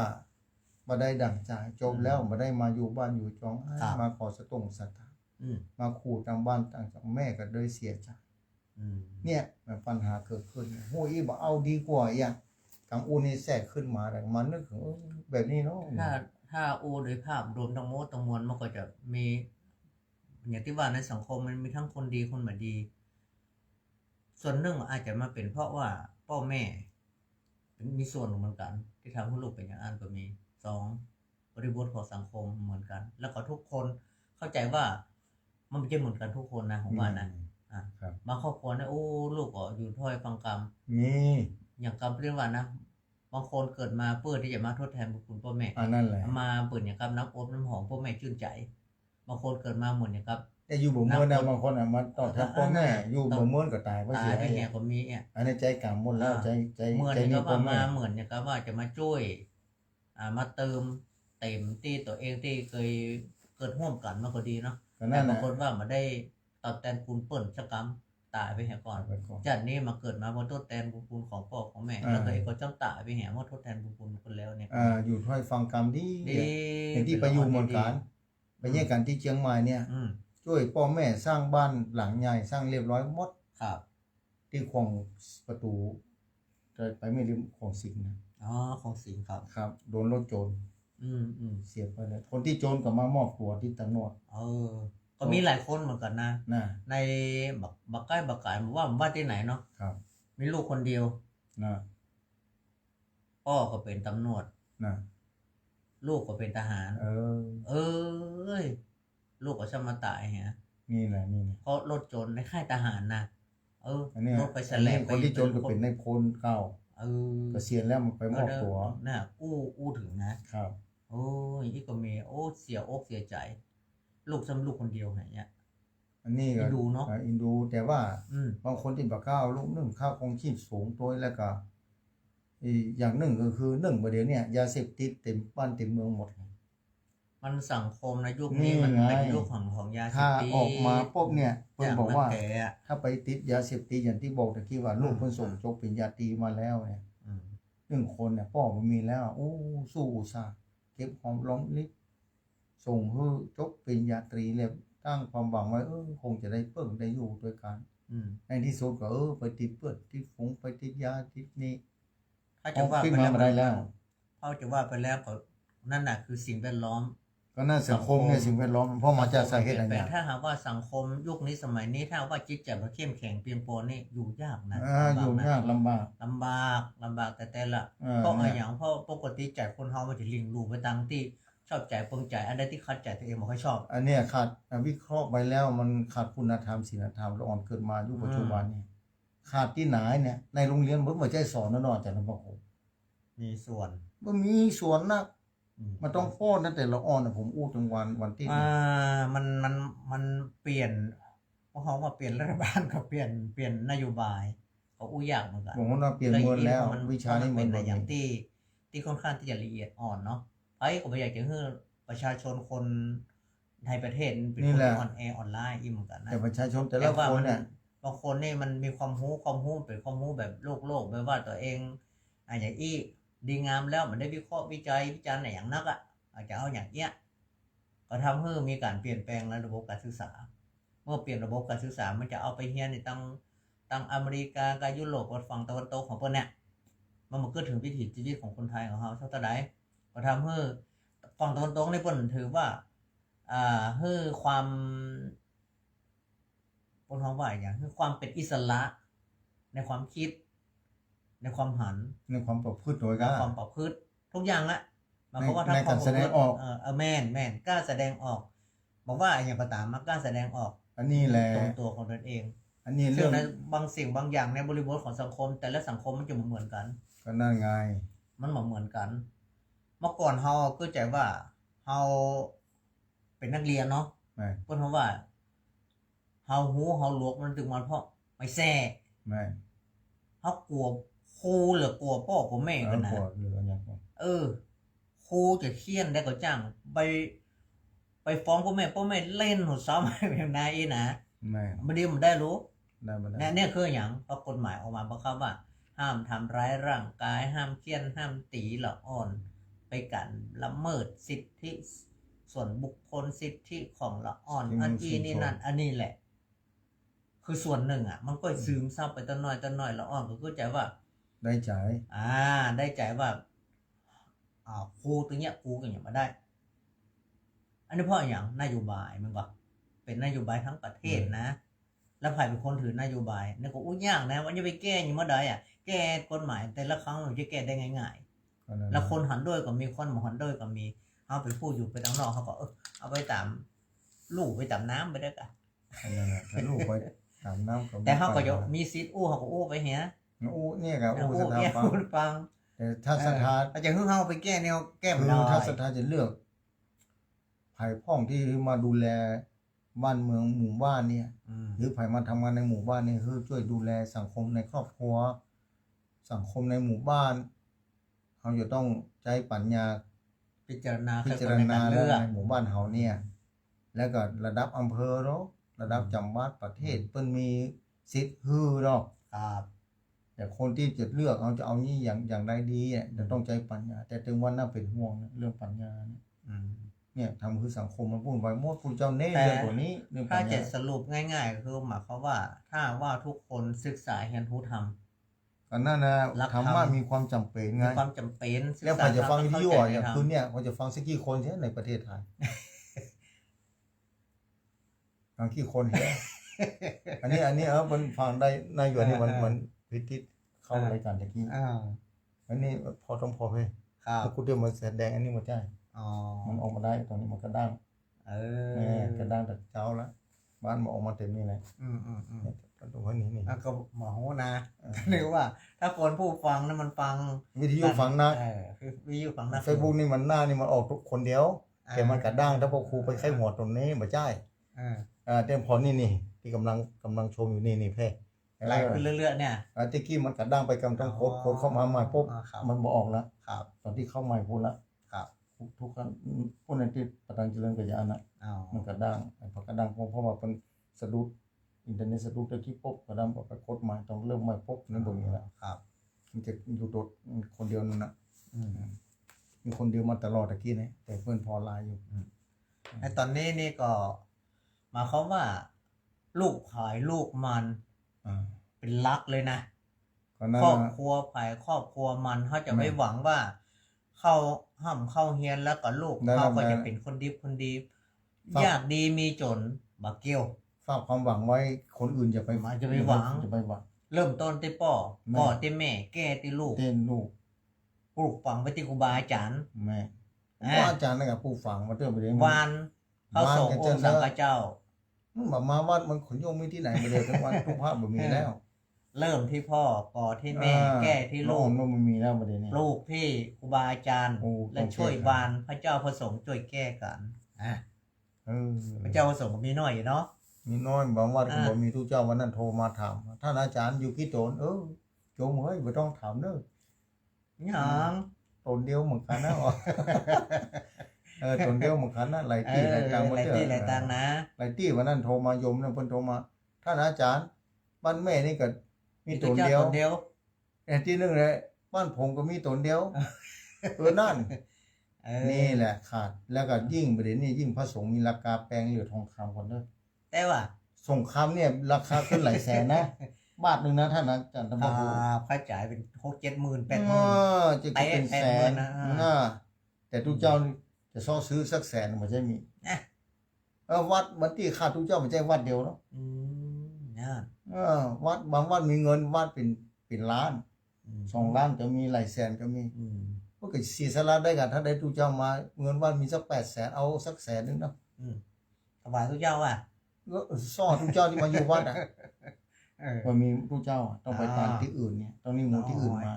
บ่ได้ดั่งใจ๋ จบแล้ว อืม บ่ได้มาอยู่บ้านอยู่จอง ครับ มาขอสตงค์สตางค์ อืม มาขอตางบ้านตางจอง แม่ก็เลยเสียใจ๋ อืม เนี่ย มันปัญหาเกิดขึ้น โห อี้บ่เอาดีกว่า อย่าง กังอู้นี่แทรกขึ้นมา แล้วมานึกเถิง เออ แบบนี้เนาะ ถ้า ถ้าอู้โดยภาพรวมตังหมดตังมวล มันก็จะมี อย่างตี้ว่าในสังคมมันมีตึงคนดีคนบ่ดี ส่วนนึ่งอาจจะมาเป๋นเพราะว่าป้อแม่ มีส่วนเหมือนกั๋น ตี้ทำหื้อลูกเป๋นอย่างอั้นก็มี สอง บริบทของสังคมเหมือนกั๋น แล้วก็ทุกคนเข้าใจ๋ว่ามันบ่ใจ้เหมือนกั๋นทุกคนนะ ผมว่านะ อืม อ่ะ ครับ บางครอบครัวเนี่ย โอ้ ลูกก็อยู่ถ้อยฟังกำ มี อย่างกำเปิ้นว่านะ บางคนเกิดมาเปื้อตี้จะมาทดแตนบุญคุณป้อแม่ อันนั้นแหละ มาเป๋นอย่างกับน้ำอบน้ำหอมป้อแม่จื้นใจ๋ บางคนเกิดมาเหมือนอย่างกับ แต่อยู่บ่เมินนะ น้ำอบ บางคนน่ะมาตอบแตนป้อแม่ อ่า อยู่บ่เมินก็ต๋ายไปเสีย ต๋ายไปเหียก็มีอ่ะ อันนี้ใจ๊กรรมหมดแล้ว อ่า ใจ๊ ใจ๊ เหมือนอย่างกับ ใจ๊นี่ป้อแม่ ว่ามา เหมือนอย่างกับว่าจะมาจ้วย อ่า มาเติมเต็มตี้ตั๋วเองตี้เกยเกิดฮ่วมกั๋นมาก็ดีเนาะ ก็นั่นแหละ แต่บางคนว่าบ่ได้ตอบแตนบุญเปิ้นสักกำ ต๋ายไปเหียก่อน ต๋ายไปก่อน จาตินี้มาเกิดมาเพื่อทดแตนบุญคุณของป้อของแม่ อ่า แล้วตั๋วเองก็จ้องต๋ายไปเหีย เมื่อทดแตนบุญคุณเปิ้นแล้วเนี่ย อ่า อยู่ถ้อยฟังกำดี ดี อย่างตี้ไปอยู่เหมือนกั๋น ไปเยี่ยมกั๋นตี้เจียงใหม่เนี่ย อืม จ้วยป้อแม่สร้างบ้านหลังใหญ่ สร้างเรียบร้อยหมด ครับ ตี้ขวงประตู๋ ไปไม่ลืมขวงสิงห์นะ อ๋อ ขวงสิงห์ ครับ ครับ โดนรถโจร อืม อืม เสียไปเลย คนตี้โจรก็มามอบตั๋วตี้ตำรวจ เออ ก็มีหลายคนเหมือนกั๋นนะ นะ ในบ่า บ่าใก้บ่าก๋าย บ่าว่า บ่าตี้ไหนเนาะ ครับ มีลูกคนเดียว นะ ป้อก็เป๋นตำรวจ นะ ลูกก็เป๋นทหาร เออ เอ้ย ลูกก็ซ้ำมาต๋ายเหีย นี่แหละ นี่แหละ เพราะรถโจรในค่ายทหารนะ เออ อันเนี้ย รถไปแสลง อันนี้คนตี้โจรก็เป๋นนายพลเก่า เออ เกษียณแล้วมันไปมอบตั๋ว เออ น่ะ อู้ อู้เถิงนะ ครับ โอ้ย อี้ก็มี โอ้ เสียอกเสียใจ๋ ลูกซ้ำลูกคนเดียวเหีย อันนี้ก็ เอ็นดูเนาะ เอ่อ เอ็นดู แต่ว่า อืม บางคนตี้บ่กล้าเอาลูกนึ่ง ค่าครองชีพสูงโตย แล้วก็ อีกอย่างนึ่งก็คือ นึ่ง บ่าเดี่ยวเนี่ย ยาเสพติดเต็มบ้านเต็มเมืองหมด มันสังคมในยุคนี้ นี่ไง มันเป๋นยุคของ ของยาเสพติด ถ้าออกมาปุ๊บเนี่ย เปิ้นบอกว่า อย่างมันแก่อะ ถ้าไปติดยาเสพติด อย่างตี้บอกตะกี้ว่า ลูก อืม เปิ้นส่งจบปริญญาตรีมาแล้วเนี่ย อืม นึ่งคนเนี่ย ป้อบ่มีแล้ว โอ้ สู้อุตส่าห์ เก็บหอมรอมริบ ส่งหื้อจบปริญญาตรีแล้ว ตั้งความหวังไว้ เออ คงจะได้เปิ้งได้อยู่ตวยกั๋น อืม ในตี้สุดก็ เออ ไปติดเปื้อนติดฝูง ไปติดยาติดนี่ ถ้าจะว่าไปแล้ว ของปิ้งมาบ่ได้แล้ว ถ้าจะว่าไปแล้วก็ นั่นน่ะคือสิ่งแวดล้อม ก็นั่นสังคมเนี่ย สังคม สิ่งแวดล้อม เพราะมาจากสาเหตุอันเนี้ย สังคมเปลี่ยนแปลง ถ้าหากว่าสังคมยุคนี้สมัยนี้ ถ้าหากว่าจิตใจ๋บ่เข้มแข็งเพียงปอนี่ อยู่ยากนะ อ่า ลำบากนะ อยู่ยาก ลำบาก ลำบาก ลำบากแต๊ๆ ละ เออ เพราะอะหยัง เนี่ย เพราะปกติใจ๋คนเฮามันจะหลิ่งลู่ไปตางตี้ ชอบใจ๋เปิงใจ๋ อันใดตี้ขัดใจ๋ตั๋วเองบ่ค่อยชอบ อันเนี้ยขาด อ่ะ วิเคราะห์ไปแล้วมันขาดคุณธรรมศีลธรรม ละอ่อนเกิดมายุคปัจจุบันนี่ อืม ขาดตี้ไหนเนี่ย ในโรงเรียนมันบ่ใจ้สอนนะเนาะ อาจ๋ารย์ หลวงพ่อคง มีส่วน มันมีส่วนนัก อืม มันต้องป้อนตั้งแต่ละอ่อนนะ ผมอู้เถิงวัน วันตี้ อ่า มัน มัน มันเปลี่ยน เพราะเขาว่าเปลี่ยนรัฐบาลก็เปลี่ยน เปลี่ยนนโยบาย ก็อู้ยากเหมือนกั๋น ผมว่าเปลี่ยนหมดแล้ว เลยอินมัน วิชานี้มัน มันเป็นอย่างตี้ ตี้ค่อนข้างตี้จะละเอียดอ่อนเนาะ พ ผก็บ่อยากจะหื้อประชาชนคนในประเทศมันเป๋นคนตี้อ่อนแออ่อนล้าอี้เหมือนกั๋นนะ แต่ประชาชนแต่ละคนเนี่ย แต่ว่ามัน บางคนนี่มันมีความฮู้ ความฮู้เป๋นความฮู้แบบโลกๆ แบบว่าตั๋วเอง อะ อย่างอี้ดีงามแล้ว บ่ได้วิเคราะห์วิจัยวิจารณ์อะหยังนักอะ อาจจะเอาอย่างเอี้ย ก็ทำหื้อมีก๋านเปลี่ยนแปลงในระบบก๋านศึกษา เมื่อเปลี่ยนระบบก๋านศึกษา มันจะเอาไปเฮียนในตัง ตังอเมริกากับยุโรปกับฝั่งตะวันตกของเปิ้นเนี่ย มันบ่กึ๊ดเถิงวิถีชีวิตของคนไทยของเฮาสักเต้าใด ก็ทำหื้อฝั่งตะวันตกนี่เปิ้นถือว่า อ่า หื้อความ เปิ้นฮ้องว่าอะหยัง หื้อความเป๋นอิสระในความกึ๊ด ในความหัน ในความประพฤติโดย ใน ก้า ความประพฤติทุกอย่างละ หมายความว่า ใน ถ้า ในก๋านแสดงออก เออ เออ แม่น แม่น กล้าแสดงออก บอกว่าอะหยังก็ต๋ามมา กล้าแสดงออก อันนี้แหละ ตรงตั๋วของตนเอง อันนี้ ซึ่ง เรื่อง ในบางสิ่งบางอย่างในบริบทของสังคม แต่ละสังคมมันจะบ่เหมือนกั๋น ก็นั่นไง มันบ่เหมือนกั๋น เมื่อก่อนเฮาก็เข้าใจ๋ว่าเฮาเป๋นนักเรียนเนาะ แม่น เปิ้นฮ้องว่า เฮาฮู้เฮาหลวกมันตึงมันเพราะไม่แซ่ แม่น เฮากลัวครูหรือกลัวป้อกลัวแม่กั๋นนะ เออ กลัวหรืออะหยัง เออ ครูจะเฆี่ยนได้ก็จ้าง ไป ไปฟ้องป้อแม่ ป้อแม่เล่นหัวซ้ำอย่างนาอี้นะ แม่น บ่ดีบ่ได้ลูก ได้บ่ได้ เนี่ย เนี่ยคืออะหยัง เพราะกฎหมายออกมาบังคับว่า ห้ามทำร้ายร่างกาย ห้ามเฆี่ยน ห้ามตี๋ละอ่อน เป๋นก๋านละเมิดสิทธิส่วนบุคคล สิทธิของละอ่อน ตี้ อันอี้นี่นั่น อันนี้แหละ คือส่วนนึ่งอะ มันก็ อืม ซึมซับไปตะน้อยตะน้อย ละอ่อนก็เข้าใจ๋ว่า ได้ใจ๋ อ่า ได้ใจ๋ว่า อ่า ครูตึงเยียะ ครูก็ยังบ่ได้ อันนี้เพราะอะหยัง นโยบายมันก็เป๋นนโยบายทั้งประเทศนะ อืม แล้วใผเป๋นคนถือนโยบาย นี่ก็อู้ยากนะ ว่าจะไปแก้อย่างเมื่อใดอะ แก้กฎหมายแต่ละครั้งมันจะแก้ได้ง่ายๆ ก็นั่นแหละ แล้วคนหันด้วยก็มี คนบ่หันด้วยก็มี เฮาเป๋นผู้อยู่ไปตางนอก เฮาก็ เออ เอาไปต๋ามลู่ไปต๋ามน้ำไปได้กะ อันนั้นน่ะ ถ้าลู่ไปต๋ามน้ำก็ แต่เฮาก็ มีปัญหา จะมีสิทธิ์อู้ เฮาก็อู้ไปเหีย อู้เนี่ยกะ เออ อู้ศรัทธา อู้เนี่ย ฟัง อู้ฟัง แต่ถ้า เออ ศรัทธา อาจจะหื้อเฮาไปแก้แนวแก้บ่ได้ คือถ้าศรัทธาจะเลือก ใผพ่องตี้มาดูแลบ้านเมืองหมู่บ้านเนี่ย อืม หรือใผมาทำงานในหมู่บ้านเนี่ย หื้อจ้วยดูแลสังคมในครอบครัว สังคมในหมู่บ้าน เฮาจะต้องใจ๊ปัญญา พิจารณา พิจารณา เรื่องในหมู่บ้านเฮาเนี่ย แล้วก็ระดับอำเภอเนาะ ระดับ อืม จังหวัด ประเทศ อืม เปิ้นมีสิทธิ์หื้อเนาะ ครับ แต่คนตี้จะเลือก เฮาจะเอานี่อย่าง อย่างใดดีอะ อืม จะต้องใจ๊ปัญญา แต่ตึงว่าน่าเป๋นห่วงนะ เรื่องปัญญาเนี่ย อืม เนี่ย ทำหื้อสังคมมันวุ่นวายหมด พุทธเจ้าเน้น แต่ เรื่องตั๋วนี้ เรื่องปัญญา ถ้าจะสรุปง่ายๆ ก็คือหมายความว่า ถ้าว่าทุกคนศึกษาเฮียนฮู้ธรรม อันนั้นนะ หลักธรรม ธรรมะมีความจ๋ำเป๋นไง มีความจ๋ำเป๋น แล้วใผจะฟังวิทยุอะ ศึกษาธรรม อย่างคืนเนี่ย ใผจะฟังสักกี่คนเสียในประเทศไทย ฟังกี่คนเสีย อันนี้ อันนี้ เออ มันฟังได้ นายหยวนนี่มัน เออ เออ มันพิทิศเข้า เออ รายการตะกี้ อ่า อันนี้พอต้องพอเฮ้ย ครับ แล้วกูเตรียมมาแสดงอันนี้มาใจ้ อ๋อ มันออกมาได้ตรงนี้มันกระด้าง เออ แม่กระด้างแต่เจ๊าละ บ้านมันออกมาเต็มนี่แหละ อืม อืม อืม เนี่ย ตรงนี้นี่ อ่ะ ก็บ่ฮู้นะ เออ นึกว่าถ้าคนผู้ฟังนะมันฟัง วิทยุฟังนัก เออ คือวิทยุฟังนัก เฟซบุ๊กนี่มันหน้านี่มันออกทุกคนเดียว อ่า แต่มันกระด้าง ถ้าพวกครูไปไข้หัวตรงนี้บ่ใจ้ อ่า อ่า แต่พอนี่นี่ ตี้ก่ำลัง ก่ำลังชมอยู่นี่นี่เพ่ ไล่ขึ้นเรื่อยๆ เนี่ย อ่า ตะกี้มันกระด้างไป ก่ำต้องกด อ๋อ กดเข้ามาใหม่ปุ๊บ อ่า ครับ มันบ่ออกละ ครับ ตอนตี้เข้าใหม่พู้นละ ครับ ทุก ทุกครั้ง อืม พวกนั้นตี้ประธานเจริญกัลยาณะ อ๋อ มันกระด้าง ไอ้พอกระด้าง เพราะ เพราะว่าเปิ้นสะดุด อินเทอร์เน็ตสะดุดตะกี้ปุ๊บ กระด้าง พอไปกดใหม่ ต้องเริ่มใหม่ปุ๊บ นั่นบ่มีละ ครับ มันจะอยู่โดดคนเดียวนั่นน่ะ อืม มีคนเดียวมาตลอดตะกี้นี่ แต่เปิ้นผ่อลายอยู่ อืม ไอ้ต๋อนนี้นี่ก็หมายความว่า ลูกใผลูกมัน อ่า เป๋นหลักเลยนะ ก็นั่นน่ะ ครอบครัวใผครอบครัวมัน เฮาจะ แม่น ไปหวังว่า เข้าฮ่ำเข้าเฮียนแล้วก็ลูก นั่นน่ะ เฮาก็จะเป๋นคนดีคนดี ครับ ยากดีมีจ๋น บ่เกี่ยว ฝากความหวังไว้คนอื่น อย่าไป อย่าไปหวัง อย่าไปหวัง เริ่มต้นตี้ป้อ แม่น ก่อตี้แม่ แก้ตี้ลูก ตี้ลูก ปลูกฝังไว้ตี้ครูบาอาจ๋ารย์ แม่น อ่า ครูบาอาจ๋ารย์นั่นก็ปลูกฝังมาเตื้อไปเลย หว่าน พระสงฆ์องค์สังฆเจ้า อืม บ่มาวัดมันขนโยงมีตี้ไหนบ่ได้ ถึงวัดทุกพระบ่มีแล้ว เออ เริ่มตี้ป้อ ก่อตี้แม่ อ่า แก้ตี้ลูก มันบ่มีแล้วบ่ได้นี่ ปลูกตี้ครูบาอาจ๋ารย์ โอ้ และจ้วยหว่าน พระเจ้าพระสงฆ์จ้วยแก้กั๋น อ่ะ เออ พระเจ้าพระสงฆ์ก็มีน้อยอยู่เนาะ มีน้อย บางวัดก็ อ่า บ่มี ตุ๊เจ้าวันนั้นโทรมาถาม ท่านอาจารย์อยู่กี่ต๋น เออ โยมเฮ้ย บ่ต้องถามเด้อ หยัง ต๋นเดียวเหมือนกั๋นนะ เออ ต๋นเดียวเหมือนกั๋นนะ หลายตี้หลายตาง เออ หลายตี้หลายตางนะ หลายตี้ วันนั้นโทรมา โยมเนี่ยเปิ้นโทรมา "ต้านอาจ๋ารย์ บ้านแม่นี่ก็มีต๋นเดียว" มีต๋นเดียว เออ ตี้นึ่งเลย "บ้านผมก็มีต๋นเดียว" เออ นั่น เออ นี่แหละขาด แล้วก็ยิ่งประเด็นนี้ ยิ่งพระสงฆ์มีราคาแปงเหลือทองคำก่อนเด้อ แต่ว่า สงครามเนี่ยราคาขึ้นหลายแสนนะ บาทนึ่งนะ ต้านอาจ๋ารย์ ตะบะ อ่า ค่าใจ๊จ่ายเป๋นหกเจ็ดหมื่น แปดหมื่น เออ จะเป๋นแสน แปดหมื่นนะ อ่า นะ แต่ตุ๊เจ้านี่จะเซาะซื้อสักแสน บ่ใจ้มี นะ เออ วัด บัดตี้ข้าตุ๊เจ้าบ่ใจ้วัดเดียวเนาะ อืม นะ เออ วัด บางวัดมีเงินวัดเป๋น เป๋นล้าน อืม สองล้านก็มี หลายแสนก็มี อืม เปิ้นก็เสียสละได้กั๋น ถ้าได้ตุ๊เจ้ามา เงินวัดมีสักแปดแสน เอาสักแสนนึ่งเนาะ อืม ถวายตุ๊เจ้าอ่ะ ก็เซาะตุ๊เจ้าตี้มาอยู่วัดอ่ะ เออ บ่มีตุ๊เจ้าอ่ะ ต้องไปตานตี้อื่นเนี่ย ต้องนิมนต์ตี้อื่นมา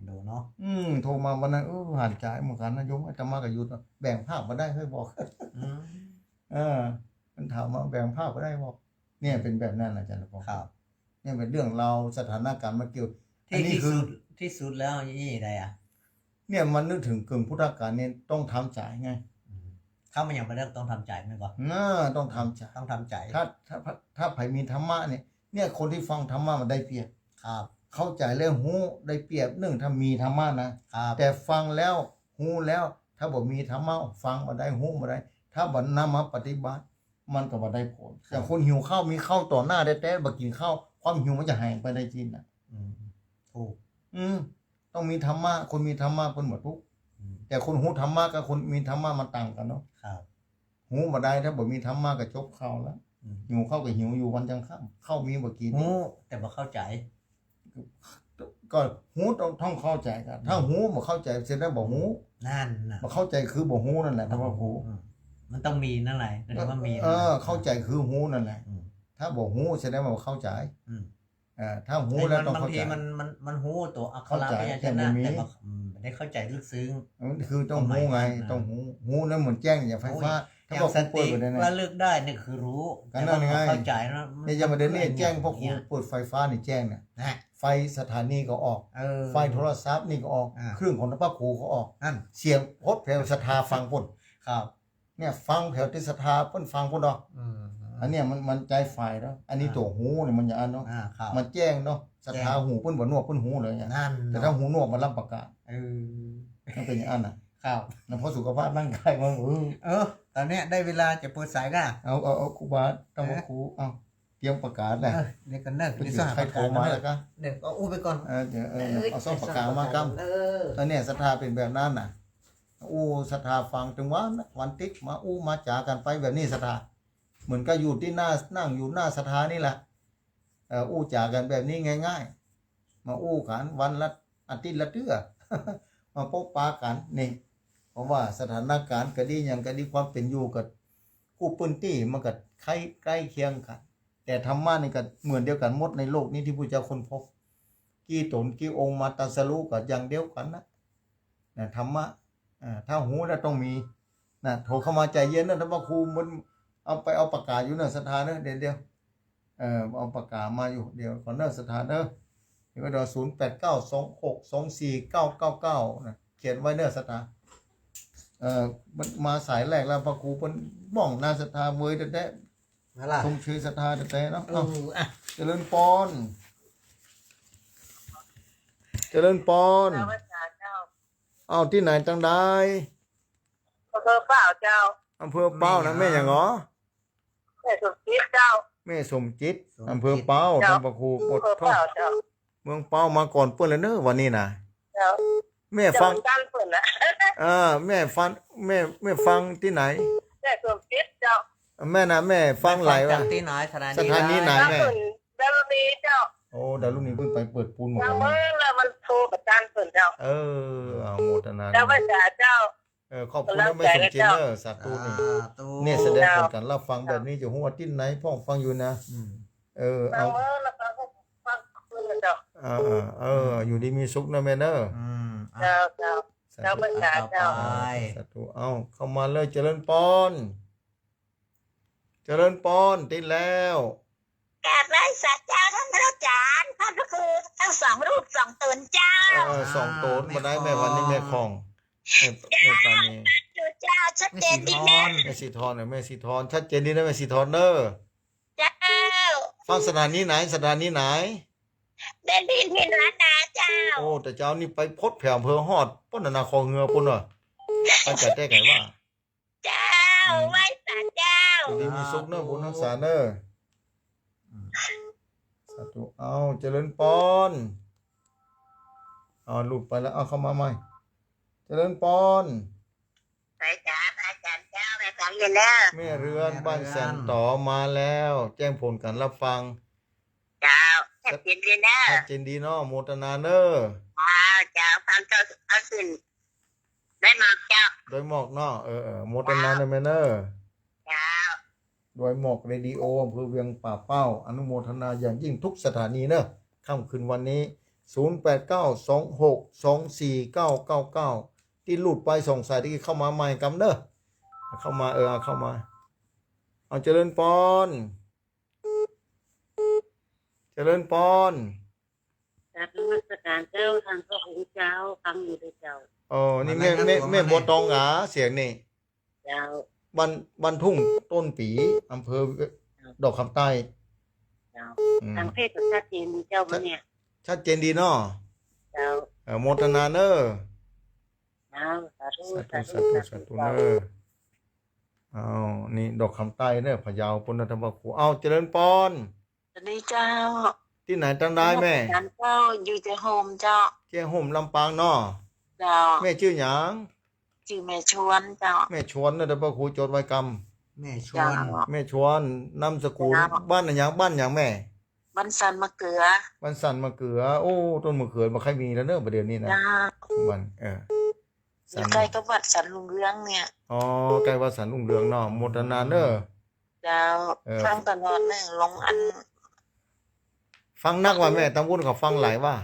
ดูเนาะ อืม โทรมาวันนั้น เออ หันจ๋ายเหมือนกั๋นนะโยม อาตมาก็หยุด แบ่งภาคบ่ได้ เฮ้ย บอก อืม เออ มันถามว่าแบ่งภาคบ่ได้ บอก เนี่ย เป๋นแบบนั้น อาจ๋ารย์ บอก ครับ เนี่ยเป๋นเรื่องราวสถานการณ์มาเกี่ยว ตี้ อันนี้ ตี้ คือ สุด ตี้สุดแล้วอี้ใดอ่ะ เนี่ย มันนึกเถิงเกิ่งพุทธกาลเนี่ย ต้องทำจ๋ายไง อืม เข้ามาอย่างบ่ได้ต้องทำจ๋ายมันก่อ น่า ต้องทำจ๋าย ต้องทำจ๋าย ถ้า ถ้า ถ้าใผมีธรรมะเนี่ย เนี่ย คนตี้ฟังธรรมะมันได้เปรียบ ครับ เข้าใจ๋แล้วฮู้ได้เปรียบ นึ่ง ถ้ามีธรรมะนะ ครับ แต่ฟังแล้วฮู้แล้ว ถ้าบ่มีธรรมะ ฟังบ่ได้ ฮู้บ่ได้ ถ้าบ่นำมาปฏิบัติ มันก็บ่ได้ผล ครับ อย่างคนหิวข้าว มีข้าวต่อหน้าแต๊ๆ บ่กิ๋นข้าว ความหิวมันจะหายไปได้จริงน่ะ อืม ถูก อืม ต้องมีธรรมะ คนมีธรรมะเปิ้นบ่ทุกข์ อืม แต่คนฮู้ธรรมะกับคนมีธรรมะมันต่างกั๋นเนาะ ครับ ฮู้บ่ได้ ถ้าบ่มีธรรมะก็จบข่าวแล้ว อืม หิวข้าวก็หิวอยู่วันยังค่ำ ข้าวมีบ่กิ๋น ฮู้ แต่บ่เข้าใจ๋ ก็ฮู้ต้อง ต้องเข้าใจ๋กั๋น อืม ถ้าฮู้บ่เข้าใจ๋แสดงบ่ฮู้ นั่นน่ะ บ่เข้าใจ๋คือบ่ฮู้นั่นแหละ ถ้าว่าฮู้ อืม มันต้องมีนั่นแหละ ก็ถือว่ามี เออ นั่นแหละ เข้าใจ๋คือฮู้นั่นแหละ อืม ถ้าบ่ฮู้แสดงว่าบ่เข้าใจ๋ อืม เอ่อ ถ้าฮู้แล้วต้องเข้าใจ๋ ไอ้มันบางทีมัน มัน มันฮู้ตั๋วอักขระ เข้าใจ๋ พยัญชนะ แต่มันมี แต่ว่า อืม บ่ได้เข้าใจ๋ลึกซึ้ง มันคือต้องฮู้ไง ความหมายมันนะ ต้องฮู้ ฮู้แล้วเหมือนแจ้งอย่างไฟฟ้า โอ้ย ถ้าบอก อย่างสติ ฮู้เปิดไปเลยนะ ระลึกได้นี่คือฮู้ ก็นั่นไง แต่ว่าเข้าใจ๋นะ มัน เนี่ย อย่างเดี๋ยวนี้ มัน แจ้ง อย่าง พระครู เนี่ย เปิดไฟฟ้านี่แจ้งเนี่ย นะ ไฟสถานีก็ออก เออ ไฟโทรศัพท์นี่ก็ออก อ่า เครื่องของพระครูก็ออก นั่น เสียงโพดแผวศรัทธาฟังปุ้น ครับ เนี่ย ฟังแผวตี้ศรัทธาเปิ้นฟังปุ้นเนาะ อืม อันเนี้ยมัน มันใจ๊ไฟเนาะ อันนี้ อ่า ตั๋วฮู้เนี่ยมันอย่างอันเนาะ อ่า ครับ มันแจ้งเนาะ ศรัทธา แจ้ง หูเปิ้นบ่หนวกเปิ้นฮู้เลยเนี่ย นั่นเนาะ แต่ถ้าหูหนวกมันรับประกาศ เออ มันเป๋นอย่างอันน่ะ ครับ นะ เพราะสุขภาพร่างกายมัน เออ เออ ต๋อนเนี้ยได้เวลาจะเปิดสายก่ะ เอา เอา เอา ครูบา ต้อง เออ ครู เอา เตรียมประกาศแหละ เออ เดี๋ยวก่อนเนอะ เปิ้น เดี๋ยว ใครโทรมาแล้วกะ เดี๋ยวก็อู้ไปก่อน เออ เดี๋ยว เออ เออ เอาซ่อมปากกามากำ เออ ต๋อนเนี้ยศรัทธาเป๋นแบบนั้นน่ะ อู้ศรัทธาฟัง ตึงวัน วันติ๊กมาอู้มาจ๋ากั๋นไปแบบนี้ศรัทธา เหมือนกับอยู่ตี้หน้า นั่งอยู่หน้าศรัทธานี่แหละ เอ่อ อู้จ๋ากั๋นแบบนี้ง่ายๆ มาอู้กั๋นวันละอาทิตย์ละเตื้อ มาปะปะกั๋นนี่ เพราะว่าสถานการณ์ก็ดี หยังก็ดี ความเป๋นอยู่กับกู้ปื้นตี้มันก็ใก้ ใก้เคียงกั๋น แต่ธรรมะนี่ก็เหมือนเดียวกั๋นหมดในโลกนี้ตี้พุทธเจ้าค้นพบ กี่ต๋นกี่องค์มาตรัสรู้ก็อย่างเดียวกั๋นนะ นะ ธรรมะ อ่า ถ้าฮู้แล้วต้องมี นะ โทรเข้ามาใจ๋เย็นนะ ถ้าว่าครูมันเอาไปเอาปากกาอยู่เนอะ ศรัทธาเนอะ เดี๋ยว เดี๋ยว เอ่อ เอาปากกามาอยู่ เดี๋ยวก่อนเนอะ ศรัทธาเนอะ เดี๋ยวก็เดี๋ยว ศูนย์แปดเก้า สองหกสองสี่เก้าเก้าเก้า นะ เขียนไว้เนอะ ศรัทธา เอ่อ มันมาสายแรกแล้ว พระครูเปิ้นบ้องนะ ศรัทธาเวยแต๊ๆ มาล่ะ ชมเชยศรัทธาแต๊ๆ เนาะ เออ เอ้า อ่ะ เจริญปอน เจริญปอน เจ้าพระเจ้า เอ้า ตี้ไหนตังใด อำเภอเป้าเจ้า อำเภอเป้านะ แม่หยังหรอ แม่สมจิตเจ้า แม่สมจิต สมจิต อำเภอเป้า เจ้า ท่านพระครู อำเภอเป้าเจ้า เมืองเป้ามาก่อนเปิ้นแล้วเนอะ วันนี้นะ เจ้า แม่ฟัง เจ้าเหมือนกั๋นเปิ้นน่ะ เออ แม่ฟัง แม่ แม่ฟังตี้ไหน แม่สมจิตเจ้า แม่นะ แม่ฟังหลาย แม่ฟังจากตี้ไหน สถานี สถานีไหน แม่ ดารุณีเจ้า โอ้ ดารุณีเปิ้นไปเปิดปูนหมดแล้วนะ เมื่อแล้วมันโทรประจานเปิ้นเจ้า เออ เอาโมทนา เจ้าพระเจ้า เจ้า เออ ขอบคุณนะแม่สมจิตเนอะ สาธุนี่ สาธุ เนี่ย แสดงผลการรับฟังแบบนี้ จะฮู้ว่าตี้ไหนพ่องฟังอยู่นะ อืม เออ เอา ฟังเมื่อแล้วก็ฟังคืนเจ้า เออ เออ เออ อยู่ดีมีสุขนะแม่เนอะ อืม อ่ะ เจ้า เจ้า สาธุ เจ้าพระเจ้า เจ้า เออ สาธุ เอา เข้ามาเลย เจริญปอน เจริญปอน ติดแล้ว กราบไหว้สาเจ้าท่านพระอาจารย์ ท่านพระครูทั้งสองรูปสองต๋นเจ้า เออ สองต๋น อ่า บ่ได้ แม่ แม่วันนี้แม่คล่อง แม่ แม่ปราณี อยู่เจ้า ชัดเจนดีนะ แม่ศรีธร แม่ศรีธร เออ แม่ศรีธร ชัดเจนดีนะ แม่ศรีธรเนอะ เจ้า ฟังสถานีไหน สถานีไหน แม่ศรีธรนะเจ้า โอ้ แต่เจ้านี่ไปพดแผ่วอำเภอฮอดปู๊นนา คอเฮือปู๊นเนอะ ไปจากแต่ไกลวะ เจ้า อืม ไหว้สาเจ้า อยู่ดีมีสุขเนอะ บุญฮักษาเนอะ อืม สาธุ เอา เจริญปอน เอา หลุดไปแล้ว เอา เข้ามาใหม่ เจริญปอน ไปจ้า พระอาจารย์เจ้า แม่ฟังอยู่เนอะ แม่เรือน แม่เรือน บ้านแสนต๋อมาแล้ว แจ้งผลการรับฟัง เจ้า ชัดเจนดีเนอะ ชัดเจนดีเนาะ โมทนาเนอะ เจ้า เจ้า ฟังเจ้า เอาขึ้น ดอยหมอกเจ้า ดอยหมอกเนาะ เออ เออ โมทนาเนอะแม่เนอะ เจ้า ดอยหมอกเรดิโอ อำเภอเวียงป่าเป้า อนุโมทนาอย่างยิ่งทุกสถานีเนอะ ค่ำคืนวันนี้ ศูนย์แปดเก้า สองหกสองสี่เก้าเก้าเก้า ตี้หลุดไปสองสายตี้เข้ามาใหม่กำเนอะ เข้ามา เออ เอาเข้ามา เอา เจริญปอน เจริญปอน กราบนมัสการเจ้า ท่านพระครูเจ้า ฟังอยู่เด้อเจ้า อ๋อ นี่แม่ แม่ แม่บัวตองหรา เสียงนี่ เจ้า บ้าน บ้านทุ่งต้นปี อำเภอ เจ้า ดอกคำใต้ เจ้า อืม ทางเพจก็ชัดเจนดีเจ้า ชัด เนี่ย ชัดเจนดีเนาะ เจ้า เออ โมทนาเนอะ เจ้า สาธุ สาธุ สาธุ สาธุ สาธุ สาธุ เจ้า เนอะ อ้าว นี่ดอกคำใต้เนอะ พะเยาปู๊นนะ ท่านพระครู อ้าว เจริญปอน สวัสดีเจ้า ตี้ไหนตังได้แม่ นมัสการเจ้า อยู่เจียงโฮมเจ้า เจียงโฮมลำปางเนาะ เจ้า แม่จื้อหยัง จื้อแม่ชวนเจ้า แม่ชวนเนอะ เดี๋ยวพระครูจดไว้กำ แม่ชวน เจ้า แม่ชวน นามสกุล เจ้า บ้านอะหยัง บ้านหยังแม่ บ้านสันมะเขือ บ้านสันมะเขือ โอ้ ต้นมะเขือบ่ค่อยมีแล้วเนอะ ประเดี๋ยวนี้นะ เจ้า บ้าน เออ อยู่ใกล้กับวัดสันลุงเรืองเนี่ย อ๋อ ใกล้วัดสันลุงเรืองเนาะ โมทนาเนอะ เจ้า เออ ฟังตลอดเนี่ย ลงอัน ฟังนักว่าแม่ ตังวุ้นก็ฟังหลายว่า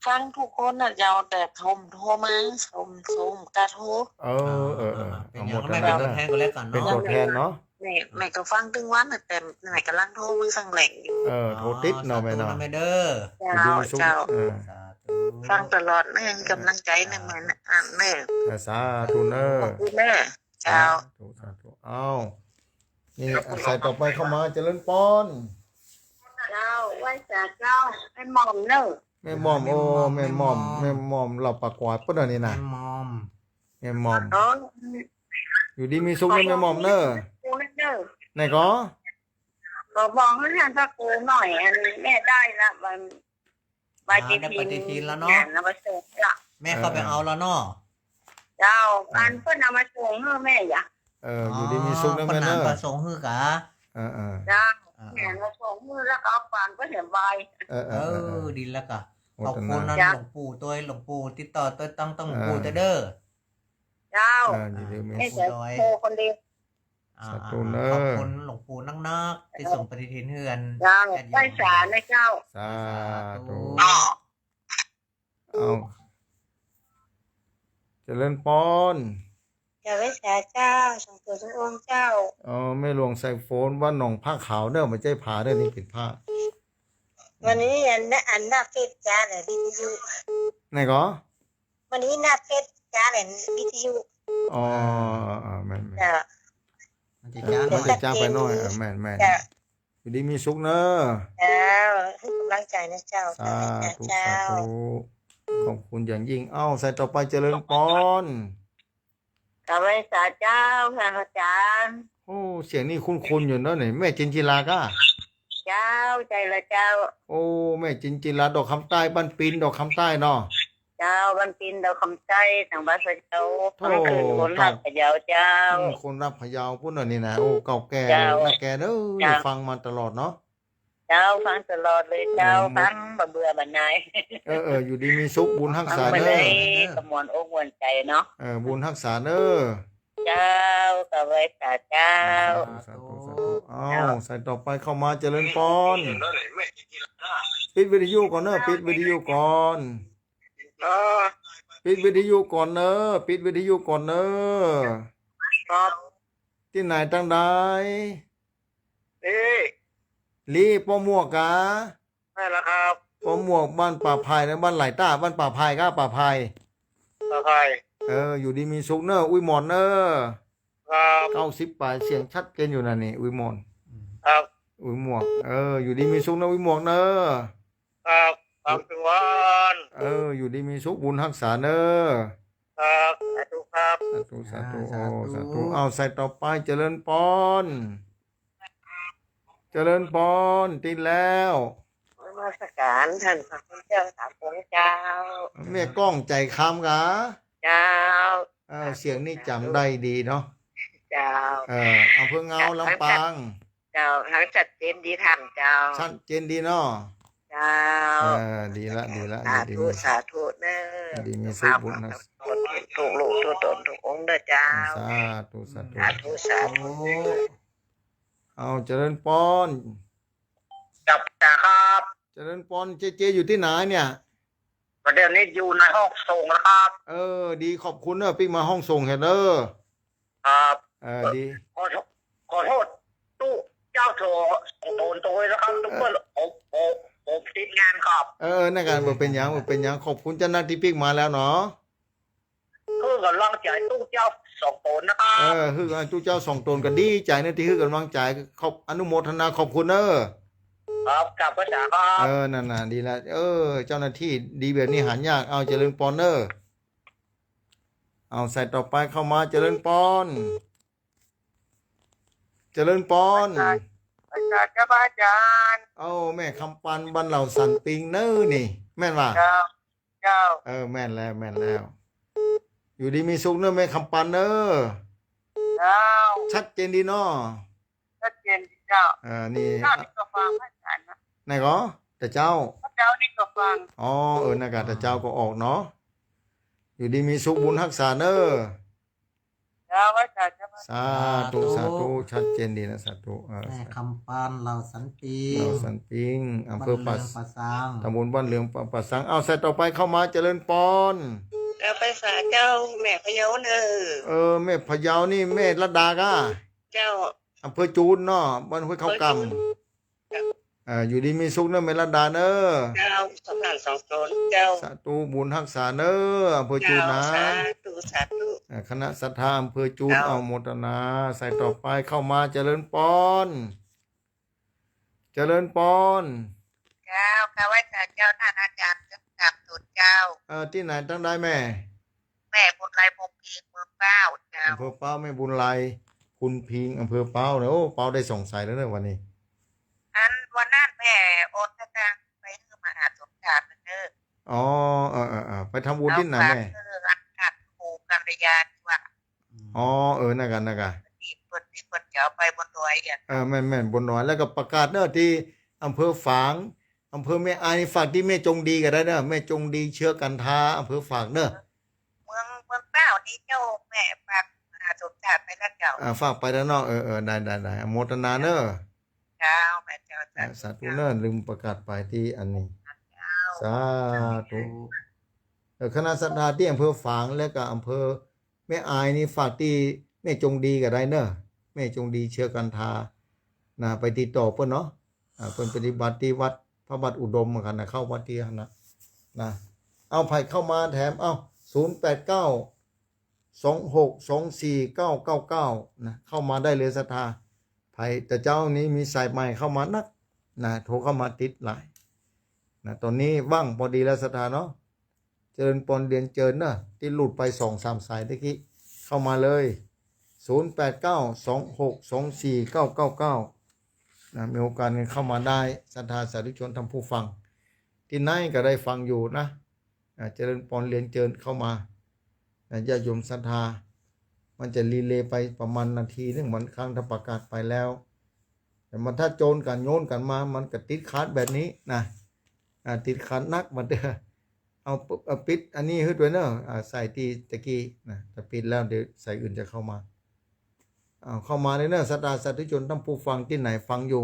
ฟังทุกคนน่ะเจ้า แต่ผมโทรมา ผม ผมกล้าโทร เออ เออ เออ เออ เออ เป็นอย่างนั้น เอาโมทนา แม่เป็นตัวแทนก็แล้วกันเนาะ เป็นตัวแทนเนาะ แม่ แม่ก็ฟังตึงวันน่ะ แต่แม่ก่ำลังโทรมาครั้งแรกอยู่ เออ โทรติดเนาะ อ๋อ แม่เนาะ สาธุนะแม่เด้อ เจ้า อยู่ดีมีสุข เจ้า เออ สาธุ ฟังตลอดนะ ให้กำลังใจ๋นะ อ่า แม่นะ อ่า เนอะ เออ สาธุเนอะ ขอบคุณเนอะ เจ้า สาธุ สาธุ อ้าว นี่ อ่ะ สายต่อไปเข้ามา เจริญปอน เจ้า ไหว้สาเจ้า แม่หม่อมเนอะ แม่หม่อม อ่า โอ้ แม่หม่อม แม่หม่อม แม่หม่อม แม่หม่อม เหล่าปากหวายปู๊นเนอะนี่นะ แม่หม่อม แม่หม่อม อ๋อ อยู่ดีมีสุขเนอะ แม่หม่อมเนอะ ไหนก็ ก็บอกให้ท่านพระครูหน่อย อันแม่ได้ละ วัน ปฏิทิน อ่า ได้ปฏิทินแล้วเนาะ งานนมัสการละ แม่เข้าไปเอาแล้วเนาะ เจ้า อ่า อันเปิ้นเอามาส่งหื้อแม่จ้ะ เออ อยู่ดีมีสุขนะแม่เนอะ อ๋อ เปิ้นนำมาส่งหื้อกะ เออ เออ เจ้า อ่า แม่มาส่งหื้อแล้วก็เอาขวานไปเหียบใบ เออ เออ เออ เออ เออ ดีแล้วกะ โมทนา ขอบคุณนะ เจ้า หลวงปู่ตวย หลวงปู่ติดต่อตวย ต้อง ต้องหลวงปู่ตวยเด้อ เจ้า เออ อยู่ดีมีสุข แม่จะโทรคนเดียว อ่า สาธุเนอะ ขอบคุณหลวงปู่นักๆ ตี้ส่งปฏิทินหื้อ เจ้า ญาติโยม ไหว้สานะเจ้า สาธุ สาธุ เอา เจริญปอน เจ้า ไหว้สาเจ้า สาธุทุกองค์เจ้า อ๋อ แม่หลวงสายฝน วัดหนองผ้าขาวเนอะ บ่ใจ้ผาเนอะ นี่เป๋นผ้า วันนี้อันน่ะ อันหน้าเฟซจ้าแหละ วิทยุ ไหนก็ วันนี้หน้าเฟซจ้าแหละ วิทยุ อ๋อ อ่า อ่า แม่นๆ เจ้า มันจะจ้าหน่อย มันจะจ้าไปหน่อย เออ แม่นๆ เจ้า อยู่ดีมีสุขเนอะ เจ้า ให้กำลังใจ๋นะเจ้า สาธุ เจ้า สาธุ ขอบคุณอย่างยิ่ง เอ้า สายต่อไป เจริญปอน กราบไหว้สาเจ้า ท่านอาจารย์ โอ้ เสียงนี่คุ้นๆ อยู่เนอะนี่ แม่จินจิลาก้า เจ้า ใจ้ละเจ้า โอ้ แม่จินจิลา ดอกคำใต้ บ้านปิน ดอกคำใต้เนาะ เจ้า บ้านปิน ดอกคำใต้ ตางบ้านสะเดา โธ่ ฟังคืนคนฮักพะเยาเจ้า อืม คนฮักพะเยาปู๊นเนอะนี่นะ โอ้ เก่าแก่ เจ้า นักแก่เด้อ เจ้า ได้ฟังมาตลอดเนาะ เจ้า ฟังตลอดเลยเจ้า เออ ฟังบ่เบื่อบ่หน่าย เออ เออ อยู่ดีมีสุข บุญฮักษาเนอะ ฟังไปเลย กระมวลอกมวลใจ๋เนาะ เออ บุญฮักษาเนอะ เจ้า กราบไหว้สาเจ้า สาธุ สาธุ สาธุ เอ้า เจ้า สายต่อไปเข้ามา เจริญปอน ปิดวิทยุก่อนเนอะ ปิดวิทยุก่อน เออ ปิดวิทยุก่อนเนอะ ปิดวิทยุก่อนเนอะ ครับ ตี้ไหนตังได้ นี่ ลี ป้อมวกกา นั่นแหละครับ ป้อมวก บ้านป่าไผ่นะ บ้านไหล่ต้า บ้านป่าไผ่ก้า ป่าไผ่ ป่าไผ่ เออ อยู่ดีมีสุขเน่อ อุ้ยหมอนเน่อ ครับ เก้าสิบป๋าย เสียงชัดเจนอยู่นะนี่ อุ้ยหมอน ครับ อุ้ยหมวก เออ อยู่ดีมีสุขเน่อ อุ้ยหมวกเน่อ ครับ ครับ ทุกวัน เออ อยู่ดีมีสุข บุญฮักษาเน่อ ครับ สาธุครับ สาธุ สาธุ อ่า โอ้ สาธุ สาธุ เอา สายต่อไป เจริญปอน เจริญปอน ติดแล้ว นมัสการต้านพระคุณเจ้าสามองค์เจ้า แม่ก้องใจ๋คำกา เจ้า เออ เสียงนี่จ๋ำได้ดีเนาะ เจ้า เออ อำเภอเงา ลำปาง เจ้า หังชัดเจนดีท่านเจ้า ชัดเจนดีเนาะ เจ้า เออ ดีละ ดีละ สาธุ ดี สาธุเน่อ ดีมีสุขบุญนะ ทุกลูกทุกต๋นทุกองค์เน่อเจ้า สาธุ สาธุ สาธุ สาธุ เอา เจริญปอน ครับ ครับ เจริญปอน เจ๊ เจ๊อยู่ตี้ไหนเนี่ย ก็เดี๋ยวนี้อยู่ในห้องส่งนะครับ เออ ดี ขอบคุณเน่อ ปิ๊กมาห้องส่งแหมเน่อ ครับ เออ ดี ขอโทษ ขอโทษตุ๊เจ้าสองต๋นโตยนะครับ ตุ๊เปิ้น ผม ผม ผมติดงานครับ เออ นั่นกา บ่เป๋นหยัง บ่เป๋นหยัง ขอบคุณเจ้านักตี้ปิ๊กมาแล้วเนาะ หื้อกำลังใจ๋ตุ๊เจ้าสองต๋นนะครับ เออ หื้อกำลังตุ๊เจ้าสองต๋นก็ดีใจ๋เน่อ ตี้หื้อกำลังใจ๋ ขอบ อนุโมทนาขอบคุณเน่อ ครับ ครับ พระอาจ๋ารย์ครับ เออ นั่นน่ะ ดีละ เออ เจ้าหน้าตี้ดีแบบนี้หายาก เอา เจริญปอนเน่อ เอา สายต่อไปเข้ามา เจริญปอน เจริญปอน อาจ๋ารย์ อาจ๋ารย์ครับ อาจ๋ารย์ เอา แม่คำปัน บ้านเหล่าสันปิงเน่อนี่ แม่นบ่า เจ้า เจ้า เออ แม่นแล้ว แม่นแล้ว อยู่ดีมีสุขเน่อ แม่คำปันเน่อ เจ้า ชัดเจนดีเนาะ ชัดเจนดีเจ้า เออ นี่ เจ้านี่ก็ฟังพระอาจ๋ารย์นะ ไหนก็ แต่เจ๊า พระเจ้านี่ก็ฟัง อ๋อ เออ นั่นกา แต่เจ๊าก็ออกเนาะ อยู่ดีมีสุข บุญฮักษาเน่อ เจ้า ไหว้สาเจ้า สาธุ สาธุ สาธุ ชัดเจนดีนะ สาธุ เออ แม่คำปัน เหล่าสันปิง เหล่าสันปิง อำเภอป่า บ้านเหลืองป่าซาง ตำบลบ้านเหลือง ป่า ป่าซาง เอา สายต่อไปเข้ามา เจริญปอน เจ้า ไหว้สาเจ้า แม่พะเยาเน่อ เออ แม่พะเยานี่ แม่รัตดาก้า เจ้า อำเภอจูนเนาะ บ้านห้วยเข้ากำ อำเภอจูน เออ อยู่ดีมีสุขเน่อ แม่รัตดาเน่อ เจ้า สองหลานสองต๋น เจ้า สาธุ บุญฮักษาเน่อ อำเภอจูนนะ เจ้า สาธุ สาธุ เออ คณะศรัทธาอำเภอจูน เจ้า เอา โมทนา สายต่อไปเข้ามา เจริญปอน เจริญปอน เจ้า ข้าไหว้สาเจ้า ต้านอาจ๋ารย์ กราบตูนเจ้า เออ ตี้ไหน ตังใดแม่ แม่บุญไล ภูนพิงค์ เมืองเป๊าเจ้า อำเภอเป๊า แม่บุญไล ภูนพิงค์ อำเภอเป๊าเน่อ โอ้ เป๊าได้สองสายแล้วเน่อวันนี้ อันวันนั้นแม่โอนสตางค์ไปหื้อมหาสมชาติเน่อ อ๋อ เออ เออ เออ ไปทำบุญตี้ไหนแม่ เอาฝากหื้ออันขัดหูกัลยาดีกว่า อ๋อ เออ นั่นกา นั่นกา ตี้เปิ้น ตี้เปิ้นจะเอาไปบนดอยอะ เออ แม่น แม่น บนดอย แล้วก็ประกาศเน่อ ตี้อำเภอฝาง อำเภอแม่อายนี่ฝากตี้แม่จงดีก็ได้เน่อ แม่จงดี เชื้อกันทา อำเภอฝางเน่อ เมือง เมืองเป๊านี่เจ้า แม่ฝากมหาสมชาติไปแล้วเจ้า อ่า ฝากไปแล้วเนาะ เออ เออ ได้ ได้ ได้ อนุโมทนาเน่อ เจ้า แม่เจ้า อ่า สาธุ สาธุเน่อ ลืมประกาศไปตี้อันนี้ เจ้า สาธุ เออ คณะศรัทธาตี้อำเภอฝาง และก็อำเภอแม่อายนี่ฝากตี้แม่จงดีก็ได้เน่อ แม่จงดี เชื้อกันทา นะ ไปติดต่อเปิ้นเนาะ อ่า เปิ้นปฏิบัติตี้วัดพระบาทอุดมเหมือนกั๋นนะ เข้าวัดตี้หั้นนะ นะ เอา ใผเข้ามาแถม เอา ศูนย์แปดเก้า สองหกสองสี่เก้าเก้าเก้า นะ เข้ามาได้เลยศรัทธา ใผ แต่เจ๊านี้มีสายใหม่เข้ามานัก นะ โทรเข้ามาติดหลาย นะ ต๋อนนี้ว่างปอดีแล้วศรัทธาเนาะ เจริญปอนเรียนเจิญเน่อ ตี้หลุดไปสองสามสายตะกี้ เข้ามาเลย ศูนย์แปดเก้า สองหกสองสี่เก้าเก้าเก้า นะ มีโอกาสกันเข้ามาได้ ศรัทธาสาธุชนท่านผู้ฟัง ตี้ไหนก็ได้ฟังอยู่นะ อ่า เจริญปอนเรียนเจิญเข้ามา นะ ญาติโยมศรัทธา มันจะดีเลย์ไปประมาณนาทีนึ่ง บางครั้งถ้าประกาศไปแล้ว แต่มันถ้าโจนกั๋นโยนกั๋นมา มันก็ติดขัดแบบนี้นะ อ่า ติดขัดนัก มันจะ เอา เอาปิดอันนี้หื้อตวยเน่อ อ่า ใส่ตี้ตะกี้นะ ถ้าปิดแล้วเดี๋ยวสายอื่นจะเข้ามา เอาเข้ามาเลยเน่อ ศรัทธาสาธุชนท่านผู้ฟังตี้ไหนฟังอยู่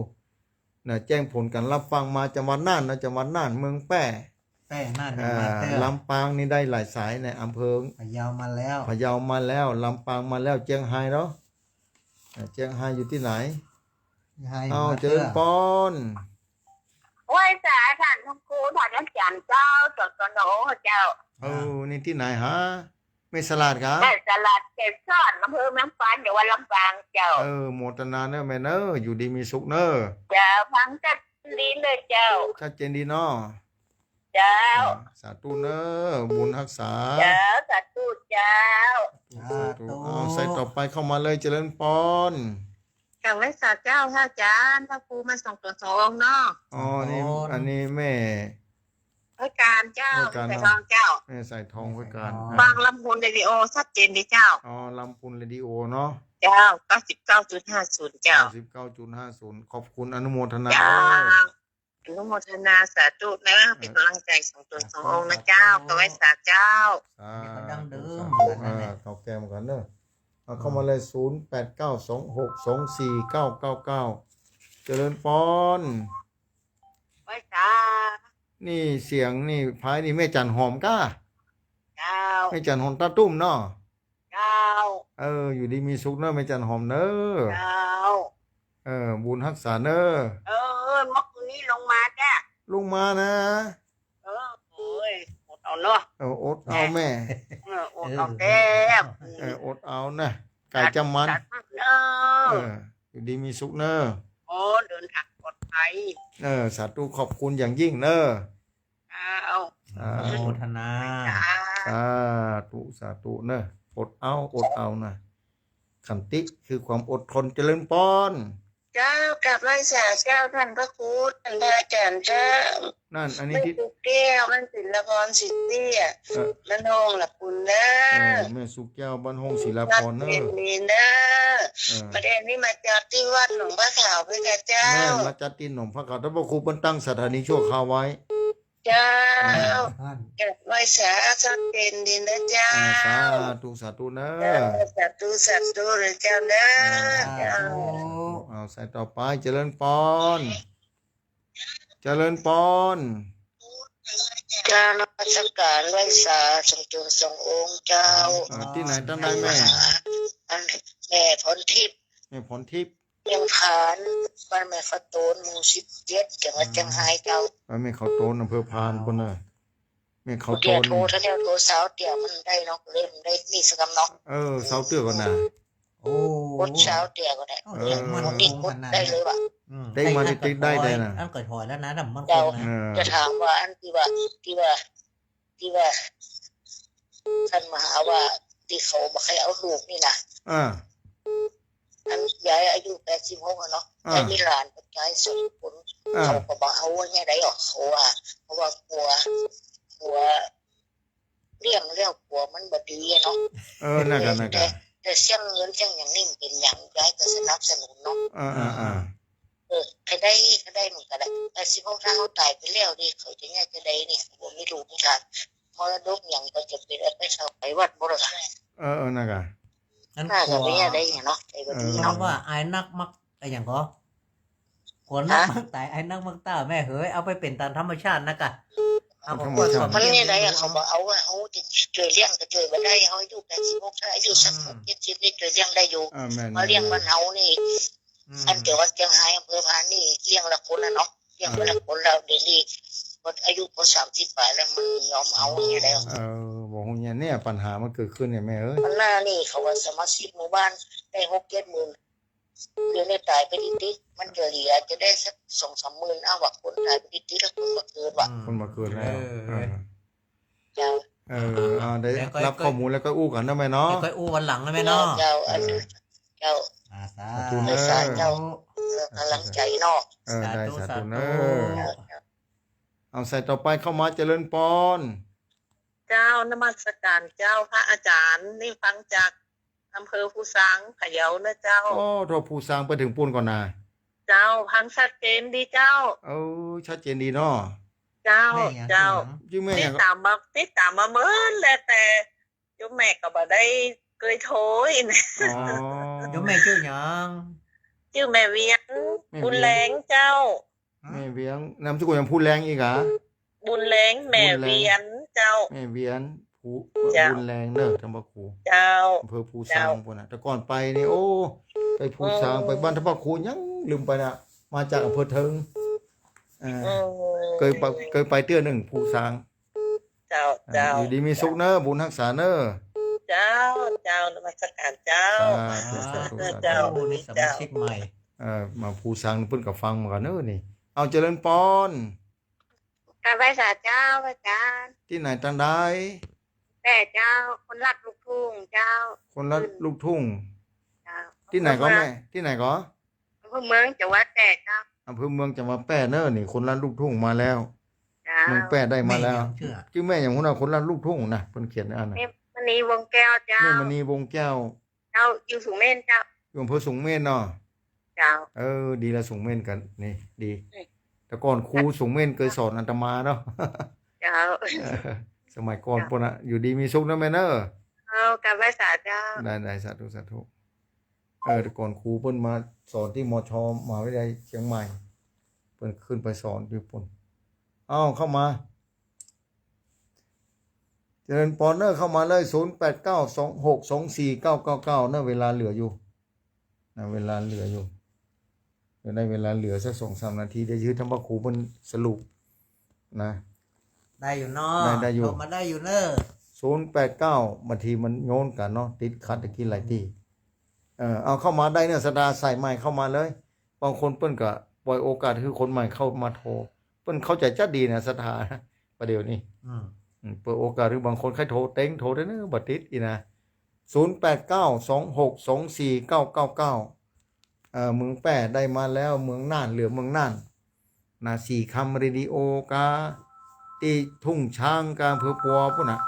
นะ แจ้งผลก๋านรับฟังมา จังหวัดน่านนะ จังหวัดน่าน เมืองแป้ แป้ น่าน อ่า มาเตื้อ ลำปางนี่ได้หลายสายนะ อำเภอ พะเยามาแล้ว พะเยามาแล้ว ลำปางมาแล้ว เจียงไฮ้เนาะ อ่า เจียงไฮ้อยู่ตี้ไหน เจียงไฮ้ เอา มาเตื้อ เจริญปอน ไหว้สาท่านคุณครู ท่านอาจ๋ารย์เจ้า สอน สอน โอ้ เจ้า เออ นี่ตี้ไหนฮะ แม่ ม่สลาดกา แม่สลาดเกษร อำเภอเมืองปาน จังหวัดลำปางเจ้า เออ โมทนาเน่อแม่เน่อ อยู่ดีมีสุขเน่อ เจ้า ฟังชัดเจนดีเลยเจ้า ชัดเจนดีเนาะ เจ้า อ่า สาธุเน่อ บุญฮักษา เจ้า สาธุเจ้า สาธุ สาธุ สาธุ เอาสายต่อไปเข้ามาเลย เจริญปอน กราบไหว้สาเจ้า พระอาจารย์ พระครูมาสองต๋นสององค์เนาะ อ๋อ นี่ สองต๋น อันนี้แม่ ห้วยการเจ้า ห้วยการ แม่สายทองเจ้า แม่สายทอง ห้วยการ อ๋อ ฟังลำพูนเรดิโอชัดเจนดีเจ้า อ๋อ ลำพูนเรดิโอเนาะ เจ้า เก้าสิบเก้าจุดห้าศูนย์เจ้า เก้าสิบเก้าจุดห้าศูนย์ ขอบคุณ อนุโมทนา เจ้า เด้อ อนุโมทนาสาธุนะ เออ เป๋นก๋ำลังใจ๋สองต๋นสององค์นะเจ้า สาธุ กราบไหว้สาเจ้า สาธุ ดั้งเดิม สาธุ เหมือนกันนั่นแหละ เออ เก่าแก่เหมือนกันเนอะ เอาเข้ามาเลย ศูนย์แปดเก้าสองหกสองสี่เก้าเก้าเก้า เจริญปอน ไหว้สา นี่เสียงนี่ พายนี่แม่จันหอมก้า เจ้า แม่จันหอมต้าตุ้มเนาะ เจ้า เออ อยู่ดีมีสุขเนอะ แม่จันหอมเนอะ เจ้า เออ บุญฮักษาเนอะ เออ เมื่อคืนนี้ลงมาจ้ะ ลงมานะ เออ โอ้ย อดเอาเนาะ เออ อดเอาแม่ เออ อดเอาแต๊ เออ อดเอานะ ก๋ายจำมัน สาธุเนอะ เออ อยู่ดีมีสุขเนอะ โอ้ เดินทางปลอดภัย เออ สาธุ ขอบคุณอย่างยิ่งเนอะ เจ้า สาธุ อนุโมทนา สาธุ สาธุเนอะ อดเอา อดเอานะ ขันติคือความอดทน เจริญปอน เจ้า กราบไหว้สาเจ้า ท่านพระครู ท่านพระอาจารย์เจ้า นั่น อันนี้ แม่ ที่ สุแก้ว บ้านศิลปร ศรีเตี้ย เออ บ้านห้องละคุณเนอะ เออ แม่สุแก้ว บ้านห้องศิลปรเนอะ ชัดเจนดีเนอะ เออ ประเด็นนี้มาจากที่วัดหนองผ้าขาวด้วยค่ะเจ้า แม่มาจากที่หนองผ้าขาว ท่านพระครูเปิ้นตั้งสถานีชั่วคราวไว้ เจ้า อ่า กราบไหว้สา ชัดเจนดีนะเจ้า อ่า สาธุ สาธุเนอะ เจ้า สาธุ สาธุเลยเจ้าเนอะ อ่า เจ้า สาธุ เอาสายต่อไป เจริญปอน เจริญปอน เจ้า นมัสการไหว้สาสองต๋นสององค์เจ้า อ่า ตี้ไหน ตี้ไหนแม่ อัน แม่พรทิพย์ แม่พรทิพย์ เมืองพาน บ้านแม่เขาโตน หมู่สิบเจ็ด จังหวัดเจียงฮายเจ้า บ้านแม่เขาโตน อำเภอพานปู้นเน่อ แม่เขาโตน เดี๋ยวโทร ถ้าเดี๋ยวโทรสาวเตี้ยมันได้เนาะ เริ่มได้นี่สักกำเนาะ เออ สาวเตี้ยก่อนนะ โอ้ กดสาวเตี้ยก่อนนะ เออ มันนี่กดได้เลยว่ะ อืม เต็งมา ใคร ติ๊กๆ ได้ ได้นะ อันก็ถอยแล้วนะ แต่มัน เจ้า คงนะ เออ จะถามว่าอันตี้ว่า ตี้ว่า ตี้ว่า ท่านมาหาว่าตี้เขาบ่ใค่เอาลูกนี่นะ อ่า อันยายอายุแปดสิบหกอะเนาะ อ่า ยายมีหลานกับยายสองคน อ่า เขาก็บ่เอาเนี่ยได้หรอก เขาว่า เพราะว่ากลัว กลัวเลี้ยงแล้วกลัวมันบ่ดีอะเนาะ เออ นั่นกะ เออ นั่นกะ แต่ แต่เสี้ยงเงินเสี้ยงอย่างนี้มันเป๋นอย่าง ยายก็สนับสนุนเนาะ อ่า อ่า อ่า เออ ใค่ได้ ใค่ได้เหมือนกันแหละ แต่สิบหกถ้าเขาต๋ายไปแล้วนี่ เขาจะเนี่ยจะได้นี่ บ่มีลูกมีหลาน มรดกอย่างก็จะเป๋นเอาไปถวายวัดบ่ล่ะ เออ เออ นั่นกะ อัน น่าจะ กลัว เป๋นอย่างใดเนาะ ไอ้บ่ดีเนาะ เออ ว่าอ้ายนักมัก ไอ้หยังก็ กลัวนัก ฮะ มักต๋าย อ้ายนักมักต้า แม่เหย เอาไปเป๋นต๋ามธรรมชาตินักอะ เอา ธรรมชาติ ก็ มันเนี่ยใดอะ เขาบอกเอาว่า เอาจะช่วยเลี้ยงก็ช่วยบ่ได้ เอาอายุแปดสิบหก ถ้าอายุสัก อืม หกเจ็ดสิบนี่ช่วยเลี้ยงได้อยู่ อ่า แม่น มาเลี้ยงบ้านเฮานี่ อืม อันเดียวกันเจียงฮายอำเภอพานนี่เลี้ยงละคนน่ะเนาะ เลี้ยงคนละคนแล้วเดี๋ยวนี้ หมดอายุพอสามสิบปลายแล้วมันยอมเอาเนี่ยแล้ว เออ บ่ฮู้เนี่ย เนี่ยปัญหามันเกิดขึ้นเนี่ยแม่เอ้ย มันหน้านี่เขาว่าสมาชิกหมู่บ้านได้หกเจ็ดหมื่น เดี๋ยวนี้ต๋ายไปติดๆ มันจะเหลือจะได้สักสองสามหมื่น เอาว่าคนต๋ายไปติดๆ แล้วคนบ่เกิดว่ะ อืม คนบ่เกิดแล้ว เออ เออ เจ้า เออ อ่า ได้ เดี๋ยวก็ รับข้อมูลแล้วก็อู้กั๋นเนาะแม่เนาะ เดี๋ยวก็อู้วันหลังนะแม่เนาะ เจ้า เออ เจ้า อ่า สาธุ สาธุเนอะ เจ้า เออ ก๋ำลังใจ๋เนาะ เออ ได้ สาธุ สาธุเนอะ สาธุ เอาสายต่อไปเข้ามา เจริญปอน เจ้า นมัสการเจ้า พระอาจารย์ นี่ฟังจากอำเภอภูซาง พะเยานะเจ้า โอ้ โถ่ ภูซางไปเถิงปู้นก่อนนา เจ้า ฟังชัดเจนดีเจ้า เออ ชัดเจนดีเนาะ เจ้า แม่หยัง เจ้า จื้อหยัง จื้อแม่หยัง ติดต๋ามมา ติดต๋ามมาเมินแล้ว แต่ โยมแม่ก็บ่ได้เกยโทรอินะ อ๋อ โยมแม่จื้อหยัง จื้อแม่เวียน แม่เวียน บุญแรงเจ้า ฮะ แม่เวียน นามสกุลยังพูดแรงอีกอะ บุญแรง แม่เวียนเจ้า บุญแรง แม่เวียน ภู เจ้า บุญแรงเนอะ ท่านพระครู เจ้า อำเภอภูซาง เจ้า ปู้นน่ะ แต่ก่อนไปนี่ โอ้ ไปภูซาง อืม ไปบ้านท่านพระครูยังลืมไปน่ะ มาจากอำเภอเถิง เออ อืม เกยไป เกยไปเตื้อนึ่ง ภูซาง เจ้า อ่า เจ้า อยู่ดีมีสุขเนอะ บุญฮักษาเนอะ เจ้า เจ้า นมัสการเจ้า สาธุ สาธุ สาธุ เจ้า โอ้ นี่สมาชิกใหม่ เอ่อ มาผู้สังเปิ้นก็ฟังมาก่อนเนอะนี่ เอาเจริญปอน กราบไหว้สาเจ้า พระอาจารย์ ตี้ไหนตังใด แป้เจ้า คนรัฐลูกทุ่งเจ้า คนรัฐลูกทุ่ง เจ้า ตี้ไหนก็แม่ ตี้ไหนก็ อำเภอเมือง จังหวัดแป้เจ้า อำเภอเมือง จังหวัดแป้เนอะนี่ คนรัฐลูกทุ่งมาแล้ว เจ้า เมืองแป้ได้มาแล้ว แม่หยังเจื้อ จื้อแม่หยังหั้นน่ะ คนรัฐลูกทุ่งนะ เปิ้นเขียนอันน่ะ แม่มณีวงศ์แก้วเจ้า แม่มณีวงศ์แก้ว เจ้า อยู่สูงเม่นเจ้า อยู่อำเภอสูงเม่นเนาะ เจ้า เออ ดีละ สูงเม่นกั๋นนี่ ดี อืม แต่ก่อนครูสูงเม่นเกยสอนอาตมาเนาะ เจ้า เออ สมัยก่อน เจ้า ปู๊นน่ะ อยู่ดีมีสุขนะแม่เนอะ เจ้า กราบไหว้สาเจ้า ได้ ได้ สาธุ สาธุ เออ แต่ก่อนครูเปิ้นมาสอนตี้ มช มหาวิทยาลัยเชียงใหม่ เปิ้นขึ้นไปสอนอยู่ปู๊น เอ้า เข้ามา เจริญปอนเนอะ เข้ามาเลย ศูนย์แปดเก้า สองหกสองสี่เก้าเก้าเก้า เนอะ เวลาเหลืออยู่ นะ เวลาเหลืออยู่ เดี๋ยวได้เวลาเหลือสักสองสามนาที เดี๋ยวหื้อท่านพระครูเปิ้นสรุปนะ ได้อยู่เนาะ ได้ ได้อยู่ เข้ามาได้อยู่เนอะ ศูนย์แปดเก้า บางทีมันโยนกั๋นเนาะ ติดขัดตะกี้หลายตี้ เออ เอาเข้ามาได้เนอะ ศรัทธาสายใหม่เข้ามาเลย บางคนเปิ้นก็ปล่อยโอกาสหื้อคนใหม่เข้ามาโทร เปิ้นเข้าใจ๋จั๊ดดีนะ ศรัทธา ประเดี๋ยวนี้ อืม อืม เปิดโอกาสหื้อบางคนใค่โทรเต๊ง โทรได้เนอะ บ่ติดอี้นะ ศูนย์แปดเก้า สองหกสองสี่เก้าเก้าเก้า เอ่อ เมืองแป้ได้มาแล้ว เมืองน่าน เหลือเมืองน่าน นะ สีคำเรดิโอก้า ตี้ทุ่งช้างก้า อำเภอปัวปู๊นน่ะ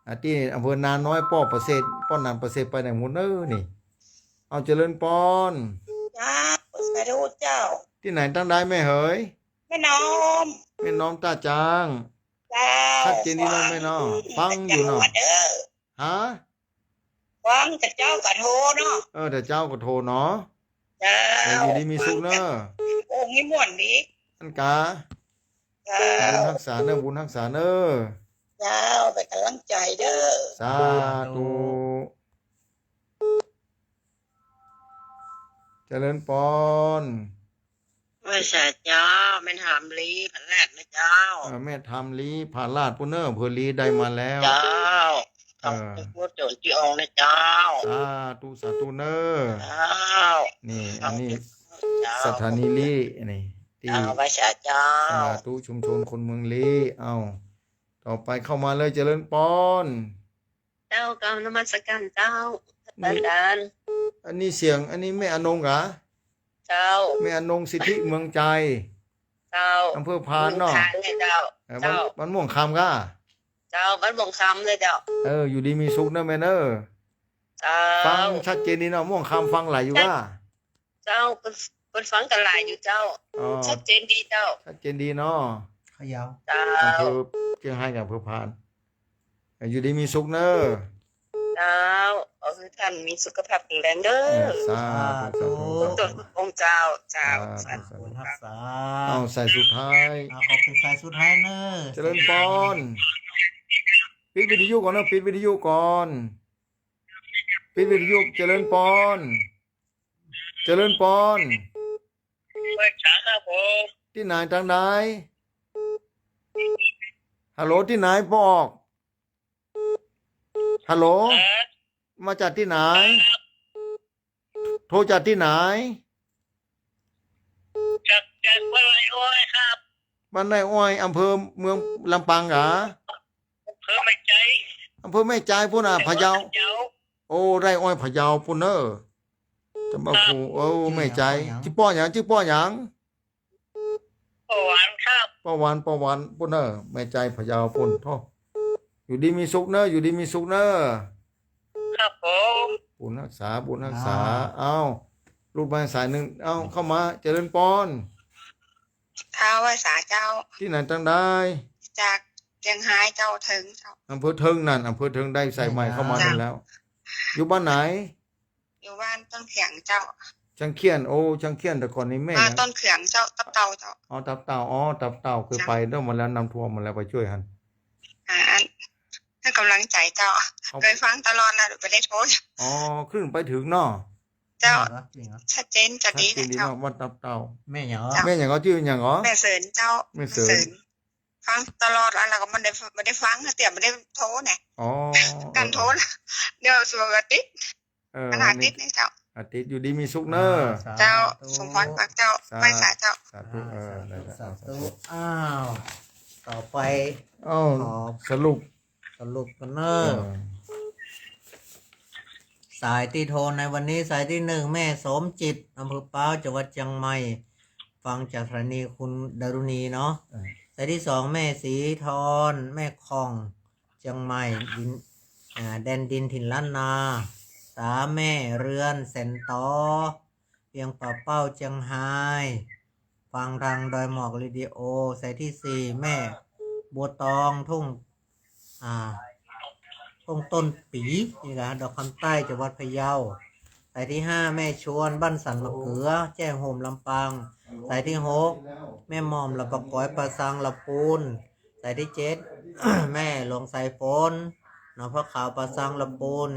อ่ะ ตี้อำเภอนาน้อย ป้อประเสริฐ ป้อหนานประเสริฐไปไหนหมดเนอะนี่ เอาเจริญปอน เจ้า สาธุเจ้า ตี้ไหนตังใดแม่เหย แม่น้อม แม่น้อมต้าจาง เจ้า ชัดเจนดีเนาะแม่เนาะ ฟังอยู่เนาะ เจ้าเด้อ ฮะ ฟังแต่เจ๊าก็โทรเนาะ เออ แต่เจ๊าก็โทรเนาะ เจ้า เออ อยู่ดีมีสุขเนอะ โอ้ มีม่วนดี อันกา เจ้า บุญฮักษาเนอะ บุญฮักษาเนอะ เจ้า เป๋นก๋ำลังใจ๋เด้อ สาธุ เจริญปอน ไหว้สาเจ้า แม่ธรรมลี ผาลาดนะเจ้า เออ แม่ธรรมลี ผาลาดปู๊นเนอะ อำเภอลีได้มาแล้ว เจ้า เออ ขอบคุณครูโจ๋นตี้อองนะเจ้า สาธุ สาธุเนอะ เจ้า นี่ อันนี้ เจ้า สถานีลี นี่ ตี้ เจ้า ไหว้สาเจ้า สาธุ ชุมชนคนเมืองลี เอา ต่อไปเข้ามาเลย เจริญปอน เจ้า กราบนมัสการเจ้า นี่ อาจารย์ อันนี้เสียง อันนี้แม่อนงเหรอ เจ้า แม่อนงสิทธิเมืองใจ เจ้า อำเภอพานเนาะ เมืองพานเนี่ยเจ้า เออ บ้าน เจ้า บ้านม่วงคำก้า เจ้า บ้านม่วงคำเลยเจ้า เออ อยู่ดีมีสุขเนอะแม่เนอะ เจ้า ฟังชัดเจนดีเนาะ ม่วงคำฟังหลายอยู่ก้า เจ้า เปิ้น เปิ้นฟังกั๋นหลายอยู่เจ้า อ๋อ ชัดเจนดีเจ้า ชัดเจนดีเนาะ พะเยา เจ้า อำเภอเจียงไฮ้กับอำเภอพาน อยู่ดีมีสุขเนอะ เจ้า ขอหื้อต้านมีสุขภาพแข็งแรงเด้อ เออ สาธุ สาธุ สาธุ ทุกองค์เจ้า เจ้า สาธุ สาธุ สาธุ บุญฮักษา เอาสายสุดท้าย เอา ขอเป๋นสายสุดท้ายเนอะ เจริญปอน ปิดวิทยุก่อนเนอะ ปิดวิทยุก่อน ปิดวิทยุ เจริญปอน เจริญปอน ไหว้สาครับผม ตี้ไหนตังใด ฮัลโหล ตี้ไหนปอก ฮัลโหล ครับ มาจากตี้ไหน ครับ โทรจากตี้ไหน จาก จากบ้านไร่อ้อยครับ บ้านไร่อ้อย อำเภอเมืองลำปางเหรอ อำเภอแม่ใจ อำเภอแม่ใจปู๊นน่ะ พะเยา พะเยา โอ้ ไร่อ้อยพะเยาปู๊นเนอะ เจ้าพระครู ครับ โอ้ แม่ใจ จื้อหยัง จื้อป้อหยัง จื้อป้อหยัง ป้อหวานครับ ป้อหวาน ป้อหวานปู๊นเนอะ แม่ใจพะเยาปู๊น โธ่ อยู่ดีมีสุขเนอะ อยู่ดีมีสุขเนอะ ครับผม บุญฮักษา บุญฮักษา อ่า เอ้า หลุดมาสายนึ่ง เอ้า เข้ามา เจริญปอน เจ้า ไหว้สาเจ้า ตี้ไหนตังใด จากเจียงไฮ้เจ้า เถิงเจ้า อำเภอเถิงนั่น อำเถิงได้สายใหม่เข้ามา เจ้า นั่นแล้ว อยู่บ้านไหน อยู่บ้านต้นเขียงเจ้า ช้างเขี้ยน โอ้ ช้างเขี้ยน แต่ก่อนนี้แม่ อ่า ยัง ต้นเขียงเจ้า ตับเต่าเจ้า อ๋อ ตับเต่า อ๋อ ตับเต่า เคย เจ้า ไปเนาะ มาแล้ว น้ำท่วมมาแล้ว ไปจ้วยหั้น อ่า อัน หื้อก๋ำลังใจ๋เจ้า เขา เกยฟังตลอดนะ บ่ได้โทร อ๋อ ขึ้นไปเถิงเนาะ เจ้า ชัดเจนจะดี ชัดเจนดี เจ้า เนาะ ว่าตับเต่า แม่หยัง เจ้า แม่หยังก็จื้อหยังก็ แม่เสริญเจ้า แม่เสริญ แม่เสริญ ฟังตลอด แล้วก็บ่ได้ บ่ได้ฟัง เตี้ยบ่ได้โทรเนี่ย อ๋อ กั๋นโทร เดี๋ยวสักอาทิตย์ เออ กั๋นอาทิตย์นี่เจ้า อาทิตย์อยู่ดีมีสุขเน่อ อ่า สาธุ เจ้า สมพรปากเจ้า สาธุ ไหว้สาเจ้า สาธุ เออ สาธุ ได้ๆ สาธุ สาธุ อ้าว ต่อไป อ้าว ขอสรุป สรุปกั๋นเน่อ เออ สายตี้โทรในวันนี้ สายตี้หนึ่ง แม่สมจิต อำเภอป๊าว จังหวัดเจียงใหม่ ฟังจากสถานีคุณดารุณีเนาะ เออ สายตี้สอง แม่ศรีทร แม่ค่อง เจียงใหม่ ดิน อ่า แดนดินถิ่นล้านนา สาม แม่เรือน แสนตอ เวียงป่าเป้า เจียงฮาย ฟังทางดอยหมอกเรดิโอ สายตี้สี่ แม่บัวตอง ทุ่ง อ่า ทุ่งต้นปี๋ นี่นะ ดอกคำใต้ จังหวัดพะเยา สายตี้ห้า แม่ชวน บ้านสันมะเขือ แจ้ห่ม ลำปาง สายตี้หก แม่หม่อม ละปะก๋อย ป่าซาง ละปูน สายตี้เจ็ด แม่หลวงสายฝน หนองผ้าขาว ป่าซาง ละปูน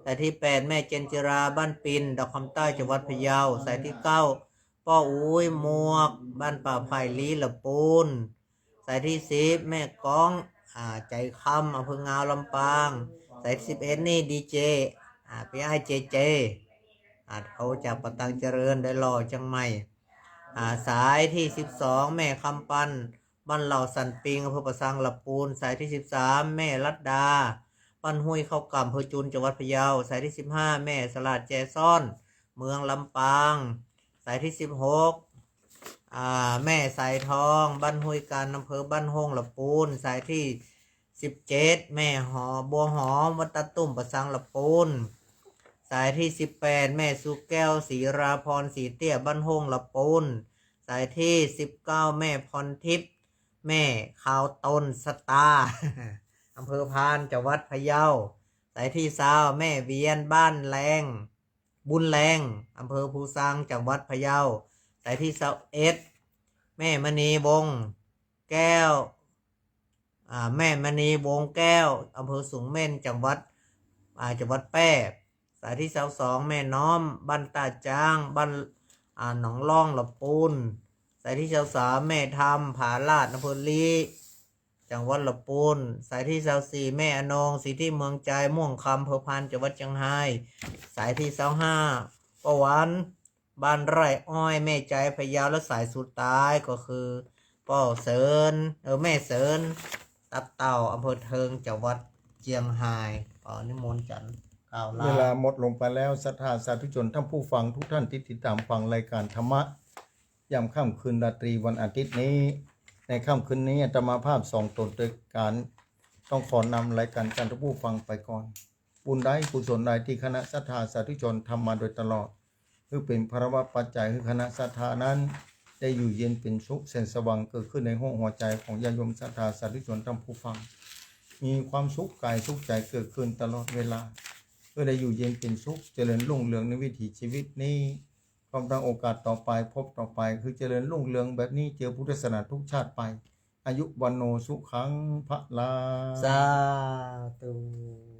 สายตี้แปด แม่เจนจิรา บ้านปิน ดอกคำใต้ จังหวัดพะเยา สายตี้เก้า ป้ออุ๊ย หมวก บ้านป่าไผ่ลี้ ละปูน สายตี้สิบ แม่ก้อง อ่า ใจคำ อำเภองาว ลำปาง สายตี้สิบเอ็ด นี่ดีเจ อ่า ปี้อ้ายเจเจ อ่า โทรจากป่าตางเจริญ ดอยหล่อ เจียงใหม่ อ่า สายตี้สิบสอง แม่คำปัน บ้านเหล่าสันปิง อำเภอป่าซาง ละปูน สายตี้สิบสาม แม่รัตดา บ้านห้วยเข้ากล่ำ อำเภอจุน จังหวัดพะเยา สายตี้สิบห้า แม่สลาด แจซ้อน เมืองลำปาง สายตี้สิบหก อ่า แม่สายทอง บ้านห้วยกัน อำเภอบ้านโฮ่ง ละปูน สายตี้สิบเจ็ด แม่หอม บัวหอม วัดตาตุ่ม ป่าซาง ละปูน สายตี้สิบแปด แม่สุแก้ว ศรีราพร ศรีเตี้ย บ้านโฮ่ง ละปูน สายตี้สิบเก้า แม่พรทิพย์ แม่ขาวตนสตาร์ อำเภอพาน จังหวัดพะเยา สายตี้ซาว แม่เวียน บ้านแลง บุญแลง อำเภอภูซาง จังหวัดพะเยา สายตี้ซาวเอ็ด แม่มณีวงศ์แก้ว อ่า แม่มณีวงศ์แก้ว อำเภอสูงเม่น จังหวัด อ่า จังหวัดแป้ สายตี้ซาวสอง แม่น้อม บ้านต้าจ๊าง บ้าน อ่า หนองล่อง ละปูน สายตี้ซาวสาม แม่ธรรม ผาลาด อำเภอลี้ จังหวัดละปูน สายตี้ซาวสี่ แม่อนง สิทธิเมืองใจ ม่วงคำ อำเภอพาน จังหวัดเจียงฮาย สายตี้ซาวห้า ป้อหวาน บ้านไร่อ้อย แม่ใจ พะเยา และสายสุดท้ายก็คือ ป้อเสิน เออ แม่เสิน ตับเต่า อำเภอเทิง จังหวัดเจียงฮาย ขอนิมนต์ฉันกล่าวลา เวลาหมดลงไปแล้ว ศรัทธาสาธุชนท่านผู้ฟังทุกท่านที่ติดตามฟังรายการธรรมะ ยามค่ำคืนราตรีวันอาทิตย์นี้ ในค่ำคืนนี้อาตมาภาพสองตนด้วยกัน ต้องขอนำรายการท่านผู้ฟังไปก่อน บุญใดกุศลใดที่คณะศรัทธาสาธุชนทำมาโดยตลอด คือเป๋นภาระวะปัจจัยหื้อคณะศรัทธานั้น ได้อยู่เย็นเป๋นสุข แสงสว่างเกิดขึ้นในห้วงหัวใจ๋ของญาติโยมศรัทธาสาธุชนท่านผู้ฟัง มีความสุขกายสุขใจ๋เกิดขึ้นตลอดเวลา เพื่อได้อยู่เย็นเป๋นสุข เจริญรุ่งเรืองในวิถีชีวิตนี้ พร้อมทั้งโอกาสต่อไป ภพต่อไป คือเจริญรุ่งเรืองแบบนี้ เจอพุทธศาสนาทุกชาติไป อายุ วัณโณ สุขัง พลัง สาธุ